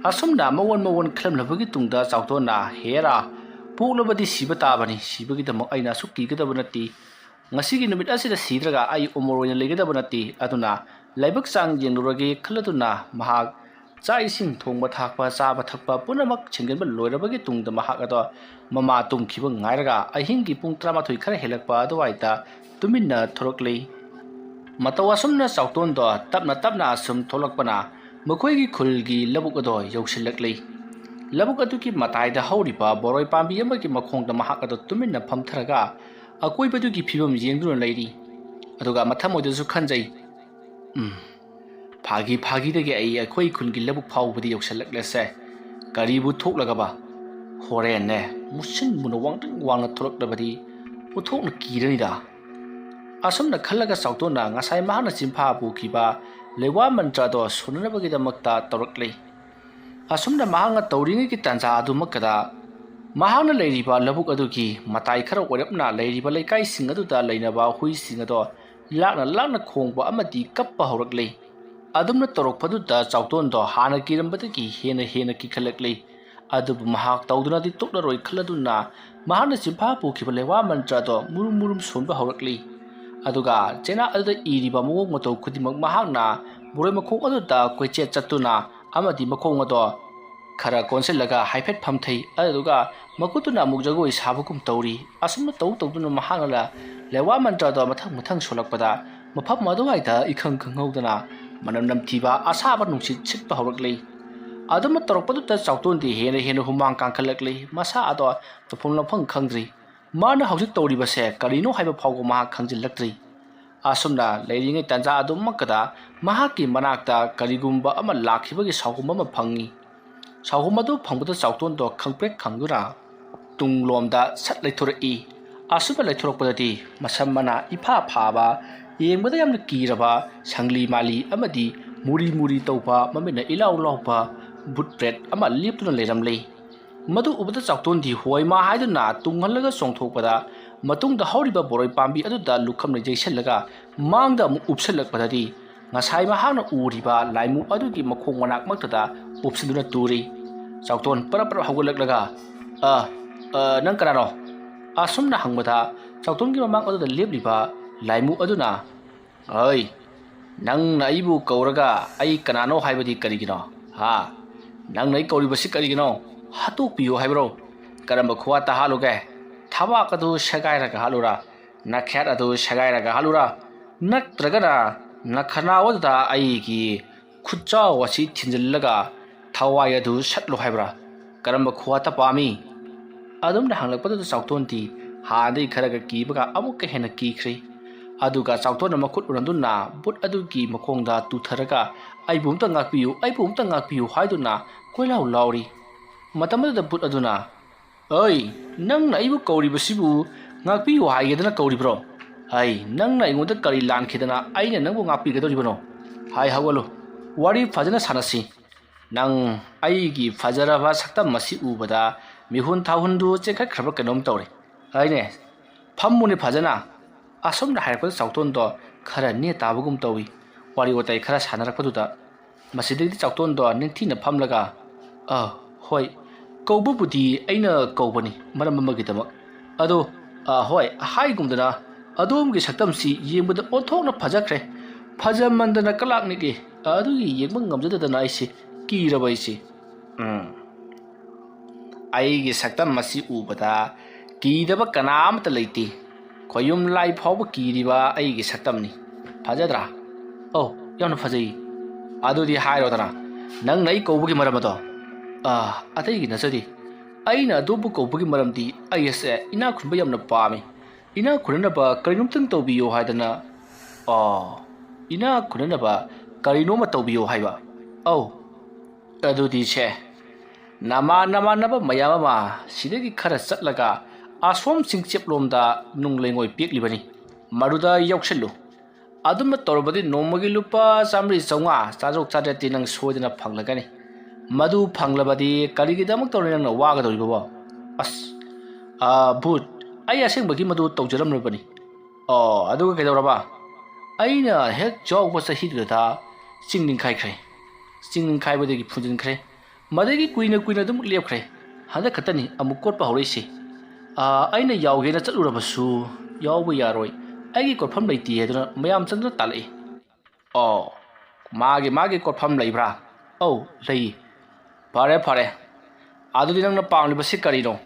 ꯑꯁꯨꯝꯅ ꯃꯑꯣꯟ ꯃꯑꯣꯟ ꯈꯜꯂꯝꯂꯕꯒꯤ ꯇꯨꯡꯗ ꯆꯥꯎꯇꯣꯟꯅ, "ꯍꯦꯔꯥ, ꯄꯣꯛꯂꯕꯗꯤ ꯁꯤꯕ ꯇꯥꯕꯅꯤ, ꯁꯤꯕꯒꯤꯗꯃꯛ ꯑꯩꯅ ꯑꯁꯨꯛ ꯀꯤꯒꯗꯕ ꯅꯠꯇꯦ꯫ ꯉꯁꯤꯒꯤ ꯅꯨꯃꯤꯠ ꯑꯁꯤꯗ ꯁꯤꯗ꯭ꯔꯒ ꯑꯩ ꯑꯃꯣꯔ ꯑꯣꯏꯅ ꯂꯩꯒꯗꯕ ꯅꯠꯇꯦ꯫ ꯑꯗꯨꯅ ꯂꯥꯏꯕꯛ ꯆꯥꯡ ꯌꯦꯡꯂꯨꯔꯒꯦ" ꯈꯜꯂꯗꯨꯅ ꯃꯍꯥꯛ ꯆꯥꯛ ꯏꯁꯤꯡ ꯊꯣꯡꯕ ꯊꯥꯛꯄ, ꯆꯥꯕ ꯊꯛꯄ ꯄꯨꯝꯅꯃꯛ ꯁꯦꯝꯖꯤꯟꯕ ꯂꯣꯏꯔꯕꯒꯤ ꯇꯨꯡꯗ ꯃꯍꯥꯛ ꯑꯗꯣ ꯃꯃꯥ ꯇꯨꯝꯈꯤꯕ ꯉꯥꯏꯔꯒ ꯑꯍꯤꯡꯒꯤ ꯄꯨꯡ ꯇꯔꯥꯃꯥꯊꯣꯏ ꯈꯔ ꯍꯦꯜꯂꯛꯄ ꯑꯗꯨꯋꯥꯏꯗ ꯇꯨꯃꯤꯟꯅ ꯊꯣꯔꯛꯂꯤ꯫ ꯃꯇꯧ ꯑꯁꯨꯝꯅ ꯆꯥꯎꯇꯣꯟꯗꯣ ꯇꯞꯅ ꯇꯞꯅ ꯑꯁꯨꯝ ꯊꯣꯛꯂꯛꯄꯅ ꯃꯈꯣꯏꯒꯤ ꯈꯨꯜꯒꯤ ꯂꯧꯕꯨꯛ ꯑꯗꯣ ꯌꯧꯁꯤꯜꯂꯛꯂꯤ꯫ ꯂꯧꯕꯨꯛ ꯑꯗꯨꯒꯤ ꯃꯇꯥꯏꯗ ꯍꯧꯔꯤꯕ ꯕꯣꯔꯣꯏ ꯄꯥꯝꯕꯤ ꯑꯃꯒꯤ ꯃꯈꯣꯡꯗ ꯃꯍꯥꯛ ꯑꯗꯣ ꯇꯨꯃꯤꯟꯅ ꯐꯝꯊꯔꯒ ꯑꯀꯣꯏꯕꯗꯨꯒꯤ ꯐꯤꯕꯝ ꯌꯦꯡꯗꯨꯅ ꯂꯩꯔꯤ꯫ ꯑꯗꯨꯒ ꯃꯊꯃꯣꯏꯗꯁꯨ ꯈꯟꯖꯩ, "ꯎꯝ, ꯐꯥꯒꯤ ꯐꯥꯒꯤꯗꯒꯤ ꯑꯩ ꯑꯩꯈꯣꯏ ꯈꯨꯟꯒꯤ ꯂꯧꯕꯨꯛ ꯐꯥꯎꯕꯗꯤ ꯌꯧꯁꯤꯜꯂꯛꯂꯦꯁꯦ꯫ ꯀꯔꯤꯕꯨ ꯊꯣꯛꯂꯒꯕ? ꯍꯣꯔꯦꯟꯅꯦ, ꯃꯨꯁꯤꯟ ꯃꯨꯅ ꯋꯥꯡꯇ꯭ꯔꯤꯛ ꯋꯥꯡꯅ ꯊꯣꯛꯂꯛꯂꯕꯗꯤ ꯑꯣꯟꯊꯣꯛꯅ ꯀꯤꯔꯅꯤꯗ꯫ ꯑꯁꯨꯝꯅ ꯈꯜꯂꯒ ꯆꯥꯎꯇꯣꯟꯅ ꯉꯁꯥꯏ ꯃꯍꯥꯛꯅ ꯆꯤꯟꯐꯥ ꯄꯨꯈꯤꯕ ꯂꯩꯋꯥ ꯃꯟꯇ꯭ꯔ ꯑꯗꯣ ꯁꯣꯟꯅꯅꯕꯒꯤꯗꯃꯛꯇ ꯇꯧꯔꯛꯂꯤ꯫ ꯑꯁꯨꯝꯅ ꯃꯍꯥꯛꯅ ꯇꯧꯔꯤꯉꯩꯒꯤ ꯇꯥꯟꯖꯥ ꯑꯗꯨꯃꯛꯇꯗ ꯃꯍꯥꯛꯅ ꯂꯩꯔꯤꯕ ꯂꯧꯕꯨꯛ ꯑꯗꯨꯒꯤ ꯃꯇꯥꯏ ꯈꯔ ꯑꯣꯏꯔꯞꯅ ꯂꯩꯔꯤꯕ ꯂꯩꯀꯥꯏꯁꯤꯡ ꯑꯗꯨꯗ ꯂꯩꯅꯕ ꯍꯨꯏꯁꯤꯡ ꯑꯗꯣ ꯂꯥꯛꯅ ꯂꯥꯛꯅ ꯈꯣꯡꯕ ꯑꯃꯗꯤ ꯀꯞꯄ ꯍꯧꯔꯛꯂꯤ꯫ ꯑꯗꯨꯝꯅ ꯇꯧꯔꯛꯄꯗꯨꯗ ꯆꯥꯎꯇꯣꯟꯗꯣ ꯍꯥꯟꯅ ꯀꯤꯔꯝꯕꯗꯒꯤ ꯍꯦꯟꯅ ꯍꯦꯟꯅ ꯀꯤꯈꯠꯂꯛꯂꯤ꯫ ꯑꯗꯨꯕꯨ ꯃꯍꯥꯛ ꯇꯧꯗꯨꯅꯗꯤ ꯇꯣꯛꯂꯔꯣꯏ ꯈꯜꯂꯗꯨꯅ ꯃꯍꯥꯛꯅ ꯆꯤꯟꯐꯥ ꯄꯨꯈꯤꯕ ꯂꯩꯋꯥ ꯃꯟꯇ꯭ꯔ ꯑꯗꯣ ꯃꯨꯔꯨꯝ ꯃꯨꯔꯨꯝ ꯁꯣꯟꯕ ꯍꯧꯔꯛꯂꯤ꯫ ꯑꯗꯨꯒ ꯆꯦꯅꯥ ꯑꯗꯨꯗ ꯏꯔꯤꯕ ꯃꯑꯣꯡ ꯃꯇꯧ ꯈꯨꯗꯤꯡꯃꯛ ꯃꯍꯥꯛꯅ ꯕꯣꯔꯣꯏ ꯃꯈꯣꯡ ꯑꯗꯨꯗ ꯀꯣꯏꯆꯦꯠ ꯆꯠꯇꯨꯅ ꯑꯃꯗꯤ ꯃꯈꯣꯡ ꯑꯗꯣ ꯈꯔ ꯀꯣꯟꯁꯤꯜꯂꯒ ꯍꯥꯏꯐꯦꯠ ꯐꯝꯊꯩ꯫ ꯑꯗꯨꯗꯨꯒ ꯃꯈꯨꯠꯇꯨꯅ ꯑꯃꯨꯛ ꯖꯒꯣꯏ ꯁꯥꯕꯒꯨꯝ ꯇꯧꯔꯤ꯫ ꯑꯁꯨꯝꯅ ꯇꯧ ꯇꯧꯗꯨꯅ ꯃꯍꯥꯛꯅ ꯂꯩꯋꯥ ꯃꯟꯇ꯭ꯔꯗꯣ ꯃꯊꯪ ꯃꯊꯪ ꯁꯣꯜꯂꯛꯄꯗ ꯃꯐꯝ ꯑꯗꯨꯋꯥꯏꯗ ꯏꯈꯪ ꯈꯪꯍꯧꯗꯅ ꯃꯅꯝ ꯅꯝꯊꯤꯕ ꯑꯁꯥꯕ ꯅꯨꯡꯁꯤꯠ ꯁꯤꯠꯄ ꯍꯧꯔꯛꯂꯤ꯫ ꯑꯗꯨꯝꯅ ꯇꯧꯔꯛꯄꯗꯨꯗ ꯆꯥꯎꯇꯣꯟꯗꯤ ꯍꯦꯟꯅ ꯍꯦꯟꯅ ꯍꯨꯃꯥꯡ ꯀꯥꯡꯈꯠꯂꯛꯂꯤ꯫ ꯃꯁꯥ ꯑꯗꯣ ꯇꯧꯐꯝ ꯂꯥꯛꯐꯝ ꯈꯪꯗ꯭ꯔꯤ꯫ ꯃꯥꯅ ꯍꯧꯖꯤꯛ ꯇꯧꯔꯤꯕꯁꯦ ꯀꯔꯤꯅꯣ ꯍꯥꯏꯕ ꯐꯥꯎꯕ ꯃꯍꯥꯛ ꯈꯪꯖꯤꯜꯂꯛꯇ꯭ꯔꯤ꯫ ꯑꯁꯨꯝꯅ ꯂꯩꯔꯤꯉꯩ ꯇꯥꯟꯖꯥ ꯑꯗꯨꯃꯛꯇꯗ ꯃꯍꯥꯛꯀꯤ ꯃꯅꯥꯛꯇ ꯀꯔꯤꯒꯨꯝꯕ ꯑꯃ ꯂꯥꯛꯈꯤꯕꯒꯤ ꯁꯥꯎꯒꯨꯝ ꯑꯃ ꯐꯪꯏ꯫ ꯁꯥꯎꯒꯨꯝ ꯑꯗꯨ ꯐꯪꯕꯗ ꯆꯥꯎꯇꯣꯟꯗꯣ ꯈꯪꯄ꯭ꯔꯦꯛ ꯈꯪꯗꯨꯅ ꯇꯨꯡꯂꯣꯝꯗ ꯁꯠ ꯂꯩꯊꯣꯔꯛꯏ꯫ ꯑꯁꯨꯝꯅ ꯂꯩꯊꯣꯔꯛꯄꯗꯗꯤ ꯃꯁꯝ ꯃꯅꯥ ꯏꯐꯥ ꯐꯥꯕ, ꯌꯦꯡꯕꯗ ꯌꯥꯝꯅ ꯀꯤꯔꯕ, ꯁꯪꯂꯤ ꯃꯥꯂꯤ ꯑꯃꯗꯤ ꯃꯨꯔꯤ ꯃꯨꯔꯤ ꯇꯧꯕ, ꯃꯃꯤꯠꯅ ꯏꯂꯥꯎ ꯂꯥꯎꯕ ꯚꯨꯠ ꯄ꯭ꯔꯦꯠ ꯑꯃ ꯂꯦꯞꯇꯨꯅ ꯂꯩꯔꯝꯂꯤ꯫ ꯃꯗꯨ ꯎꯕꯗ ꯆꯥꯎꯇꯣꯟꯗꯤ ꯍꯣꯏꯃꯥ ꯍꯥꯏꯗꯨꯅ ꯇꯨꯡꯍꯜꯂꯒ ꯆꯣꯡꯊꯣꯛꯄꯗ, ꯃꯇꯨꯡꯗ ꯍꯧꯔꯤꯕ ꯕꯣꯔꯣꯏ ꯄꯥꯝꯕꯤ ꯑꯗꯨꯗ ꯂꯨꯈꯝꯅ ꯌꯩꯁꯜꯂꯒ ꯃꯥꯡꯗ ꯑꯃꯨꯛ ꯎꯞꯁꯜꯂꯛꯄꯗꯗꯤ ꯉꯁꯥꯏ ꯃꯍꯥꯛꯅ ꯎꯔꯤꯕ ꯂꯥꯏꯃꯨ ꯑꯗꯨꯒꯤ ꯃꯈꯣꯡ ꯃꯅꯥꯛꯃꯛꯇꯗ ꯎꯞꯁꯤꯟꯗꯨꯅ ꯇꯨꯔꯤ꯫ ꯆꯥꯎꯇꯣꯟ ꯄꯔꯞ ꯄꯔꯞ ꯍꯧꯒꯠꯂꯛꯂꯒ, "ꯑ, ꯑ, ꯅꯪ ꯀꯅꯥꯅꯣ?" ꯑꯁꯨꯝꯅ ꯍꯪꯕꯗ ꯆꯥꯎꯇꯣꯟꯒꯤ ꯃꯃꯥꯡ ꯑꯗꯨꯗ ꯂꯦꯞꯂꯤꯕ ꯂꯥꯏꯃꯨ ꯑꯗꯨꯅ, "ꯑꯩ, ꯅꯪꯅ ꯑꯩꯕꯨ ꯀꯧꯔꯒ ꯑꯩ ꯀꯅꯥꯅꯣ ꯍꯥꯏꯕꯗꯤ ꯀꯔꯤꯒꯤꯅꯣ? ꯍꯥ? ꯅꯪꯅ ꯑꯩ ꯀꯧꯔꯤꯕꯁꯤ ꯀꯔꯤꯒꯤꯅꯣ? ꯍꯥꯠꯇꯣꯛꯄꯤꯌꯨ ꯍꯥꯏꯕ꯭ꯔꯣ? ꯀꯔꯝꯕ ꯈꯨꯍꯥꯠꯇ ꯍꯥꯠꯂꯨꯒꯦ? ꯊꯕꯥꯛ ꯑꯗꯨ ꯁꯦꯒꯥꯏꯔꯒ ꯍꯥꯠꯂꯨꯔꯥ? ꯅꯈꯦꯠ ꯑꯗꯨ ꯁꯦꯒꯥꯏꯔꯒ ꯍꯥꯠꯂꯨꯔꯥ? ꯅꯠꯇ꯭ꯔꯒꯅ ꯅꯈꯅꯥꯎ ꯑꯗꯨꯗ ꯑꯩꯒꯤ ꯈꯨꯠꯆꯥꯎ ꯑꯁꯤ ꯊꯤꯟꯖꯤꯜꯂꯒ ꯊꯋꯥꯏ ꯑꯗꯨ ꯁꯠꯂꯨ ꯍꯥꯏꯕ꯭ꯔꯥ? ꯀꯔꯝꯕ ꯈꯨꯍꯥꯠꯇ ꯄꯥꯝꯃꯤ?" ꯑꯗꯨꯝꯅ ꯍꯪꯂꯛꯄꯗꯨꯗ ꯆꯥꯎꯇꯣꯟꯗꯤ ꯍꯥꯟꯅꯗꯒꯤ ꯈꯔꯒ ꯀꯤꯕꯒ ꯑꯃꯨꯛꯀ ꯍꯦꯟꯅ ꯀꯤꯈ꯭ꯔꯦ꯫ ꯑꯗꯨꯒ ꯆꯥꯎꯇꯣꯟꯅ ꯃꯈꯨꯠ ꯎꯅꯗꯨꯅ ꯚꯨꯠ ꯑꯗꯨꯒꯤ ꯃꯈꯣꯡꯗ ꯇꯨꯊꯔꯒ, "ꯑꯩꯕꯨ ꯑꯝꯇ ꯉꯥꯛꯄꯤꯌꯨ, ꯑꯩꯕꯨ ꯑꯝꯇ ꯉꯥꯛꯄꯤꯌꯨ" ꯍꯥꯏꯗꯨꯅ ꯀꯣꯏꯂꯥꯎ ꯂꯥꯎꯔꯤ꯫ ꯃꯇꯝ ꯑꯗꯨꯗ ꯕꯨꯠ ꯑꯗꯨꯅ, "ꯑꯩ, ꯅꯪꯅ ꯑꯩꯕꯨ ꯀꯧꯔꯤꯕꯁꯤꯕꯨ ꯉꯥꯛꯄꯤꯌꯨ ꯍꯥꯏꯒꯦꯗꯅ ꯀꯧꯔꯤꯕ꯭ꯔꯣ? ꯑꯩ, ꯅꯪꯅ ꯑꯩꯉꯣꯟꯗ ꯀꯔꯤ ꯂꯥꯟꯈꯤꯗꯅ ꯑꯩꯅ ꯅꯪꯕꯨ ꯉꯥꯛꯄꯤꯒꯗꯧꯔꯤꯕꯅꯣ? ꯍꯥꯏ, ꯍꯧꯒꯠꯂꯨ, ꯋꯥꯔꯤ ꯐꯖꯅ ꯁꯥꯟꯅꯁꯤ꯫ ꯅꯪ ꯑꯩꯒꯤ ꯐꯖꯔꯕ ꯁꯛꯇꯝ ꯑꯁꯤ ꯎꯕꯗ ꯃꯤꯍꯨꯟ ꯊꯥꯍꯨꯟꯗꯨ ꯆꯦꯟꯈꯠꯈ꯭ꯔꯕ ꯀꯩꯅꯣꯝ ꯇꯧꯔꯦ꯫ ꯍꯥꯏꯅꯦ, ꯐꯝꯃꯨꯅꯦ ꯐꯖꯅ꯫" ꯑꯁꯨꯝꯅ ꯍꯥꯏꯔꯛꯄꯗ ꯆꯥꯎꯇꯣꯟꯗꯣ ꯈꯔ ꯅꯦ ꯇꯥꯕꯒꯨꯝ ꯇꯧꯏ꯫ ꯋꯥꯔꯤ ꯋꯥꯇꯥꯏ ꯈꯔ ꯁꯥꯟꯅꯔꯛꯄꯗꯨꯗ ꯃꯁꯤꯗꯒꯤꯗꯤ ꯆꯥꯎꯇꯣꯟꯗꯣ ꯅꯤꯡꯊꯤꯅ ꯐꯝꯂꯒ, "ꯑ, ꯍꯣꯏ, ꯀꯧꯕꯕꯨꯗꯤ ꯑꯩꯅ ꯀꯧꯕꯅꯤ, ꯃꯔꯝ ꯑꯃꯒꯤꯗꯃꯛ꯫ ꯑꯗꯣ, ꯑ, ꯍꯣꯏ, ꯍꯥꯏꯒꯨꯝꯗꯅ, ꯑꯗꯣꯝꯒꯤ ꯁꯛꯇꯝꯁꯤ ꯌꯦꯡꯕꯗ ꯑꯣꯟꯊꯣꯛꯅ ꯐꯖꯈ꯭ꯔꯦ꯫ ꯐꯖꯃꯟꯗꯅ ꯀꯂꯥꯛ ꯅꯤꯛꯑꯦ꯫ ꯑꯗꯨꯒꯤ ꯌꯦꯡꯕ ꯉꯝꯖꯗꯗꯅ ꯑꯩꯁꯦ ꯀꯤꯔꯕ ꯑꯩꯁꯦ꯫" ꯎꯝ꯫ ꯑꯩꯒꯤ ꯁꯛꯇꯝ ꯑꯁꯤ ꯎꯕꯗ ꯀꯤꯗꯕ ꯀꯅꯥ ꯑꯃꯠꯇ ꯂꯩꯇꯦ꯫ ꯈꯣꯌꯨꯝ ꯂꯥꯏ ꯐꯥꯎꯕ ꯀꯤꯔꯤꯕ ꯑꯩꯒꯤ ꯁꯛꯇꯝꯅꯤ꯫ ꯐꯖꯗ꯭ꯔꯥ? ꯑꯧ, ꯌꯥꯝꯅ ꯐꯖꯩ꯫ ꯑꯗꯨꯗꯤ ꯍꯥꯏꯔꯣꯗꯅ, ꯅꯪꯅ ꯑꯩ ꯀꯧꯕꯒꯤ ꯃꯔꯝ ꯑꯗꯣ? ꯑꯥ, ꯑꯇꯩꯒꯤ ꯅꯠꯆꯗꯦ꯫ ꯑꯩꯅ ꯑꯗꯣꯝꯕꯨ ꯀꯧꯕꯒꯤ ꯃꯔꯝꯗꯤ ꯑꯩ ꯑꯁꯦ ꯏꯅꯥꯛ ꯈꯨꯟꯕ ꯌꯥꯝꯅ ꯄꯥꯝꯃꯤ꯫ ꯏꯅꯥꯛ ꯈꯨꯟꯅꯅꯕ ꯀꯔꯤꯅꯣꯝꯇꯪ ꯇꯧꯕꯤꯌꯨ ꯍꯥꯏꯗꯅ꯫ ꯑꯣ, ꯏꯅꯥꯛ ꯈꯨꯟꯅꯅꯕ ꯀꯔꯤꯅꯣꯝꯃ ꯇꯧꯕꯤꯌꯨ ꯍꯥꯏꯕ? ꯑꯧ, ꯑꯗꯨꯗꯤ ꯁꯦ, ꯅꯃꯥꯟ ꯅꯃꯥꯟꯅꯕ ꯃꯌꯥꯝ ꯑꯃ ꯁꯤꯗꯒꯤ ꯈꯔ ꯆꯠꯂꯒ ꯑꯁꯣꯝ ꯆꯤꯡꯆꯦꯞꯂꯣꯝꯗ ꯅꯨꯡ ꯂꯩꯉꯣꯏ ꯄꯦꯛꯂꯤꯕꯅꯤ, ꯃꯗꯨꯗ ꯌꯥꯎꯁꯤꯜꯂꯨ꯫ ꯑꯗꯨꯝꯅ ꯇꯧꯔꯕꯗꯤ ꯅꯣꯡꯃꯒꯤ ꯂꯨꯄꯥ ꯆꯥꯝꯃꯔꯤ ꯆꯥꯝꯃꯉꯥ, ꯆꯥꯇ꯭ꯔꯨꯛ ꯆꯥꯇ꯭ꯔꯦꯠꯇꯤ ꯅꯪ ꯁꯣꯏꯗꯅ ꯐꯪꯂꯒꯅꯤ꯫ ꯃꯗꯨ ꯐꯪꯂꯕꯗꯤ ꯀꯔꯤꯒꯤꯗꯃꯛꯇꯧꯅ ꯅꯪꯅ ꯋꯥꯒꯗꯧꯔꯤꯕꯕꯣ? ꯑꯁ, ꯑꯥ, ꯚꯨꯠ, ꯑꯩ ꯑꯁꯦꯡꯕꯒꯤ ꯃꯗꯨ ꯇꯧꯖꯔꯝꯂꯕꯅꯤ꯫ ꯑꯣ, ꯑꯗꯨꯒ ꯀꯩꯗꯧꯔꯕ? ꯑꯩꯅ ꯍꯦꯛ ꯌꯥꯎꯕ ꯆꯍꯤꯗꯨꯗ ꯆꯤꯡ ꯅꯤꯡꯈꯥꯏꯈ꯭ꯔꯦ꯫ ꯆꯤꯡ ꯅꯤꯡꯈꯥꯏꯕꯗꯒꯤ ꯐꯨꯝꯖꯤꯟꯈ꯭ꯔꯦ꯫ ꯃꯗꯒꯤ ꯀꯨꯏꯅ ꯀꯨꯏꯅ ꯑꯗꯨꯝ ꯂꯦꯞꯈ꯭ꯔꯦ꯫ ꯍꯟꯗꯛ ꯈꯛꯇꯅꯤ ꯑꯃꯨꯛ ꯀꯣꯠꯄ ꯍꯧꯔꯛꯏꯁꯦ꯫ ꯑꯥ, ꯑꯩꯅ ꯌꯥꯎꯒꯦꯅ ꯆꯠꯂꯨꯔꯕꯁꯨ ꯌꯥꯎꯕ ꯌꯥꯔꯣꯏ꯫ ꯑꯩꯒꯤ ꯀꯣꯠꯐꯝ ꯂꯩꯇꯦ ꯍꯥꯏꯗꯨꯅ ꯃꯌꯥꯝ ꯆꯪꯗꯨꯅ ꯇꯥꯜꯂꯛꯏ꯫ ꯑꯣ, ꯃꯥꯒꯤ, ꯃꯥꯒꯤ ꯀꯣꯠꯐꯝ ꯂꯩꯕ꯭ꯔꯥ? ꯑꯧ, ꯂꯩ꯫ ꯐꯔꯦ, ꯐꯔꯦ꯫ ꯑꯗꯨꯗꯤ ꯅꯪꯅ ꯄꯥꯝꯂꯤꯕꯁꯤ ꯀꯔꯤꯅꯣ?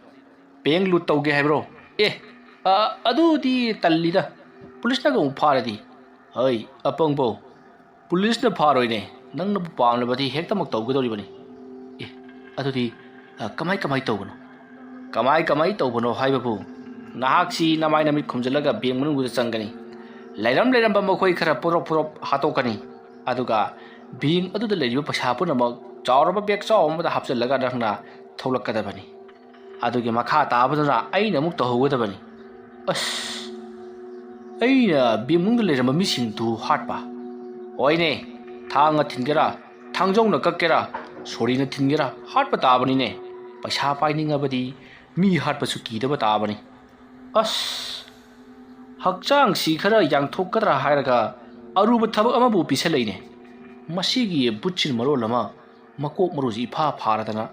ꯕꯦꯡ ꯂꯨꯠ ꯇꯧꯒꯦ ꯍꯥꯏꯕ꯭ꯔꯣ? ꯑꯦ, ꯑ, ꯑꯗꯨꯗꯤ ꯇꯜꯂꯤꯗ꯫ ꯄꯨꯂꯤꯁꯅꯒ ꯑꯃꯨꯛ ꯐꯥꯔꯗꯤ? ꯍꯩ, ꯑꯄꯪꯕꯧ꯫ ꯄꯨꯂꯤꯁꯅ ꯐꯥꯔꯣꯏꯅꯦ꯫ ꯅꯪꯅꯕꯨ ꯄꯥꯝꯂꯕꯗꯤ ꯍꯦꯛꯇꯃꯛ ꯇꯧꯒꯗꯧꯔꯤꯕꯅꯤ꯫ ꯑꯦ, ꯑꯗꯨꯗꯤ, ꯑ, ꯀꯃꯥꯏ, ꯀꯃꯥꯏ ꯇꯧꯕꯅꯣ? ꯀꯃꯥꯏ, ꯀꯃꯥꯏ ꯇꯧꯕꯅꯣ ꯍꯥꯏꯕꯕꯨ, ꯅꯍꯥꯛꯁꯤ ꯅꯃꯥꯏ ꯅꯃꯤꯠ ꯈꯨꯝꯖꯤꯜꯂꯒ ꯕꯦꯡ ꯃꯅꯨꯡꯗꯨꯗ ꯆꯪꯒꯅꯤ꯫ ꯂꯩꯔꯝ ꯂꯩꯔꯝꯕ ꯃꯈꯣꯏ ꯈꯔ ꯄꯨꯔꯞ ꯄꯨꯔꯞ ꯍꯥꯠꯇꯣꯛꯀꯅꯤ꯫ ꯑꯗꯨꯒ ꯕꯦꯡ ꯑꯗꯨꯗ ꯂꯩꯔꯤꯕ ꯄꯩꯁꯥ ꯄꯨꯝꯅꯃꯛ ꯆꯥꯎꯔꯕ ꯕꯦꯒ ꯆꯥꯎ ꯑꯃꯗ ꯍꯥꯞꯆꯤꯜꯂꯒ ꯅꯪꯅ ꯊꯣꯛꯂꯛꯀꯗꯕꯅꯤ꯫ ꯑꯗꯨꯒꯤ ꯃꯈꯥ ꯇꯥꯕꯗꯨꯅ ꯑꯩꯅ ꯑꯃꯨꯛ ꯇꯧꯍꯧꯒꯗꯕꯅꯤ꯫ ꯑꯁ, ꯑꯩꯅ ꯕꯦꯡ ꯃꯅꯨꯡꯗ ꯂꯩꯔꯝꯕ ꯃꯤꯁꯤꯡꯗꯨ ꯍꯥꯠꯄ? ꯍꯣꯏꯅꯦ, ꯊꯥꯡꯅ ꯊꯤꯟꯒꯦꯔꯥ, ꯊꯥꯡꯖꯧꯅ ꯀꯛꯀꯦꯔꯥ, ꯁꯣꯔꯤꯅ ꯊꯤꯟꯒꯦꯔꯥ, ꯍꯥꯠꯄ ꯇꯥꯕꯅꯤꯅꯦ꯫ ꯄꯩꯁꯥ ꯄꯥꯏꯅꯤꯡꯉꯕꯗꯤ ꯃꯤ ꯍꯥꯠꯄꯁꯨ ꯀꯤꯗꯕ ꯇꯥꯕꯅꯤ꯫ ꯑꯁ, ꯍꯛꯆꯥꯡꯁꯤ ꯈꯔ ꯌꯥꯡꯊꯣꯛꯀꯗ꯭ꯔꯥ ꯍꯥꯏꯔꯒ ꯑꯔꯨꯕ ꯊꯕꯛ ꯑꯃꯕꯨ ꯄꯤꯁꯜꯂꯛꯏꯅꯦ꯫ ꯃꯁꯤꯒꯤ ꯕꯨꯠꯁꯤꯅ ꯃꯔꯣꯜ ꯑꯃ ꯃꯀꯣꯛ ꯃꯔꯨꯁꯤ ꯏꯐꯥ ꯐꯥꯔꯗꯅ꯫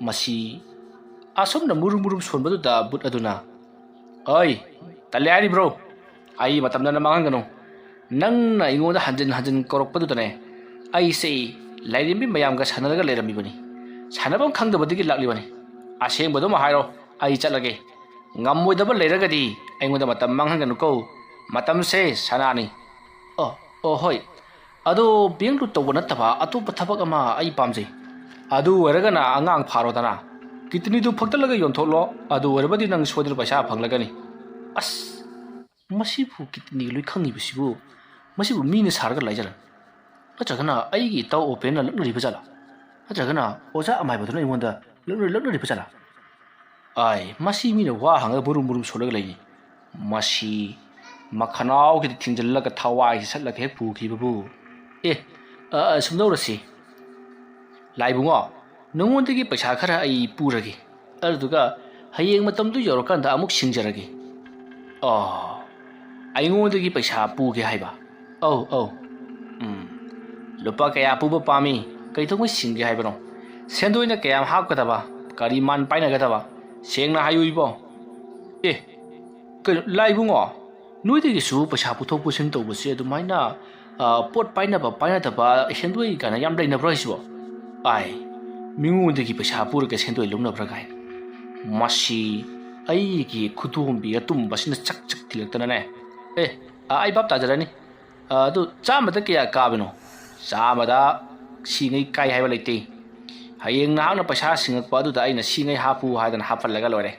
ꯃꯁꯤ ꯑꯁꯨꯝꯅ ꯃꯨꯔꯨꯝ ꯃꯨꯔꯨꯝ ꯁꯣꯟꯕꯗꯨꯗ ꯕꯨꯠ ꯑꯗꯨꯅ, "ꯑꯩ, ꯇꯜꯂꯦ ꯍꯥꯏꯔꯤꯕ꯭ꯔꯣ? ꯑꯩ ꯃꯇꯝꯗ ꯅꯪ ꯃꯥꯡꯍꯟꯒꯅꯨ꯫ ꯅꯪꯅ ꯑꯩꯉꯣꯟꯗ ꯍꯟꯖꯤꯟ ꯍꯟꯖꯤꯟ ꯀꯧꯔꯛꯄꯗꯨꯗꯅꯦ ꯑꯩꯁꯦ ꯂꯥꯏꯔꯦꯝꯕꯤ ꯃꯌꯥꯝꯒ ꯁꯥꯟꯅꯔꯒ ꯂꯩꯔꯝꯃꯤꯕꯅꯤ꯫ ꯁꯥꯟꯅꯐꯝ ꯈꯪꯗꯕꯗꯒꯤ ꯂꯥꯛꯂꯤꯕꯅꯤ꯫ ꯑꯁꯦꯡꯕꯗꯨꯃ ꯍꯥꯏꯔꯣ, ꯑꯩ ꯆꯠꯂꯒꯦ꯫ ꯉꯝꯃꯣꯏꯗꯕ ꯂꯩꯔꯒꯗꯤ ꯑꯩꯉꯣꯟꯗ ꯃꯇꯝ ꯃꯥꯡꯍꯟꯒꯅꯨꯀꯣ꯫ ꯃꯇꯝꯁꯦ ꯁꯅꯥꯅꯤ꯫" "ꯑꯣ, ꯑꯣ, ꯍꯣꯏ꯫ ꯑꯗꯣ ꯕꯦꯡ ꯂꯨꯠ ꯇꯧꯕ ꯅꯠꯇꯕ ꯑꯇꯣꯞꯄ ꯊꯕꯛ ꯑꯃ ꯑꯩ ꯄꯥꯝꯖꯩ꯫ ꯑꯗꯨ ꯑꯣꯏꯔꯒꯅ ꯑꯉꯥꯡ ꯐꯥꯔꯣꯗꯅ꯫ ꯀꯤꯠꯅꯤꯗꯨ ꯐꯛꯇꯠꯂꯒ ꯌꯣꯟꯊꯣꯛꯂꯣ꯫ ꯑꯗꯨ ꯑꯣꯏꯔꯕꯗꯤ ꯅꯪ ꯁꯣꯏꯗꯅ ꯄꯩꯁꯥ ꯐꯪꯂꯒꯅꯤ꯫" ꯑꯁ, ꯃꯁꯤꯕꯨ ꯀꯤꯠꯅꯤ ꯂꯣꯏ ꯈꯪꯉꯤꯕꯁꯤꯕꯨ? ꯃꯁꯤꯕꯨ ꯃꯤꯅ ꯁꯥꯔꯒ ꯂꯥꯏꯖꯔ? ꯅꯠꯇ꯭ꯔꯒꯅ ꯑꯩꯒꯤ ꯏꯇꯥꯎ ꯑꯣꯄꯦꯟꯅ ꯂꯛꯅꯔꯤꯕ ꯖꯥꯠꯂꯥ? ꯅꯠꯇ꯭ꯔꯒꯅ ꯑꯣꯖꯥ ꯑꯃꯥꯏꯕꯗꯨꯅ ꯑꯩꯉꯣꯟꯗ ꯂꯛꯅ-, ꯂꯛꯅꯔꯤꯕ ꯖꯥꯠꯂꯥ? ꯑꯥꯏ, ꯃꯁꯤ ꯃꯤꯅ ꯋꯥ ꯍꯪꯉꯒ ꯕꯨꯔꯨꯝ ꯕꯨꯔꯨꯝ ꯁꯣꯜꯂꯒ ꯂꯩꯅꯤ꯫ ꯃꯁꯤ ꯃꯈꯅꯥꯎꯁꯤꯗ ꯊꯤꯡꯖꯤꯜꯂꯒ ꯊꯋꯥꯏꯁꯤ ꯁꯠꯂꯒ ꯍꯦꯛ ꯄꯨꯈꯤꯕꯕꯨ꯫ ꯑꯦ, ꯑ, ꯑ, ꯁꯨꯝꯗꯧꯔꯁꯤ꯫ ꯂꯥꯏꯕꯨꯡꯉꯣ, ꯅꯉꯣꯟꯗꯒꯤ ꯄꯩꯁꯥ ꯈꯔ ꯑꯩ ꯄꯨꯔꯒꯦ꯫ ꯑꯗꯨꯗꯨꯒ ꯍꯌꯦꯡ ꯃꯇꯝꯗꯨ ꯌꯧꯔꯀꯥꯟꯗ ꯑꯃꯨꯛ ꯁꯤꯡꯖꯔꯒꯦ꯫ ꯑꯣ, ꯑꯩꯉꯣꯟꯗꯒꯤ ꯄꯩꯁꯥ ꯄꯨꯒꯦ ꯍꯥꯏꯕ? ꯑꯧ, ꯑꯧ꯫ ꯎꯝ, ꯂꯨꯄꯥ ꯀꯌꯥ ꯄꯨꯕ ꯄꯥꯝꯃꯤ? ꯀꯩꯗꯧꯉꯩ ꯁꯤꯡꯒꯦ ꯍꯥꯏꯕꯅꯣ? ꯁꯦꯟꯗꯣꯏꯅ ꯀꯌꯥꯝ ꯍꯥꯞꯀꯗꯕ? ꯀꯔꯤ ꯃꯥꯟ ꯄꯥꯏꯅꯒꯗꯕ? ꯁꯦꯡꯅ ꯍꯥꯏꯌꯨ ꯏꯕꯣ꯫ ꯑꯦ, ꯀꯩꯅꯣ, ꯂꯥꯏꯕꯨꯡꯉꯣ, ꯅꯣꯏꯗꯒꯤꯁꯨ ꯄꯩꯁꯥ ꯄꯨꯊꯣꯛ ꯄꯨꯁꯤꯟ ꯇꯧꯕꯁꯦ ꯑꯗꯨꯃꯥꯏꯅ, ꯑ, ꯄꯣꯠ ꯄꯥꯏꯅꯕ ꯄꯥꯏꯅꯗꯕ ꯁꯦꯟꯗꯣꯏ ꯀꯥꯏꯅ ꯌꯥꯝ ꯂꯩꯅꯕ꯭ꯔꯣ ꯍꯥꯏꯁꯤꯕꯣ? ꯑꯥꯏ, ꯃꯤꯉꯣꯟꯗꯒꯤ ꯄꯩꯁꯥ ꯄꯨꯔꯒ ꯁꯦꯟꯗꯣꯏ ꯂꯧꯅꯕ꯭ꯔꯥ ꯀꯥꯏꯅ꯫ ꯃꯁꯤ ꯑꯩꯒꯤ ꯈꯨꯗꯣꯝꯕꯤ ꯑꯇꯨꯝꯕꯁꯤꯅ ꯆꯛ ꯆꯛ ꯊꯤꯜꯂꯛꯇꯅꯅꯦ꯫ ꯑꯦ, ꯑ, ꯑꯩ ꯚꯥꯞ ꯇꯥꯖꯔꯅꯤ꯫ ꯑ, ꯑꯗꯨ ꯆꯥꯝꯃꯗ ꯀꯌꯥ ꯀꯥꯕꯅꯣ? ꯆꯥꯝꯃꯗ ꯁꯤꯉꯩ ꯀꯥꯏ ꯍꯥꯏꯕ ꯂꯩꯇꯦ꯫ ꯍꯌꯦꯡ ꯅꯍꯥꯛꯅ ꯄꯩꯁꯥ ꯁꯤꯡꯉꯛꯄ ꯑꯗꯨꯗ ꯑꯩꯅ ꯁꯤꯉꯩ ꯍꯥꯞꯄꯨ ꯍꯥꯏꯗꯅ ꯍꯥꯞꯍꯜꯂꯒ ꯂꯣꯏꯔꯦ꯫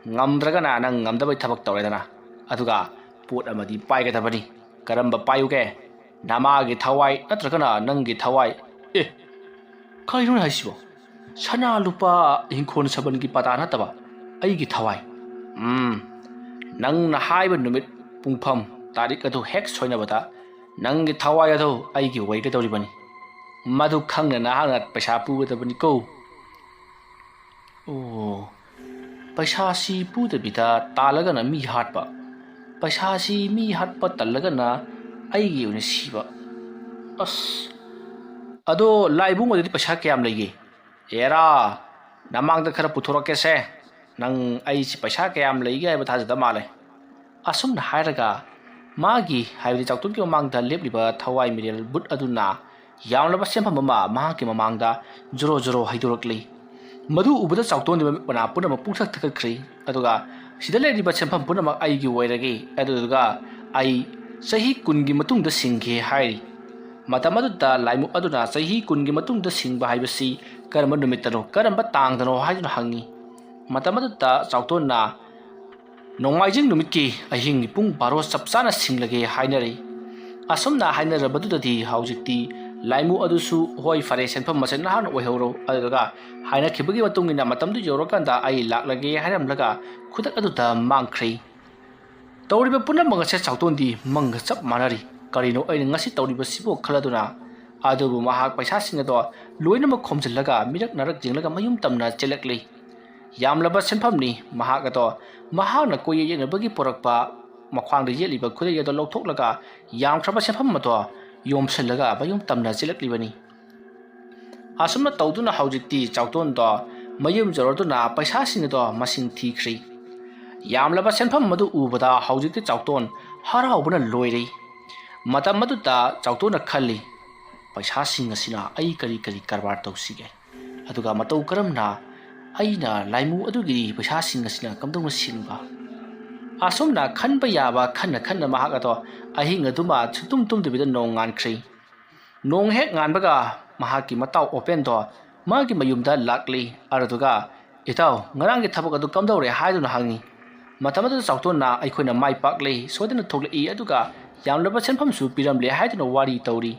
ꯉꯝꯗ꯭ꯔꯒꯅ ꯅꯪ ꯉꯝꯗꯕꯩ ꯊꯕꯛ ꯇꯧꯔꯦꯗꯅ꯫ ꯑꯗꯨꯒ ꯄꯣꯠ ꯑꯃꯗꯤ ꯄꯥꯏꯒꯗꯕꯅꯤ꯫ ꯀꯔꯝꯕ ꯄꯥꯏꯌꯨꯒꯦ? ꯅꯃꯥꯒꯤ ꯊꯋꯥꯏ ꯅꯠꯇ꯭ꯔꯒꯅ ꯅꯪꯒꯤ ꯊꯋꯥꯏ? ꯑꯦ, ꯀꯔꯤꯅꯣꯅꯦ ꯍꯥꯏꯁꯤꯕꯣ? ꯁꯅꯥ ꯂꯨꯄꯥ, ꯏꯪꯈꯣꯜ ꯁꯝꯕꯜꯒꯤ ꯄꯇꯥ ꯅꯠꯇꯕ ꯑꯩꯒꯤ ꯊꯋꯥꯏ꯫ ꯎꯝ, ꯅꯪꯅ ꯍꯥꯏꯕ ꯅꯨꯃꯤꯠ, ꯄꯨꯡꯐꯝ, ꯇꯥꯔꯤꯛ ꯑꯗꯨ ꯍꯦꯛ ꯁꯣꯏꯅꯕꯗ ꯅꯪꯒꯤ ꯊꯋꯥꯏ ꯑꯗꯨ ꯑꯩꯒꯤ ꯑꯣꯏꯒꯗꯧꯔꯤꯕꯅꯤ꯫ ꯃꯗꯨ ꯈꯪꯅ ꯅꯍꯥꯛꯅ ꯄꯩꯁꯥ ꯄꯨꯒꯗꯕꯅꯤꯀꯣ꯫ ꯑꯣ, ꯄꯩꯁꯥꯁꯤ ꯄꯨꯗꯕꯤꯗ ꯇꯥꯜꯂꯒꯅ ꯃꯤ ꯍꯥꯠꯄ, ꯄꯩꯁꯥꯁꯤ ꯃꯤ ꯍꯥꯠꯄ ꯇꯜꯂꯒꯅ ꯑꯩꯒꯤ ꯑꯣꯏꯅ ꯁꯤꯕ꯫ ꯑꯁ, ꯑꯗꯣ ꯂꯥꯏꯕꯨꯡ ꯑꯗꯨꯗꯤ ꯄꯩꯁꯥ ꯀꯌꯥꯝ ꯂꯩꯒꯦ? ꯑꯦꯔꯥ, ꯅꯃꯥꯡꯗ ꯈꯔ ꯄꯨꯊꯣꯔꯛꯀꯦꯁꯦ꯫ ꯅꯪ ꯑꯩꯁꯤ ꯄꯩꯁꯥ ꯀꯌꯥꯝ ꯂꯩꯒꯦ ꯍꯥꯏꯕ ꯊꯥꯖꯗ ꯃꯥꯜꯂꯦ꯫ ꯑꯁꯨꯝꯅ ꯍꯥꯏꯔꯒ ꯃꯥꯒꯤ, ꯍꯥꯏꯕꯗꯤ ꯆꯥꯎꯇꯣꯟꯒꯤ ꯃꯃꯥꯡꯗ ꯂꯦꯞꯂꯤꯕ ꯊꯋꯥꯏ ꯃꯤꯔꯦꯜ ꯕꯨꯠ ꯑꯗꯨꯅ ꯌꯥꯝꯂꯕ ꯁꯦꯟꯐꯝ ꯑꯃ ꯃꯍꯥꯛꯀꯤ ꯃꯃꯥꯡꯗ ꯖꯣꯔꯣ ꯖꯣꯔꯣ ꯍꯩꯗꯣꯔꯛꯂꯤ꯫ ꯃꯗꯨ ꯎꯕꯗ ꯆꯥꯎꯇꯣꯟꯒꯤ ꯃꯃꯤꯠ ꯃꯅꯥ ꯄꯨꯝꯅꯃꯛ ꯄꯨꯡꯊꯛ ꯊꯛꯀꯠꯈ꯭ꯔꯦ꯫ ꯑꯗꯨꯒ ꯁꯤꯗ ꯂꯩꯔꯤꯕ ꯁꯦꯟꯐꯝ ꯄꯨꯝꯅꯃꯛ ꯑꯩꯒꯤ ꯑꯣꯏꯔꯒꯦ, ꯑꯗꯨꯗꯨꯒ ꯑꯩ ꯆꯍꯤ ꯀꯨꯟꯒꯤ ꯃꯇꯨꯡꯗ ꯁꯤꯡꯒꯦ ꯍꯥꯏꯔꯤ꯫ ꯃꯇꯝ ꯑꯗꯨꯗ ꯂꯥꯏꯃꯨ ꯑꯗꯨꯅ ꯆꯍꯤ ꯀꯨꯟꯒꯤ ꯃꯇꯨꯡꯗ ꯁꯤꯡꯕ ꯍꯥꯏꯕꯁꯤ ꯀꯔꯝꯕ ꯅꯨꯃꯤꯠꯇꯅꯣ, ꯀꯔꯝꯕ ꯇꯥꯡꯗꯅꯣ ꯍꯥꯏꯗꯨꯅ ꯍꯪꯉꯤ꯫ ꯃꯇꯝ ꯑꯗꯨꯗ ꯆꯥꯎꯇꯣꯟꯅ ꯅꯣꯡꯃꯥꯏꯖꯤꯡ ꯅꯨꯃꯤꯠꯀꯤ ꯑꯍꯤꯡꯒꯤ ꯄꯨꯡ ꯕꯥꯔꯣ ꯆꯞ ꯆꯥꯅ ꯁꯤꯡꯂꯒꯦ ꯍꯥꯏꯅꯔꯤ꯫ ꯑꯁꯨꯝꯅ ꯍꯥꯏꯅꯔꯕꯗꯨꯗꯗꯤ ꯍꯧꯖꯤꯛꯇꯤ ꯂꯥꯏꯃꯨ ꯑꯗꯨꯁꯨ, "ꯍꯣꯏ, ꯐꯔꯦ, ꯁꯦꯟꯐꯝ ꯃꯁꯦ ꯅꯍꯥꯛꯅ ꯑꯣꯏꯍꯧꯔꯣ, ꯑꯗꯨꯗꯨꯒ ꯍꯥꯏꯅꯈꯤꯕꯒꯤ ꯃꯇꯨꯡ ꯏꯟꯅ ꯃꯇꯝꯗꯨ ꯌꯧꯔꯀꯥꯟꯗ ꯑꯩ ꯂꯥꯛꯂꯒꯦ" ꯍꯥꯏꯔꯝꯂꯒ ꯈꯨꯗꯛ ꯑꯗꯨꯗ ꯃꯥꯡꯈ꯭ꯔꯦ꯫ ꯇꯧꯔꯤꯕ ꯄꯨꯝꯅꯃꯛ ꯑꯁꯦ ꯆꯥꯎꯇꯣꯟꯗꯤ ꯃꯪꯒ ꯆꯞ ꯃꯥꯟꯅꯔꯤ꯫ "ꯀꯔꯤꯅꯣ ꯑꯩꯅ ꯉꯁꯤ ꯇꯧꯔꯤꯕꯁꯤꯕꯣ?" ꯈꯜꯂꯗꯨꯅ, ꯑꯗꯨꯕꯨ ꯃꯍꯥꯛ ꯄꯩꯁꯥꯁꯤꯡ ꯑꯗꯣ ꯂꯣꯏꯅꯃꯛ ꯈꯣꯝꯖꯤꯜꯂꯒ ꯃꯤꯔꯛ ꯅꯥꯔꯛ ꯌꯦꯡꯂꯒ ꯃꯌꯨꯝ ꯇꯝꯅ ꯆꯦꯜꯂꯛꯂꯤ꯫ ꯌꯥꯝꯂꯕ ꯁꯦꯟꯐꯝꯅꯤ꯫ ꯃꯍꯥꯛ ꯑꯗꯣ ꯃꯍꯥꯛꯅ ꯀꯣꯏꯌꯦꯠ ꯌꯦꯠꯅꯕꯒꯤ ꯄꯨꯔꯛꯄ ꯃꯈ꯭ꯋꯥꯡꯗ ꯌꯦꯠꯂꯤꯕ ꯈꯨꯗꯩ ꯑꯗꯣ ꯂꯧꯊꯣꯛꯂꯒ ꯌꯥꯝꯈ꯭ꯔꯕ ꯁꯦꯟꯐꯝ ꯑꯗꯣ ꯌꯣꯝꯁꯤꯜꯂꯒ ꯃꯌꯨꯝ ꯇꯝꯅ ꯆꯦꯜꯂꯛꯂꯤꯕꯅꯤ꯫ ꯑꯁꯨꯝꯅ ꯇꯧꯗꯨꯅ ꯍꯧꯖꯤꯛꯇꯤ ꯆꯥꯎꯇꯣꯟꯗꯣ ꯃꯌꯨꯝ ꯌꯧꯔꯗꯨꯅ ꯄꯩꯁꯥꯁꯤꯡ ꯑꯗꯣ ꯃꯁꯤꯡ ꯊꯤꯈ꯭ꯔꯤ꯫ ꯌꯥꯝꯂꯕ ꯁꯦꯟꯐꯝ ꯑꯗꯨ ꯎꯕꯗ ꯍꯧꯖꯤꯛꯇꯤ ꯆꯥꯎꯇꯣꯟ ꯍꯔꯥꯎꯕꯅ ꯂꯣꯏꯔꯦ꯫ ꯃꯇꯝ ꯑꯗꯨꯗ ꯆꯥꯎꯇꯣꯟꯅ ꯈꯜꯂꯤ, "ꯄꯩꯁꯥꯁꯤꯡ ꯑꯁꯤꯅ ꯑꯩ ꯀꯔꯤ ꯀꯔꯤ ꯀꯔꯕꯥꯔ ꯇꯧꯁꯤꯒꯦ? ꯑꯗꯨꯒ ꯃꯇꯧ ꯀꯔꯝꯅ ꯑꯩꯅ ꯂꯥꯏꯃꯨ ꯑꯗꯨꯒꯤ ꯄꯩꯁꯥꯁꯤꯡ ꯑꯁꯤꯅ ꯀꯝꯗꯧꯅ ꯁꯤꯡꯕ?" ꯑꯁꯨꯝꯅ ꯈꯟꯕ ꯌꯥꯕ ꯈꯟꯅ ꯈꯟꯅ ꯃꯍꯥꯛ ꯑꯗꯣ ꯑꯍꯤꯡ ꯑꯗꯨꯃ ꯁꯨꯛꯇꯨꯝ ꯇꯨꯝꯗꯕꯤꯗ ꯅꯣꯡ ꯉꯥꯟꯈ꯭ꯔꯦ꯫ ꯅꯣꯡ ꯍꯦꯛ ꯉꯥꯟꯕꯒ ꯃꯍꯥꯛꯀꯤ ꯃꯇꯥꯎ ꯑꯣꯄꯦꯟꯗꯣ ꯃꯥꯒꯤ ꯃꯌꯨꯝꯗ ꯂꯥꯛꯂꯤ꯫ ꯑꯗꯨꯗꯨꯒ, "ꯏꯇꯥꯎ, ꯉꯔꯥꯡꯒꯤ ꯊꯕꯛ ꯑꯗꯨ ꯀꯝꯗꯧꯔꯦ?" ꯍꯥꯏꯗꯨꯅ ꯍꯪꯉꯤ꯫ ꯃꯇꯝ ꯑꯗꯨꯗ ꯆꯥꯎꯇꯣꯟꯅ, "ꯑꯩꯈꯣꯏꯅ ꯃꯥꯏ ꯄꯥꯛꯂꯦ, ꯁꯣꯏꯗꯅ ꯊꯣꯛꯂꯛꯏ, ꯑꯗꯨꯒ ꯌꯥꯝꯂꯕ ꯁꯦꯟꯐꯝꯁꯨ ꯄꯤꯔꯝꯂꯦ" ꯍꯥꯏꯗꯨꯅ ꯋꯥꯔꯤ ꯇꯧꯔꯤ꯫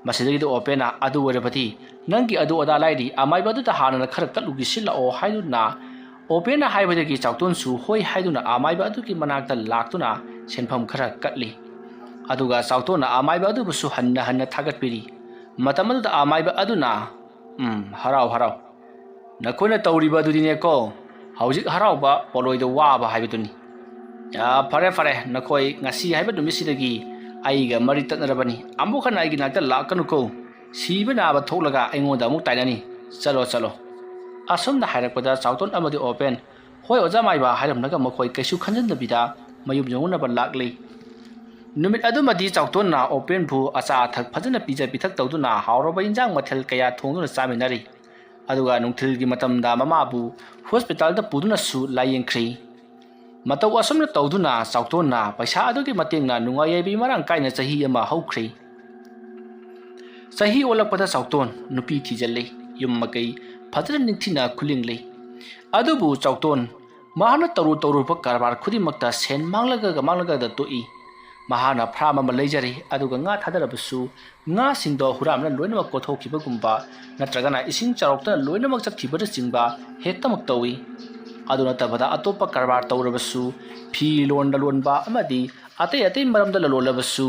ꯃꯁꯤꯗꯒꯤꯗꯤ ꯑꯣꯄꯦꯟꯅ, "ꯑꯗꯨ ꯑꯣꯏꯔꯕꯗꯤ "ꯅꯪꯒꯤ ꯑꯗꯨ ꯑꯗꯥ ꯂꯥꯏꯔꯤ, ꯑꯃꯥꯏꯕ ꯑꯗꯨꯗ ꯍꯥꯟꯅ ꯈꯔ ꯀꯠꯂꯨꯒꯦ ꯁꯤꯜꯂꯛꯑꯣ" ꯍꯥꯏꯗꯨꯅ ꯑꯣꯄꯦꯟꯅ ꯍꯥꯏꯕꯗꯒꯤ ꯆꯥꯎꯇꯣꯟꯁꯨ ꯍꯣꯏ ꯍꯥꯏꯗꯨꯅ ꯑꯃꯥꯏꯕ ꯑꯗꯨꯒꯤ ꯃꯅꯥꯛꯇ ꯂꯥꯛꯇꯨꯅ ꯁꯦꯟꯐꯝ ꯈꯔ ꯀꯠꯂꯤ꯫ ꯑꯗꯨꯒ ꯆꯥꯎꯇꯣꯟꯅ ꯑꯃꯥꯏꯕ ꯑꯗꯨꯕꯨꯁꯨ ꯍꯟꯅ ꯍꯟꯅ ꯊꯥꯒꯠꯄꯤꯔꯤ꯫ ꯃꯇꯝ ꯑꯗꯨꯗ ꯑꯃꯥꯏꯕ ꯑꯗꯨꯅ, "ꯎꯝ, ꯍꯔꯥꯎ ꯍꯔꯥꯎ꯫ ꯅꯈꯣꯏꯅ ꯇꯧꯔꯤꯕ ꯑꯗꯨꯗꯤꯅꯦꯀꯣ, ꯍꯧꯖꯤꯛ ꯍꯔꯥꯎꯕ ꯄꯣꯠꯂꯣꯏꯗ ꯋꯥꯕ ꯍꯥꯏꯕꯗꯨꯅꯤ꯫ ꯑ, ꯐꯔꯦ, ꯐꯔꯦ, ꯅꯈꯣꯏ ꯉꯁꯤ ꯍꯥꯏꯕ ꯅꯨꯃꯤꯠꯁꯤꯗꯒꯤ ꯑꯩꯒ ꯃꯔꯤ ꯇꯠꯅꯔꯕꯅꯤ꯫ ꯑꯃꯨꯛ ꯍꯟꯅ ꯑꯩꯒꯤ ꯅꯥꯛꯇ ꯂꯥꯛꯀꯅꯨꯀꯣ꯫ ꯁꯤꯕ ꯅꯥꯕ ꯊꯣꯛꯂꯒ ꯑꯩꯉꯣꯟꯗ ꯑꯃꯨꯛ ꯇꯥꯏꯅꯅꯤ꯫ ꯆꯠꯂꯣ, ꯆꯠꯂꯣ"꯫ ꯑꯁꯨꯝꯅ ꯍꯥꯏꯔꯛꯄꯗ ꯆꯥꯎꯇꯣꯟ ꯑꯃꯗꯤ ꯑꯣꯄꯦꯟ, "ꯍꯣꯏ ꯑꯣꯖꯥ ꯃꯥꯏꯕ" ꯍꯥꯏꯔꯝꯂꯒ ꯃꯈꯣꯏ ꯀꯩꯁꯨ ꯈꯟꯖꯤꯟꯗꯕꯤꯗ ꯃꯌꯨꯝ ꯌꯧꯅꯅꯕ ꯂꯥꯛꯂꯤ꯫ ꯅꯨꯃꯤꯠ ꯑꯗꯨꯃꯗꯤ ꯆꯥꯎꯇꯣꯟꯅ ꯑꯣꯄꯦꯟꯕꯨ ꯑꯆꯥ ꯑꯊꯛ ꯐꯖꯅ ꯄꯤꯖ ꯄꯤꯊꯛ ꯇꯧꯗꯨꯅ ꯍꯥꯎꯔꯕ ꯏꯟꯖꯥꯡ ꯃꯊꯦꯜ ꯀꯌꯥ ꯊꯣꯡꯗꯨꯅ ꯆꯥꯃꯤꯟꯅꯔꯤ꯫ ꯑꯗꯨꯒ ꯅꯨꯡꯊꯤꯜꯒꯤ ꯃꯇꯝꯗ ꯃꯃꯥꯕꯨ ꯍꯣꯁꯄꯤꯇꯥꯜꯗ ꯄꯨꯗꯨꯅꯁꯨ ꯂꯥꯌꯦꯡꯈ꯭ꯔꯤ꯫ ꯃꯇꯧ ꯑꯁꯨꯝꯅ ꯇꯧꯗꯨꯅ ꯆꯥꯎꯇꯣꯟꯅ ꯄꯩꯁꯥ ꯑꯗꯨꯒꯤ ꯃꯇꯦꯡꯅ ꯅꯨꯡꯉꯥꯏ ꯌꯥꯏꯕꯤ ꯃꯔꯥꯡ ꯀꯥꯏꯅ ꯆꯍꯤ ꯑꯃ ꯍꯧꯈ꯭ꯔꯤ꯫ ꯆꯍꯤ ꯑꯣꯜꯂꯛꯄꯗ ꯆꯥꯎꯇꯣꯟ ꯅꯨꯄꯤ ꯊꯤꯖꯤꯜꯂꯤ꯫ ꯌꯨꯝ ꯃꯀꯩ ꯐꯖꯅ ꯅꯤꯡꯊꯤꯅ ꯈꯨꯂꯤꯡꯂꯤ꯫ ꯑꯗꯨꯕꯨ ꯆꯥꯎꯇꯣꯟ ꯃꯍꯥꯛꯅ ꯇꯧꯔꯨ ꯇꯧꯔꯨꯕ ꯀꯔꯕꯥꯔ ꯈꯨꯗꯤꯡꯃꯛꯇ ꯁꯦꯟ ꯃꯥꯡꯂꯒ ꯃꯥꯡꯂꯒꯗ ꯇꯣꯛꯏ꯫ ꯃꯍꯥꯛꯅ ꯐꯥꯔꯝ ꯑꯃ ꯂꯩꯖꯔꯤ, ꯑꯗꯨꯒ ꯉꯥ ꯊꯥꯗꯔꯕꯁꯨ ꯉꯥꯁꯤꯡꯗꯣ ꯍꯨꯔꯥꯟꯕꯅ ꯂꯣꯏꯅꯃꯛ ꯀꯣꯠꯊꯣꯛꯈꯤꯕꯒꯨꯝꯕ ꯅꯠꯇ꯭ꯔꯒꯅ ꯏꯁꯤꯡ ꯆꯥꯎꯔꯛꯇꯅ ꯂꯣꯏꯅꯃꯛ ꯆꯠꯈꯤꯕꯅꯆꯤꯡꯕ ꯍꯦꯛꯇꯃꯛ ꯇꯧꯏ꯫ ꯑꯗꯨ ꯅꯠꯇꯕꯗ ꯑꯇꯣꯞꯄ ꯀꯔꯕꯥꯔ ꯇꯧꯔꯕꯁꯨ, ꯐꯤ ꯂꯣꯟ ꯂꯂꯣꯟꯕ ꯑꯃꯗꯤ ꯑꯇꯩ ꯑꯇꯩ ꯃꯔꯝꯗ ꯂꯂꯣꯜꯂꯕꯁꯨ,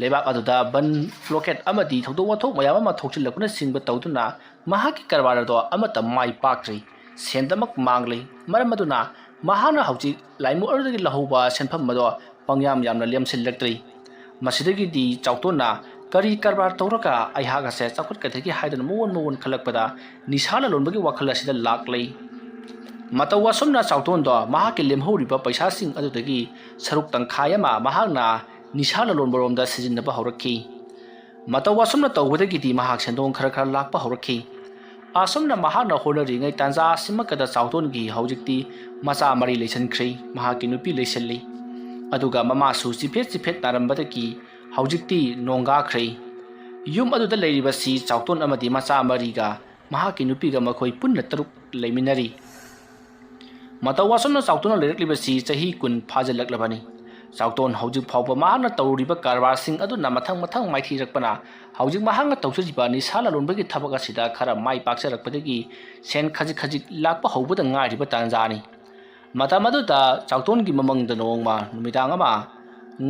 ꯂꯩꯕꯥꯛ ꯑꯗꯨꯗ ꯕꯟ, ꯕ꯭ꯂꯣꯀꯦꯠ ꯑꯃꯗꯤ ꯊꯧꯗꯣꯛ ꯋꯥꯊꯣꯛ ꯃꯌꯥꯝ ꯑꯃ ꯊꯣꯛꯆꯤꯜꯂꯛꯄꯅꯆꯤꯡꯕ ꯇꯧꯗꯨꯅ ꯃꯍꯥꯛꯀꯤ ꯀꯔꯕꯥꯔ ꯑꯗꯣ ꯑꯃꯠꯇ ꯃꯥꯏ ꯄꯥꯛꯇ꯭ꯔꯤ꯫ ꯁꯦꯟꯗꯃꯛ ꯃꯥꯡꯂꯤ꯫ ꯃꯔꯝ ꯑꯗꯨꯅ ꯃꯍꯥꯛꯅ ꯍꯧꯖꯤꯛ ꯂꯥꯏꯃꯨ ꯑꯗꯨꯗꯒꯤ ꯂꯧꯍꯧꯕ ꯁꯦꯟꯐꯝ ꯑꯗꯣ ꯄꯪꯌꯥꯝ ꯌꯥꯝꯅ ꯂꯦꯝꯁꯤꯜꯂꯛꯇ꯭ꯔꯤ꯫ ꯃꯁꯤꯗꯒꯤꯗꯤ ꯆꯥꯎꯇꯣꯟꯅ ꯀꯔꯤ ꯀꯔꯕꯥꯔ ꯇꯧꯔꯒ ꯑꯩꯍꯥꯛ ꯑꯁꯦ ꯆꯥꯎꯈꯠꯀꯗꯒꯦ ꯍꯥꯏꯗꯨꯅ ꯃꯑꯣꯟ ꯃꯑꯣꯟ ꯈꯜꯂꯛꯄꯗ ꯅꯤꯁꯥ ꯂꯂꯣꯟꯕꯒꯤ ꯋꯥꯈꯜ ꯑꯁꯤꯗ ꯂꯥꯛꯂꯤ꯫ ꯃꯇꯧ ꯑꯁꯨꯝꯅ ꯆꯥꯎꯇꯣꯟꯗꯣ ꯃꯍꯥꯛꯀꯤ ꯂꯦꯝꯍꯧꯔꯤꯕ ꯄꯩꯁꯥꯁꯤꯡ ꯑꯗꯨꯗꯒꯤ ꯁꯔꯨꯛ ꯇꯪꯈꯥꯏ ꯑꯃ ꯃꯍꯥꯛꯅ ꯅꯤꯁꯥ ꯂꯂꯣꯟꯕꯔꯣꯝꯗ ꯁꯤꯖꯤꯟꯅꯕ ꯍꯧꯔꯛꯈꯤ꯫ ꯃꯇꯧ ꯑꯁꯨꯝꯅ ꯇꯧꯕꯗꯒꯤꯗꯤ ꯃꯍꯥꯛ ꯁꯦꯟꯗꯣꯡ ꯈꯔ ꯈꯔ ꯂꯥꯛꯄ ꯍꯧꯔꯛꯈꯤ꯫ ꯑꯁꯨꯝꯅ ꯃꯍꯥꯛꯅ ꯍꯣꯠꯅꯔꯤꯉꯩ ꯇꯥꯟꯖꯥ ꯑꯁꯤꯃꯛꯇꯗ ꯆꯥꯎꯇꯣꯟꯒꯤ ꯍꯧꯖꯤꯛꯇꯤ ꯃꯆꯥ ꯃꯔꯤ ꯂꯩꯁꯟꯈ꯭ꯔꯦ꯫ ꯃꯍꯥꯛꯀꯤ ꯅꯨꯄꯤ ꯂꯩꯁꯜꯂꯤ꯫ ꯑꯗꯨꯒ ꯃꯃꯥꯁꯨ ꯆꯤꯐꯦꯠ ꯆꯤꯐꯦꯠ ꯅꯥꯔꯝꯕꯗꯒꯤ ꯍꯧꯖꯤꯛꯇꯤ ꯅꯣꯡꯒꯥꯈ꯭ꯔꯦ꯫ ꯌꯨꯝ ꯑꯗꯨꯗ ꯂꯩꯔꯤꯕꯁꯤ ꯆꯥꯎꯇꯣꯟ ꯑꯃꯗꯤ ꯃꯆꯥ ꯃꯔꯤꯒ ꯃꯍꯥꯛꯀꯤ ꯅꯨꯄꯤꯒ ꯃꯈꯣꯏ ꯄꯨꯟꯅ ꯇꯔꯨꯛ ꯂꯩꯃꯤꯟꯅꯔꯤ꯫ ꯃꯇꯧ ꯑꯁꯨꯝꯅ ꯆꯥꯎꯇꯣꯟꯅ ꯂꯩꯔꯛꯂꯤꯕꯁꯤ ꯆꯍꯤ ꯀꯨꯟ ꯐꯥꯖꯤꯜꯂꯛꯂꯕꯅꯤ꯫ ꯆꯥꯎꯇꯣꯟ ꯍꯧꯖꯤꯛ ꯐꯥꯎꯕ ꯃꯍꯥꯛꯅ ꯇꯧꯔꯤꯕ ꯀꯔꯕꯥꯔꯁꯤꯡ ꯑꯗꯨꯅ ꯃꯊꯪ ꯃꯊꯪ ꯃꯥꯏꯊꯤꯔꯛꯄꯅ ꯍꯧꯖꯤꯛ ꯃꯍꯥꯛꯅ ꯇꯧꯖꯔꯤꯕ ꯅꯤꯁꯥ ꯂꯂꯣꯟꯕꯒꯤ ꯊꯕꯛ ꯑꯁꯤꯗ ꯈꯔ ꯃꯥꯏ ꯄꯥꯛꯆꯔꯛꯄꯗꯒꯤ ꯁꯦꯟ ꯈꯖꯤꯛ ꯈꯖꯤꯛ ꯂꯥꯛꯄ ꯍꯧꯕꯗ ꯉꯥꯏꯔꯤꯕ ꯇꯥꯟꯖꯥꯅꯤ꯫ ꯃꯇꯝ ꯑꯗꯨꯗ ꯆꯥꯎꯇꯣꯟꯒꯤ ꯃꯃꯪꯗ ꯅꯣꯡꯃ ꯅꯨꯃꯤꯗꯥꯡ ꯑꯃ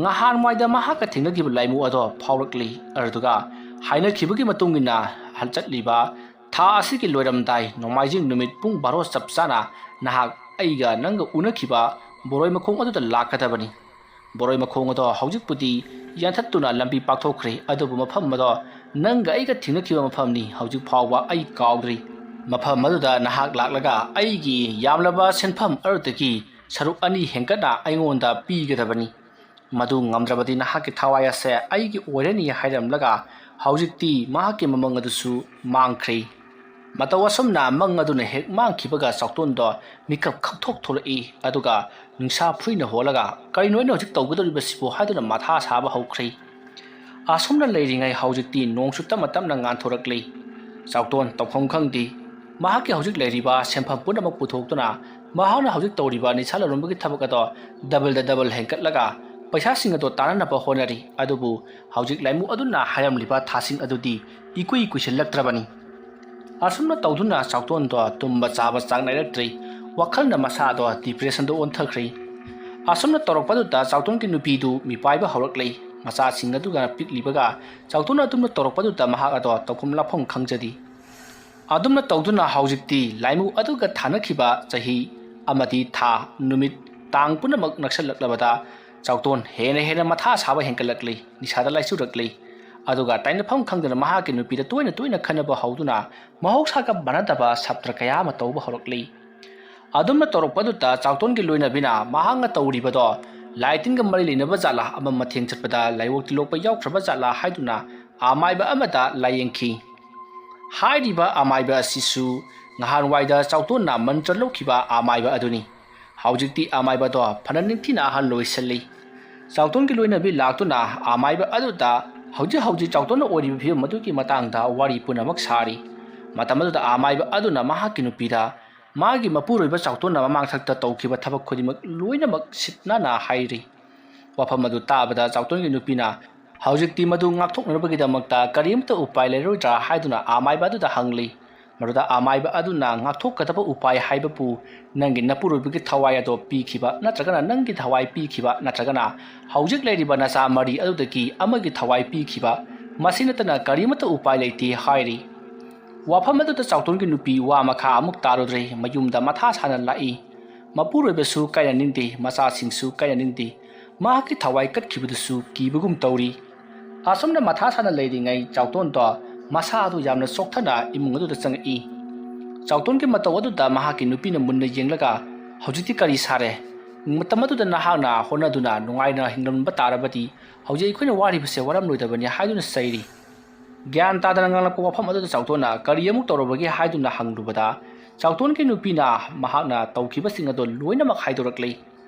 ꯉꯍꯥꯟꯋꯥꯏꯗ ꯃꯍꯥꯛꯀ ꯊꯦꯡꯅꯈꯤꯕ ꯂꯥꯏꯃꯨ ꯑꯗꯣ ꯐꯥꯎꯔꯛꯂꯤ꯫ ꯑꯗꯨꯒ ꯍꯥꯏꯅꯈꯤꯕꯒꯤ ꯃꯇꯨꯡ ꯏꯟꯅ ꯆꯠꯂꯤꯕ ꯊꯥ ꯑꯁꯤꯒꯤ ꯂꯣꯏꯔꯝꯗꯥꯏ ꯅꯣꯡꯃꯥꯏꯖꯤꯡ ꯅꯨꯃꯤꯠ ꯄꯨꯡ ꯕꯥꯔꯣ ꯆꯞ ꯆꯥꯅ ꯅꯍꯥꯛ ꯑꯩꯒ ꯅꯪꯒ ꯎꯅꯈꯤꯕ ꯕꯣꯔꯣꯏ ꯃꯈꯣꯡ ꯑꯗꯨꯗ ꯂꯥꯛꯀꯗꯕꯅꯤ꯫ ꯕꯣꯔꯣꯏ ꯃꯈꯣꯡ ꯑꯗꯣ ꯍꯧꯖꯤꯛꯄꯨꯗꯤ ꯌꯥꯟꯊꯠꯇꯨꯅ ꯂꯝꯕꯤ ꯄꯥꯛꯊꯣꯛꯈ꯭ꯔꯦ, ꯑꯗꯨꯕꯨ ꯃꯐꯝ ꯑꯗꯣ ꯅꯪꯒ ꯑꯩꯒ ꯊꯦꯡꯅꯈꯤꯕ ꯃꯐꯝꯅꯤ꯫ ꯍꯧꯖꯤꯛ ꯐꯥꯎꯕ ꯑꯩ ꯀꯥꯎꯗ꯭ꯔꯤ꯫ ꯃꯐꯝ ꯑꯗꯨꯗ ꯅꯍꯥꯛ ꯂꯥꯛꯂꯒ ꯑꯩꯒꯤ ꯌꯥꯝꯂꯕ ꯁꯦꯟꯐꯝ ꯑꯗꯨꯗꯒꯤ ꯁꯔꯨꯛ ꯑꯅꯤ ꯍꯦꯟꯒꯠꯅ ꯑꯩꯉꯣꯟꯗ ꯄꯤꯒꯗꯕꯅꯤ꯫ ꯃꯗꯨ ꯉꯝꯗ꯭ꯔꯕꯗꯤ ꯅꯍꯥꯛꯀꯤ ꯊꯋꯥꯏ ꯑꯁꯦ ꯑꯩꯒꯤ ꯑꯣꯏꯔꯅꯤ ꯍꯥꯏꯔꯝꯂꯒ ꯍꯧꯖꯤꯛꯇꯤ ꯃꯍꯥꯛꯀꯤ ꯃꯃꯪ ꯑꯗꯨꯁꯨ ꯃꯥꯡꯈ꯭ꯔꯦ꯫ ꯃꯇꯧ ꯑꯁꯨꯝꯅ ꯃꯪ ꯑꯗꯨꯅ ꯍꯦꯛ ꯃꯥꯡꯈꯤꯕꯒ ꯆꯥꯎꯇꯣꯟꯗꯣ ꯃꯤꯀꯞ ꯈꯪꯊꯣꯛ ꯊꯣꯛꯂꯛꯏ꯫ ꯑꯗꯨꯒ ꯅꯤꯡꯁꯥ ꯐꯨꯏꯅ ꯍꯣꯜꯂꯒ, "ꯀꯔꯤꯅꯣ ꯑꯩꯅ ꯍꯧꯖꯤꯛ ꯇꯧꯒꯗꯧꯔꯤꯕꯁꯤꯕꯨ?" ꯍꯥꯏꯗꯨꯅ ꯃꯊꯥ ꯁꯥꯕ ꯍꯧꯈ꯭ꯔꯦ꯫ ꯑꯁꯨꯝꯅ ꯂꯩꯔꯤꯉꯩ ꯍꯧꯖꯤꯛꯇꯤ ꯅꯣꯡꯁꯨ ꯇꯞꯅ ꯇꯞꯅ ꯉꯥꯟꯊꯣꯔꯛꯂꯤ꯫ ꯆꯥꯎꯇꯣꯟ ꯇꯧꯐꯝ ꯈꯪꯗꯦ꯫ ꯃꯍꯥꯛꯀꯤ ꯍꯧꯖꯤꯛ ꯂꯩꯔꯤꯕ ꯁꯦꯟꯐꯝ ꯄꯨꯝꯅꯃꯛ ꯄꯨꯊꯣꯛꯇꯨꯅ ꯃꯍꯥꯛꯅ ꯍꯧꯖꯤꯛ ꯇꯧꯔꯤꯕ ꯅꯤꯁꯥ ꯂꯂꯣꯟꯕꯒꯤ ꯊꯕꯛ ꯑꯗꯣ ꯗꯕꯜꯗ ꯗꯕꯜ ꯍꯦꯟꯒꯠꯂꯒ ꯄꯩꯁꯥꯁꯤꯡ ꯑꯗꯣ ꯇꯥꯅꯅꯕ ꯍꯣꯠꯅꯔꯤ꯫ ꯑꯗꯨꯕꯨ ꯍꯧꯖꯤꯛ ꯂꯥꯏꯃꯨ ꯑꯗꯨꯅ ꯍꯥꯏꯔꯝꯂꯤꯕ ꯊꯥꯁꯤꯡ ꯑꯗꯨꯗꯤ ꯏꯀꯨꯏ ꯀꯨꯏꯁꯤꯜꯂꯛꯇ꯭ꯔꯕꯅꯤ꯫ ꯑꯁꯨꯝꯅ ꯇꯧꯗꯨꯅ ꯆꯥꯎꯇꯣꯟꯗꯣ ꯇꯨꯝꯕ ꯆꯥꯕ ꯆꯥꯡ ꯅꯥꯏꯔꯛꯇ꯭ꯔꯤ꯫ ꯋꯥꯈꯜꯅ ꯃꯁꯥꯗꯣ ꯗꯤꯄ꯭ꯔꯦꯁꯟꯗ ꯑꯣꯟꯊꯈ꯭ꯔꯦ꯫ ꯑꯁꯨꯝꯅ ꯇꯧꯔꯛꯄꯗꯨꯗ ꯆꯥꯎꯇꯣꯟꯒꯤ ꯅꯨꯄꯤꯗꯨ ꯃꯤꯄꯥꯏꯕ ꯍꯧꯔꯛꯂꯦ꯫ ꯃꯆꯥꯁꯤꯡ ꯑꯗꯨꯒ ꯄꯤꯛꯂꯤꯕꯒ ꯆꯥꯎꯇꯣꯟꯅ ꯑꯗꯨꯝꯅ ꯇꯧꯔꯛꯄꯗꯨꯗ ꯃꯍꯥꯛ ꯑꯗꯣ ꯇꯧꯐꯝ ꯂꯥꯛꯐꯝ ꯈꯪꯖꯗꯦ꯫ ꯑꯗꯨꯝꯅ ꯇꯧꯗꯨꯅ ꯍꯧꯖꯤꯛꯇꯤ ꯂꯥꯏꯃꯨ ꯑꯗꯨꯒ ꯊꯥꯅꯈꯤꯕ ꯆꯍꯤ ꯑꯃꯗꯤ ꯊꯥ, ꯅꯨꯃꯤꯠ, ꯇꯥꯡ ꯄꯨꯝꯅꯃꯛ ꯅꯛꯁꯜꯂꯛꯂꯕꯗ ꯆꯥꯎꯇꯣꯟ ꯍꯦꯟꯅ ꯍꯦꯟꯅ ꯃꯊꯥ ꯁꯥꯕ ꯍꯦꯟꯒꯠꯂꯛꯂꯤ, ꯅꯤꯁꯥꯗ ꯂꯥꯏꯆꯨꯔꯛꯂꯤ꯫ ꯑꯗꯨꯒ ꯇꯥꯏꯅꯐꯝ ꯈꯪꯗꯅ ꯃꯍꯥꯛꯀꯤ ꯅꯨꯄꯤꯗ ꯇꯣꯏꯅ ꯇꯣꯏꯅ ꯈꯟꯅꯕ ꯍꯧꯗꯨꯅ ꯃꯍꯧꯁꯥꯒ ꯃꯥꯟꯅꯗꯕ ꯁꯥꯇ꯭ꯔ ꯀꯌꯥ ꯑꯃ ꯇꯧꯕ ꯍꯧꯔꯛꯂꯤ꯫ ꯑꯗꯨꯝꯅ ꯇꯧꯔꯛꯄꯗꯨꯗ ꯆꯥꯎꯇꯣꯟꯒꯤ ꯂꯣꯏꯅꯕꯤꯅ ꯃꯍꯥꯛꯅ ꯇꯧꯔꯤꯕꯗꯣ ꯂꯥꯏ ꯇꯤꯟꯒ ꯃꯔꯤ ꯂꯩꯅꯕ ꯖꯥꯠꯂꯥ, ꯑꯃ ꯃꯊꯦꯡ ꯆꯠꯄꯗ ꯂꯥꯏꯑꯣꯛ ꯇꯤꯂꯣꯛꯄ ꯌꯥꯎꯈ꯭ꯔꯕ ꯖꯥꯠꯂꯥ ꯍꯥꯏꯗꯨꯅ ꯑꯃꯥꯏꯕ ꯑꯃꯗ ꯂꯥꯏꯌꯦꯡꯈꯤ꯫ ꯍꯥꯏꯔꯤꯕ ꯑꯃꯥꯏꯕ ꯑꯁꯤꯁꯨ ꯉꯍꯥꯟꯋꯥꯏꯗ ꯆꯥꯎꯇꯣꯟꯅ ꯃꯟꯇ꯭ꯔ ꯂꯧꯈꯤꯕ ꯑꯃꯥꯏꯕ ꯑꯗꯨꯅꯤ꯫ ꯍꯧꯖꯤꯛꯇꯤ ꯑꯃꯥꯏꯕꯗꯣ ꯐꯅ ꯅꯤꯡꯊꯤꯅ ꯑꯍꯜ ꯑꯣꯏꯁꯜꯂꯤ꯫ ꯆꯥꯎꯇꯣꯟꯒꯤ ꯂꯣꯏꯅꯕꯤ ꯂꯥꯛꯇꯨꯅ ꯑꯃꯥꯏꯕ ꯑꯗꯨꯗ ꯍꯧꯖꯤꯛ ꯍꯧꯖꯤꯛ ꯆꯥꯎꯇꯣꯟꯅ ꯑꯣꯏꯔꯤꯕ ꯐꯤꯕꯝ ꯑꯗꯨꯒꯤ ꯃꯇꯥꯡꯗ ꯋꯥꯔꯤ ꯄꯨꯝꯅꯃꯛ ꯁꯥꯔꯤ꯫ ꯃꯇꯝ ꯑꯗꯨꯗ ꯑꯃꯥꯏꯕ ꯑꯗꯨꯅ ꯃꯍꯥꯛꯀꯤ ꯅꯨꯄꯤꯗ ꯃꯥꯒꯤ ꯃꯄꯨꯔꯣꯏꯕ ꯆꯥꯎꯇꯣꯟꯅ ꯃꯃꯥꯡꯊꯛꯇ ꯇꯧꯈꯤꯕ ꯊꯕꯛ ꯈꯨꯗꯤꯡꯃꯛ ꯂꯣꯏꯅꯃꯛ ꯁꯤꯠ ꯅꯥꯟꯅ ꯍꯥꯏꯔꯤ꯫ ꯋꯥꯐꯝ ꯑꯗꯨ ꯇꯥꯕꯗ ꯆꯥꯎꯇꯣꯟꯒꯤ ꯅꯨꯄꯤꯅ ꯍꯧꯖꯤꯛꯇꯤ ꯃꯗꯨ ꯉꯥꯛꯊꯣꯛꯅꯅꯕꯒꯤꯗꯃꯛꯇ ꯀꯔꯤꯃꯠꯇ ꯎꯄꯥꯏ ꯂꯩꯔꯣꯏꯗ꯭ꯔꯥ ꯍꯥꯏꯗꯨꯅ ꯑꯃꯥꯏꯕ ꯑꯗꯨꯗ ꯍꯪꯂꯤ꯫ ꯃꯗꯨꯗ ꯑꯃꯥꯏꯕ ꯑꯗꯨꯅ ꯉꯥꯛꯊꯣꯛꯀꯗꯕ ꯎꯄꯥꯏ ꯍꯥꯏꯕꯕꯨ ꯅꯪꯒꯤ ꯅꯄꯨꯔꯣꯏꯕꯒꯤ ꯊꯋꯥꯏ ꯑꯗꯣ ꯄꯤꯈꯤꯕ ꯅꯠꯇ꯭ꯔꯒꯅ ꯅꯪꯒꯤ ꯊꯋꯥꯏ ꯄꯤꯈꯤꯕ ꯅꯠꯇ꯭ꯔꯒꯅ ꯍꯧꯖꯤꯛ ꯂꯩꯔꯤꯕ ꯅꯆꯥ ꯃꯔꯤ ꯑꯗꯨꯗꯒꯤ ꯑꯃꯒꯤ ꯊꯋꯥꯏ ꯄꯤꯈꯤꯕ, ꯃꯁꯤ ꯅꯠꯇꯅ ꯀꯔꯤꯃꯠꯇ ꯎꯄꯥꯏ ꯂꯩꯇꯦ ꯍꯥꯏꯔꯤ꯫ ꯋꯥꯐꯝ ꯑꯗꯨꯗ ꯆꯥꯎꯇꯣꯟꯒꯤ ꯅꯨꯄꯤ ꯋꯥ ꯃꯈꯥ ꯑꯃꯨꯛ ꯇꯥꯔꯨꯗ꯭ꯔꯦ꯫ ꯃꯌꯨꯝꯗ ꯃꯊꯥ ꯁꯥꯅ ꯂꯥꯛꯏ꯫ ꯃꯄꯨꯔꯣꯏꯕꯁꯨ ꯀꯥꯏꯅꯅꯤꯡꯗꯦ, ꯃꯆꯥꯁꯤꯡꯁꯨ ꯀꯥꯏꯅꯅꯤꯡꯗꯦ꯫ ꯃꯍꯥꯛꯀꯤ ꯊꯋꯥꯏ ꯀꯠꯈꯤꯕꯗꯨꯁꯨ ꯀꯤꯕꯒꯨꯝ ꯇꯧꯔꯤ꯫ ꯑꯁꯨꯝꯅ ꯃꯊꯥ ꯁꯥꯅ ꯂꯩꯔꯤꯉꯩ ꯆꯥꯎꯇꯣꯟꯗꯣ ꯃꯁꯥ ꯑꯗꯨ ꯌꯥꯝꯅ ꯆꯣꯛꯊꯅ ꯏꯃꯨꯡ ꯑꯗꯨꯗ ꯆꯪꯉꯛꯏ꯫ ꯆꯥꯎꯇꯣꯟꯒꯤ ꯃꯇꯧ ꯑꯗꯨꯗ ꯃꯍꯥꯛꯀꯤ ꯅꯨꯄꯤꯅ ꯃꯨꯟꯅ ꯌꯦꯡꯂꯒ, "ꯍꯧꯖꯤꯛꯇꯤ ꯀꯔꯤ ꯁꯥꯔꯦ? ꯃꯇꯝ ꯑꯗꯨꯗ ꯅꯍꯥꯛꯅ ꯍꯣꯠꯅꯗꯨꯅ ꯅꯨꯡꯉꯥꯏꯅ ꯍꯤꯡꯂꯝꯕ ꯇꯥꯔꯕꯗꯤ ꯍꯧꯖꯤꯛ ꯑꯩꯈꯣꯏꯅ ꯋꯥꯔꯤꯕꯁꯦ ꯋꯥꯔꯝꯂꯣꯏꯗꯕꯅꯤ" ꯍꯥꯏꯗꯨꯅ ꯆꯩꯔꯤ꯫ ꯒ꯭ꯌꯥꯟ ꯇꯥꯗꯅ ꯉꯥꯡꯂꯛꯄ ꯋꯥꯐꯝ ꯑꯗꯨꯗ ꯆꯥꯎꯇꯣꯟꯅ ꯀꯔꯤ ꯑꯃꯨꯛ ꯇꯧꯔꯕꯒꯦ ꯍꯥꯏꯗꯨꯅ ꯍꯪꯂꯨꯕꯗ, ꯆꯥꯎꯇꯣꯟꯒꯤ ꯅꯨꯄꯤꯅ ꯃꯍꯥꯛꯅ ꯇꯧꯈꯤꯕꯁꯤꯡ ꯑꯗꯨ ꯂꯣꯏꯅꯃꯛ ꯍꯥꯏꯗꯣꯔꯛꯂꯤ꯫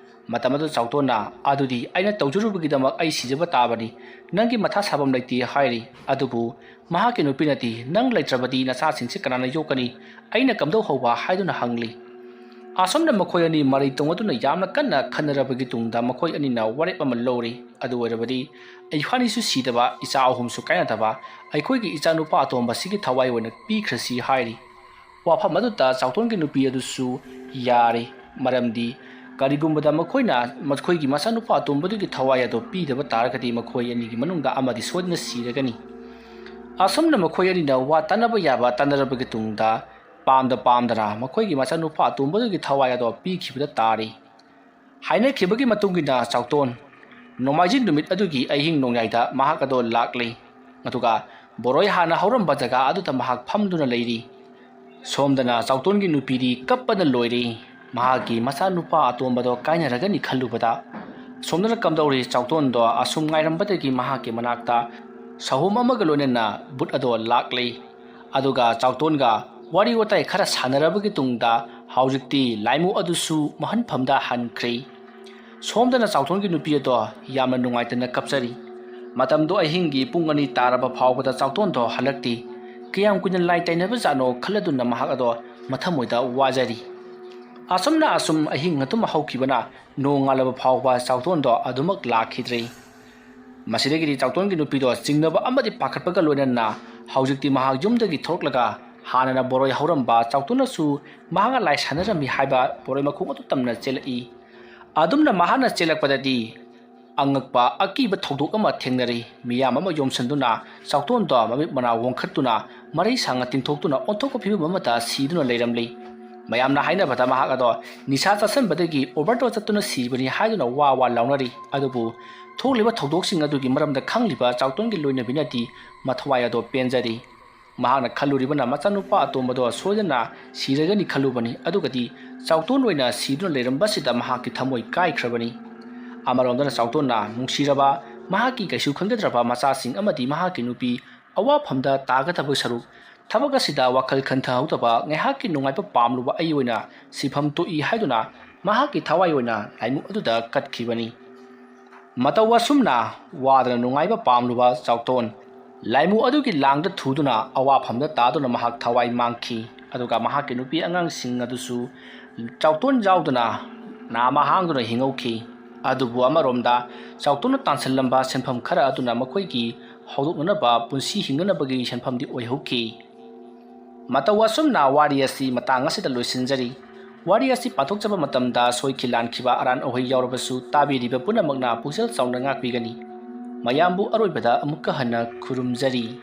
ꯃꯇꯝ ꯑꯗꯨꯗ ꯆꯥꯎꯇꯣꯟꯅ, "ꯑꯗꯨꯗꯤ ꯑꯩꯅ ꯇꯧꯖꯔꯨꯕꯒꯤꯗꯃꯛ ꯑꯩ ꯁꯤꯖꯕ ꯇꯥꯕꯅꯤ, ꯅꯪꯒꯤ ꯃꯊꯥ ꯁꯥꯐꯝ ꯂꯩꯇꯦ" ꯍꯥꯏꯔꯤ꯫ ꯑꯗꯨꯕꯨ ꯃꯍꯥꯛꯀꯤ ꯅꯨꯄꯤꯅꯗꯤ, "ꯅꯪ ꯂꯩꯇ꯭ꯔꯕꯗꯤ ꯅꯆꯥꯁꯤꯡꯁꯤ ꯀꯅꯥꯅ ꯌꯣꯛꯀꯅꯤ? ꯑꯩꯅ ꯀꯝꯗꯧ ꯍꯧꯕ?" ꯍꯥꯏꯗꯨꯅ ꯍꯪꯂꯤ꯫ ꯑꯁꯨꯝꯅ ꯃꯈꯣꯏ ꯑꯅꯤ ꯃꯔꯩ ꯇꯧꯅꯗꯨꯅ ꯌꯥꯝꯅ ꯀꯟꯅ ꯈꯟꯅꯔꯕꯒꯤ ꯇꯨꯡꯗ ꯃꯈꯣꯏ ꯑꯅꯤꯅ ꯋꯥꯔꯦꯞ ꯑꯃ ꯂꯧꯔꯤ꯫ ꯑꯗꯨ ꯑꯣꯏꯔꯕꯗꯤ ꯏꯕꯥꯅꯤꯁꯨ ꯁꯤꯗꯕ, ꯏꯆꯥ ꯑꯍꯨꯝꯁꯨ ꯀꯥꯏꯅꯗꯕ, ꯑꯩꯈꯣꯏꯒꯤ ꯏꯆꯥꯅꯨꯄꯥ ꯑꯇꯣꯝꯕꯁꯤꯒꯤ ꯊꯋꯥꯏ ꯑꯣꯏꯅ ꯄꯤꯈ꯭ꯔꯁꯤ ꯍꯥꯏꯔꯤ꯫ ꯋꯥꯐꯝ ꯑꯗꯨꯗ ꯆꯥꯎꯇꯣꯟꯒꯤ ꯅꯨꯄꯤ ꯑꯗꯨꯁꯨ ꯌꯥꯔꯦ, ꯃꯔꯝꯗꯤ ꯀꯔꯤꯒꯨꯝꯕꯗ ꯃꯈꯣꯏꯅ ꯃꯈꯣꯏꯒꯤ ꯃꯆꯥꯅꯨꯄꯥ ꯑꯇꯣꯝꯕꯗꯨꯒꯤ ꯊꯋꯥꯏ ꯑꯗꯨ ꯄꯤꯗꯕ ꯇꯥꯔꯒꯗꯤ ꯃꯈꯣꯏ ꯑꯅꯤꯒꯤ ꯃꯅꯨꯡꯗ ꯑꯃꯗꯤ ꯁꯣꯏꯗꯅ ꯁꯤꯔꯒꯅꯤ꯫ ꯑꯁꯨꯝꯅ ꯃꯈꯣꯏ ꯑꯅꯤꯅ ꯋꯥ ꯇꯥꯅꯕ ꯌꯥꯕ ꯇꯥꯅꯔꯕꯒꯤ ꯇꯨꯡꯗ ꯄꯥꯝꯗ ꯄꯥꯝꯗꯅ ꯃꯈꯣꯏꯒꯤ ꯃꯆꯥꯅꯨꯄꯥ ꯑꯇꯣꯝꯕꯗꯨꯒꯤ ꯊꯋꯥꯏ ꯑꯗꯣ ꯄꯤꯈꯤꯕꯗ ꯇꯥꯔꯤ꯫ ꯍꯥꯏꯅꯈꯤꯕꯒꯤ ꯃꯇꯨꯡ ꯏꯟꯅ ꯆꯥꯎꯇꯣꯟ ꯅꯣꯡꯃꯥꯏꯖꯤꯡ ꯅꯨꯃꯤꯠ ꯑꯗꯨꯒꯤ ꯑꯍꯤꯡ ꯅꯣꯡꯌꯥꯏꯗ ꯃꯍꯥꯛ ꯑꯗꯣ ꯂꯥꯛꯂꯤ꯫ ꯑꯗꯨꯒ ꯕꯣꯔꯣꯏ ꯍꯥꯟꯅ ꯍꯧꯔꯝꯕ ꯖꯒꯥ ꯑꯗꯨꯗ ꯃꯍꯥꯛ ꯐꯝꯗꯨꯅ ꯂꯩꯔꯤ꯫ ꯁꯣꯝꯗꯅ ꯆꯥꯎꯇꯣꯟꯒꯤ ꯅꯨꯄꯤꯗꯤ ꯀꯞꯄꯅ ꯂꯣꯏꯔꯤ꯫ ꯃꯍꯥꯛꯀꯤ ꯃꯆꯥꯅꯨꯄꯥ ꯑꯇꯣꯝꯕꯗꯣ ꯀꯥꯏꯅꯔꯒꯅꯤ ꯈꯜꯂꯨꯕꯗ꯫ ꯁꯣꯝꯗꯅ ꯀꯝꯗꯧꯔꯤ? ꯆꯥꯎꯇꯣꯟꯗꯣ ꯑꯁꯨꯝ ꯉꯥꯏꯔꯝꯕꯗꯒꯤ ꯃꯍꯥꯛꯀꯤ ꯃꯅꯥꯛꯇ ꯁꯍꯨꯝ ꯑꯃꯒ ꯂꯣꯏꯅꯅ ꯕꯨꯠ ꯑꯗꯣ ꯂꯥꯛꯂꯤ꯫ ꯑꯗꯨꯒ ꯆꯥꯎꯇꯣꯟꯒ ꯋꯥꯔꯤ ꯋꯥꯇꯥꯏ ꯈꯔ ꯁꯥꯟꯅꯔꯕꯒꯤ ꯇꯨꯡꯗ ꯍꯧꯖꯤꯛꯇꯤ ꯂꯥꯏꯃꯨ ꯑꯗꯨꯁꯨ ꯃꯍꯟꯐꯝꯗ ꯍꯟꯈ꯭ꯔꯦ꯫ ꯁꯣꯝꯗꯅ ꯆꯥꯎꯊꯣꯟꯒꯤ ꯅꯨꯄꯤ ꯑꯗꯣ ꯌꯥꯝꯅ ꯅꯨꯡꯉꯥꯏꯇꯅ ꯀꯞꯆꯔꯤ꯫ ꯃꯇꯝꯗꯣ ꯑꯍꯤꯡꯒꯤ ꯄꯨꯡ ꯑꯅꯤ ꯇꯥꯔꯕ ꯐꯥꯎꯕꯗ ꯆꯥꯎꯊꯣꯟꯗꯣ ꯍꯜꯂꯛꯇꯦ꯫ ꯀꯌꯥꯝ ꯀꯨꯏꯅ ꯂꯥꯏ ꯇꯩꯅꯕ ꯖꯥꯠꯅꯣ ꯈꯜꯂꯗꯨꯅ ꯃꯍꯥꯛ ꯑꯗꯣ ꯃꯊꯃꯣꯏꯗ ꯋꯥꯖꯔꯤ꯫ ꯑꯁꯨꯝꯅ ꯑꯁꯨꯝ ꯑꯍꯤꯡ ꯑꯗꯨꯝ ꯍꯧꯈꯤꯕꯅ ꯅꯣꯡꯉꯥꯜꯂꯕ ꯐꯥꯎꯕ ꯆꯥꯎꯇꯣꯟꯗꯣ ꯑꯗꯨꯃꯛ ꯂꯥꯛꯈꯤꯗ꯭ꯔꯦ꯫ ꯃꯁꯤꯗꯒꯤꯗꯤ ꯆꯥꯎꯇꯣꯟꯒꯤ ꯅꯨꯄꯤꯗꯣ ꯆꯤꯡꯅꯕ ꯑꯃꯗꯤ ꯄꯥꯈꯠꯄꯒ ꯂꯣꯏꯅꯅ ꯍꯧꯖꯤꯛꯇꯤ ꯃꯍꯥꯛ ꯌꯨꯝꯗꯒꯤ ꯊꯣꯛꯂꯛꯂꯒ ꯍꯥꯟꯅꯅ ꯕꯣꯔꯣꯏ ꯍꯧꯔꯝꯕ ꯆꯥꯎꯇꯣꯟꯅꯁꯨ ꯃꯍꯥꯛꯅ ꯂꯥꯏ ꯁꯥꯟꯅꯔꯝꯃꯤ ꯍꯥꯏꯕ ꯕꯣꯔꯣꯏ ꯃꯈꯣꯡ ꯑꯗꯨ ꯇꯝꯅ ꯆꯦꯜꯂꯛꯏ꯫ ꯑꯗꯨꯝꯅ ꯃꯍꯥꯛꯅ ꯆꯦꯜꯂꯛꯄꯗꯗꯤ ꯑꯉꯛꯄ ꯑꯀꯤꯕ ꯊꯧꯗꯣꯛ ꯑꯃ ꯊꯦꯡꯅꯔꯤ꯫ ꯃꯤꯌꯥꯝ ꯑꯃ ꯌꯣꯝꯁꯤꯟꯗꯨꯅ ꯆꯥꯎꯇꯣꯟꯗꯣ ꯃꯃꯤꯠ ꯃꯅꯥ ꯋꯥꯡꯈꯠꯇꯨꯅ ꯃꯔꯩ ꯁꯥꯡꯅ ꯇꯤꯡꯊꯣꯛꯇꯨꯅ ꯑꯣꯟꯊꯣꯛꯄ ꯐꯤꯕꯝ ꯑꯃꯗ ꯁꯤꯗꯨꯅ ꯂꯩꯔꯝꯂꯤ꯫ ꯃꯌꯥꯝꯅ ꯍꯥꯏꯅꯕꯗ ꯃꯍꯥꯛ ꯑꯗꯣ ꯅꯤꯁꯥ ꯆꯥꯁꯤꯟꯕꯗꯒꯤ ꯑꯣꯚꯔꯗꯣꯁ ꯆꯠꯇꯨꯅ ꯁꯤꯕꯅꯤ ꯍꯥꯏꯗꯨꯅ ꯋꯥ ꯋꯥ ꯂꯥꯎꯅꯔꯤ꯫ ꯑꯗꯨꯕꯨ ꯊꯣꯛꯂꯤꯕ ꯊꯧꯗꯣꯛꯁꯤꯡ ꯑꯗꯨꯒꯤ ꯃꯔꯝꯗ ꯈꯪꯂꯤꯕ ꯆꯥꯎꯇꯣꯟꯒꯤ ꯂꯣꯏꯅꯕꯤꯅꯗꯤ ꯃꯊꯋꯥꯏ ꯑꯗꯣ ꯄꯦꯟꯖꯔꯤ꯫ ꯃꯍꯥꯛꯅ ꯈꯜꯂꯨꯔꯤꯕꯅ ꯃꯆꯥꯅꯨꯄꯥ ꯑꯇꯣꯝꯕꯗꯣ ꯁꯣꯏꯗꯅ ꯁꯤꯔꯒꯅꯤ ꯈꯜꯂꯨꯕꯅꯤ꯫ ꯑꯗꯨꯒꯗꯤ ꯆꯥꯎꯇꯣꯟ ꯑꯣꯏꯅ ꯁꯤꯗꯨꯅ ꯂꯩꯔꯝꯕꯁꯤꯗ ꯃꯍꯥꯛꯀꯤ ꯊꯃꯣꯏ ꯀꯥꯏꯈ꯭ꯔꯕꯅꯤ꯫ ꯑꯃꯔꯣꯝꯗꯅ ꯆꯥꯎꯇꯣꯟꯅ ꯅꯨꯡꯁꯤꯔꯕ ꯃꯍꯥꯛꯀꯤ ꯀꯩꯁꯨ ꯈꯟꯒꯗ꯭ꯔꯕ ꯃꯆꯥꯁꯤꯡ ꯑꯃꯗꯤ ꯃꯍꯥꯛꯀꯤ ꯅꯨꯄꯤ ꯑꯋꯥꯐꯝꯗ ꯇꯥꯒꯗꯕ ꯁꯔꯨꯛ ꯊꯕꯛ ꯑꯁꯤꯗ ꯋꯥꯈꯜ ꯈꯟꯊꯍꯧꯗꯕ ꯉꯥꯏꯍꯥꯛꯀꯤ ꯅꯨꯡꯉꯥꯏꯕ ꯄꯥꯝꯂꯨꯕ ꯑꯩ ꯑꯣꯏꯅ ꯁꯤꯐꯝ ꯊꯣꯛꯏ ꯍꯥꯏꯗꯨꯅ ꯃꯍꯥꯛꯀꯤ ꯊꯋꯥꯏ ꯑꯣꯏꯅ ꯂꯥꯏꯃꯨ ꯑꯗꯨꯗ ꯀꯠꯈꯤꯕꯅꯤ꯫ ꯃꯇꯧ ꯑꯁꯨꯝꯅ ꯋꯥꯗꯅ ꯅꯨꯡꯉꯥꯏꯕ ꯄꯥꯝꯂꯨꯕ ꯆꯥꯎꯇꯣꯟ ꯂꯥꯏꯃꯨ ꯑꯗꯨꯒꯤ ꯂꯥꯡꯗ ꯊꯨꯗꯨꯅ ꯑꯋꯥꯐꯝꯗ ꯇꯥꯗꯨꯅ ꯃꯍꯥꯛ ꯊꯋꯥꯏ ꯃꯥꯡꯈꯤ꯫ ꯑꯗꯨꯒ ꯃꯍꯥꯛꯀꯤ ꯅꯨꯄꯤ ꯑꯉꯥꯡꯁꯤꯡ ꯑꯗꯨꯁꯨ ꯆꯥꯎꯇꯣꯟ ꯌꯥꯎꯗꯅ ꯅꯥꯃ ꯍꯥꯡꯗꯨꯅ ꯍꯤꯡꯍꯧꯈꯤ꯫ ꯑꯗꯨꯕꯨ ꯑꯃꯔꯣꯝꯗ ꯆꯥꯎꯇꯣꯟꯅ ꯇꯥꯟꯁꯤꯜꯂꯝꯕ ꯁꯦꯟꯐꯝ ꯈꯔ ꯑꯗꯨꯅ ꯃꯈꯣꯏꯒꯤ ꯍꯧꯗꯣꯛꯅꯅꯕ ꯄꯨꯟꯁꯤ ꯍꯤꯡꯅꯅꯕꯒꯤ ꯁꯦꯟꯐꯝꯗꯤ ꯑꯣꯏꯍꯧꯈꯤ꯫ ꯃꯇꯧ ꯑꯁꯨꯝꯅ ꯋꯥꯔꯤ ꯑꯁꯤ ꯃꯇꯥꯡ ꯑꯁꯤꯗ ꯂꯣꯏꯁꯤꯟꯖꯔꯤ꯫ ꯋꯥꯔꯤ ꯑꯁꯤ ꯄꯥꯊꯣꯛꯆꯕ ꯃꯇꯝꯗ ꯁꯣꯏꯈꯤ ꯂꯥꯟꯈꯤꯕ ꯑꯔꯥꯟ ꯑꯍꯣꯏ ꯌꯥꯎꯔꯕꯁꯨ ꯇꯥꯕꯤꯔꯤꯕ ꯄꯨꯝꯅꯃꯛꯅ ꯄꯨꯛꯆꯦꯜ ꯆꯥꯎꯅ ꯉꯥꯛꯄꯤꯒꯅꯤ꯫ ꯃꯌꯥꯝꯕꯨ ꯑꯔꯣꯏꯕꯗ ꯑꯃꯨꯛꯀ ꯍꯟꯅ ꯈꯨꯔꯨꯝꯖꯔꯤ꯫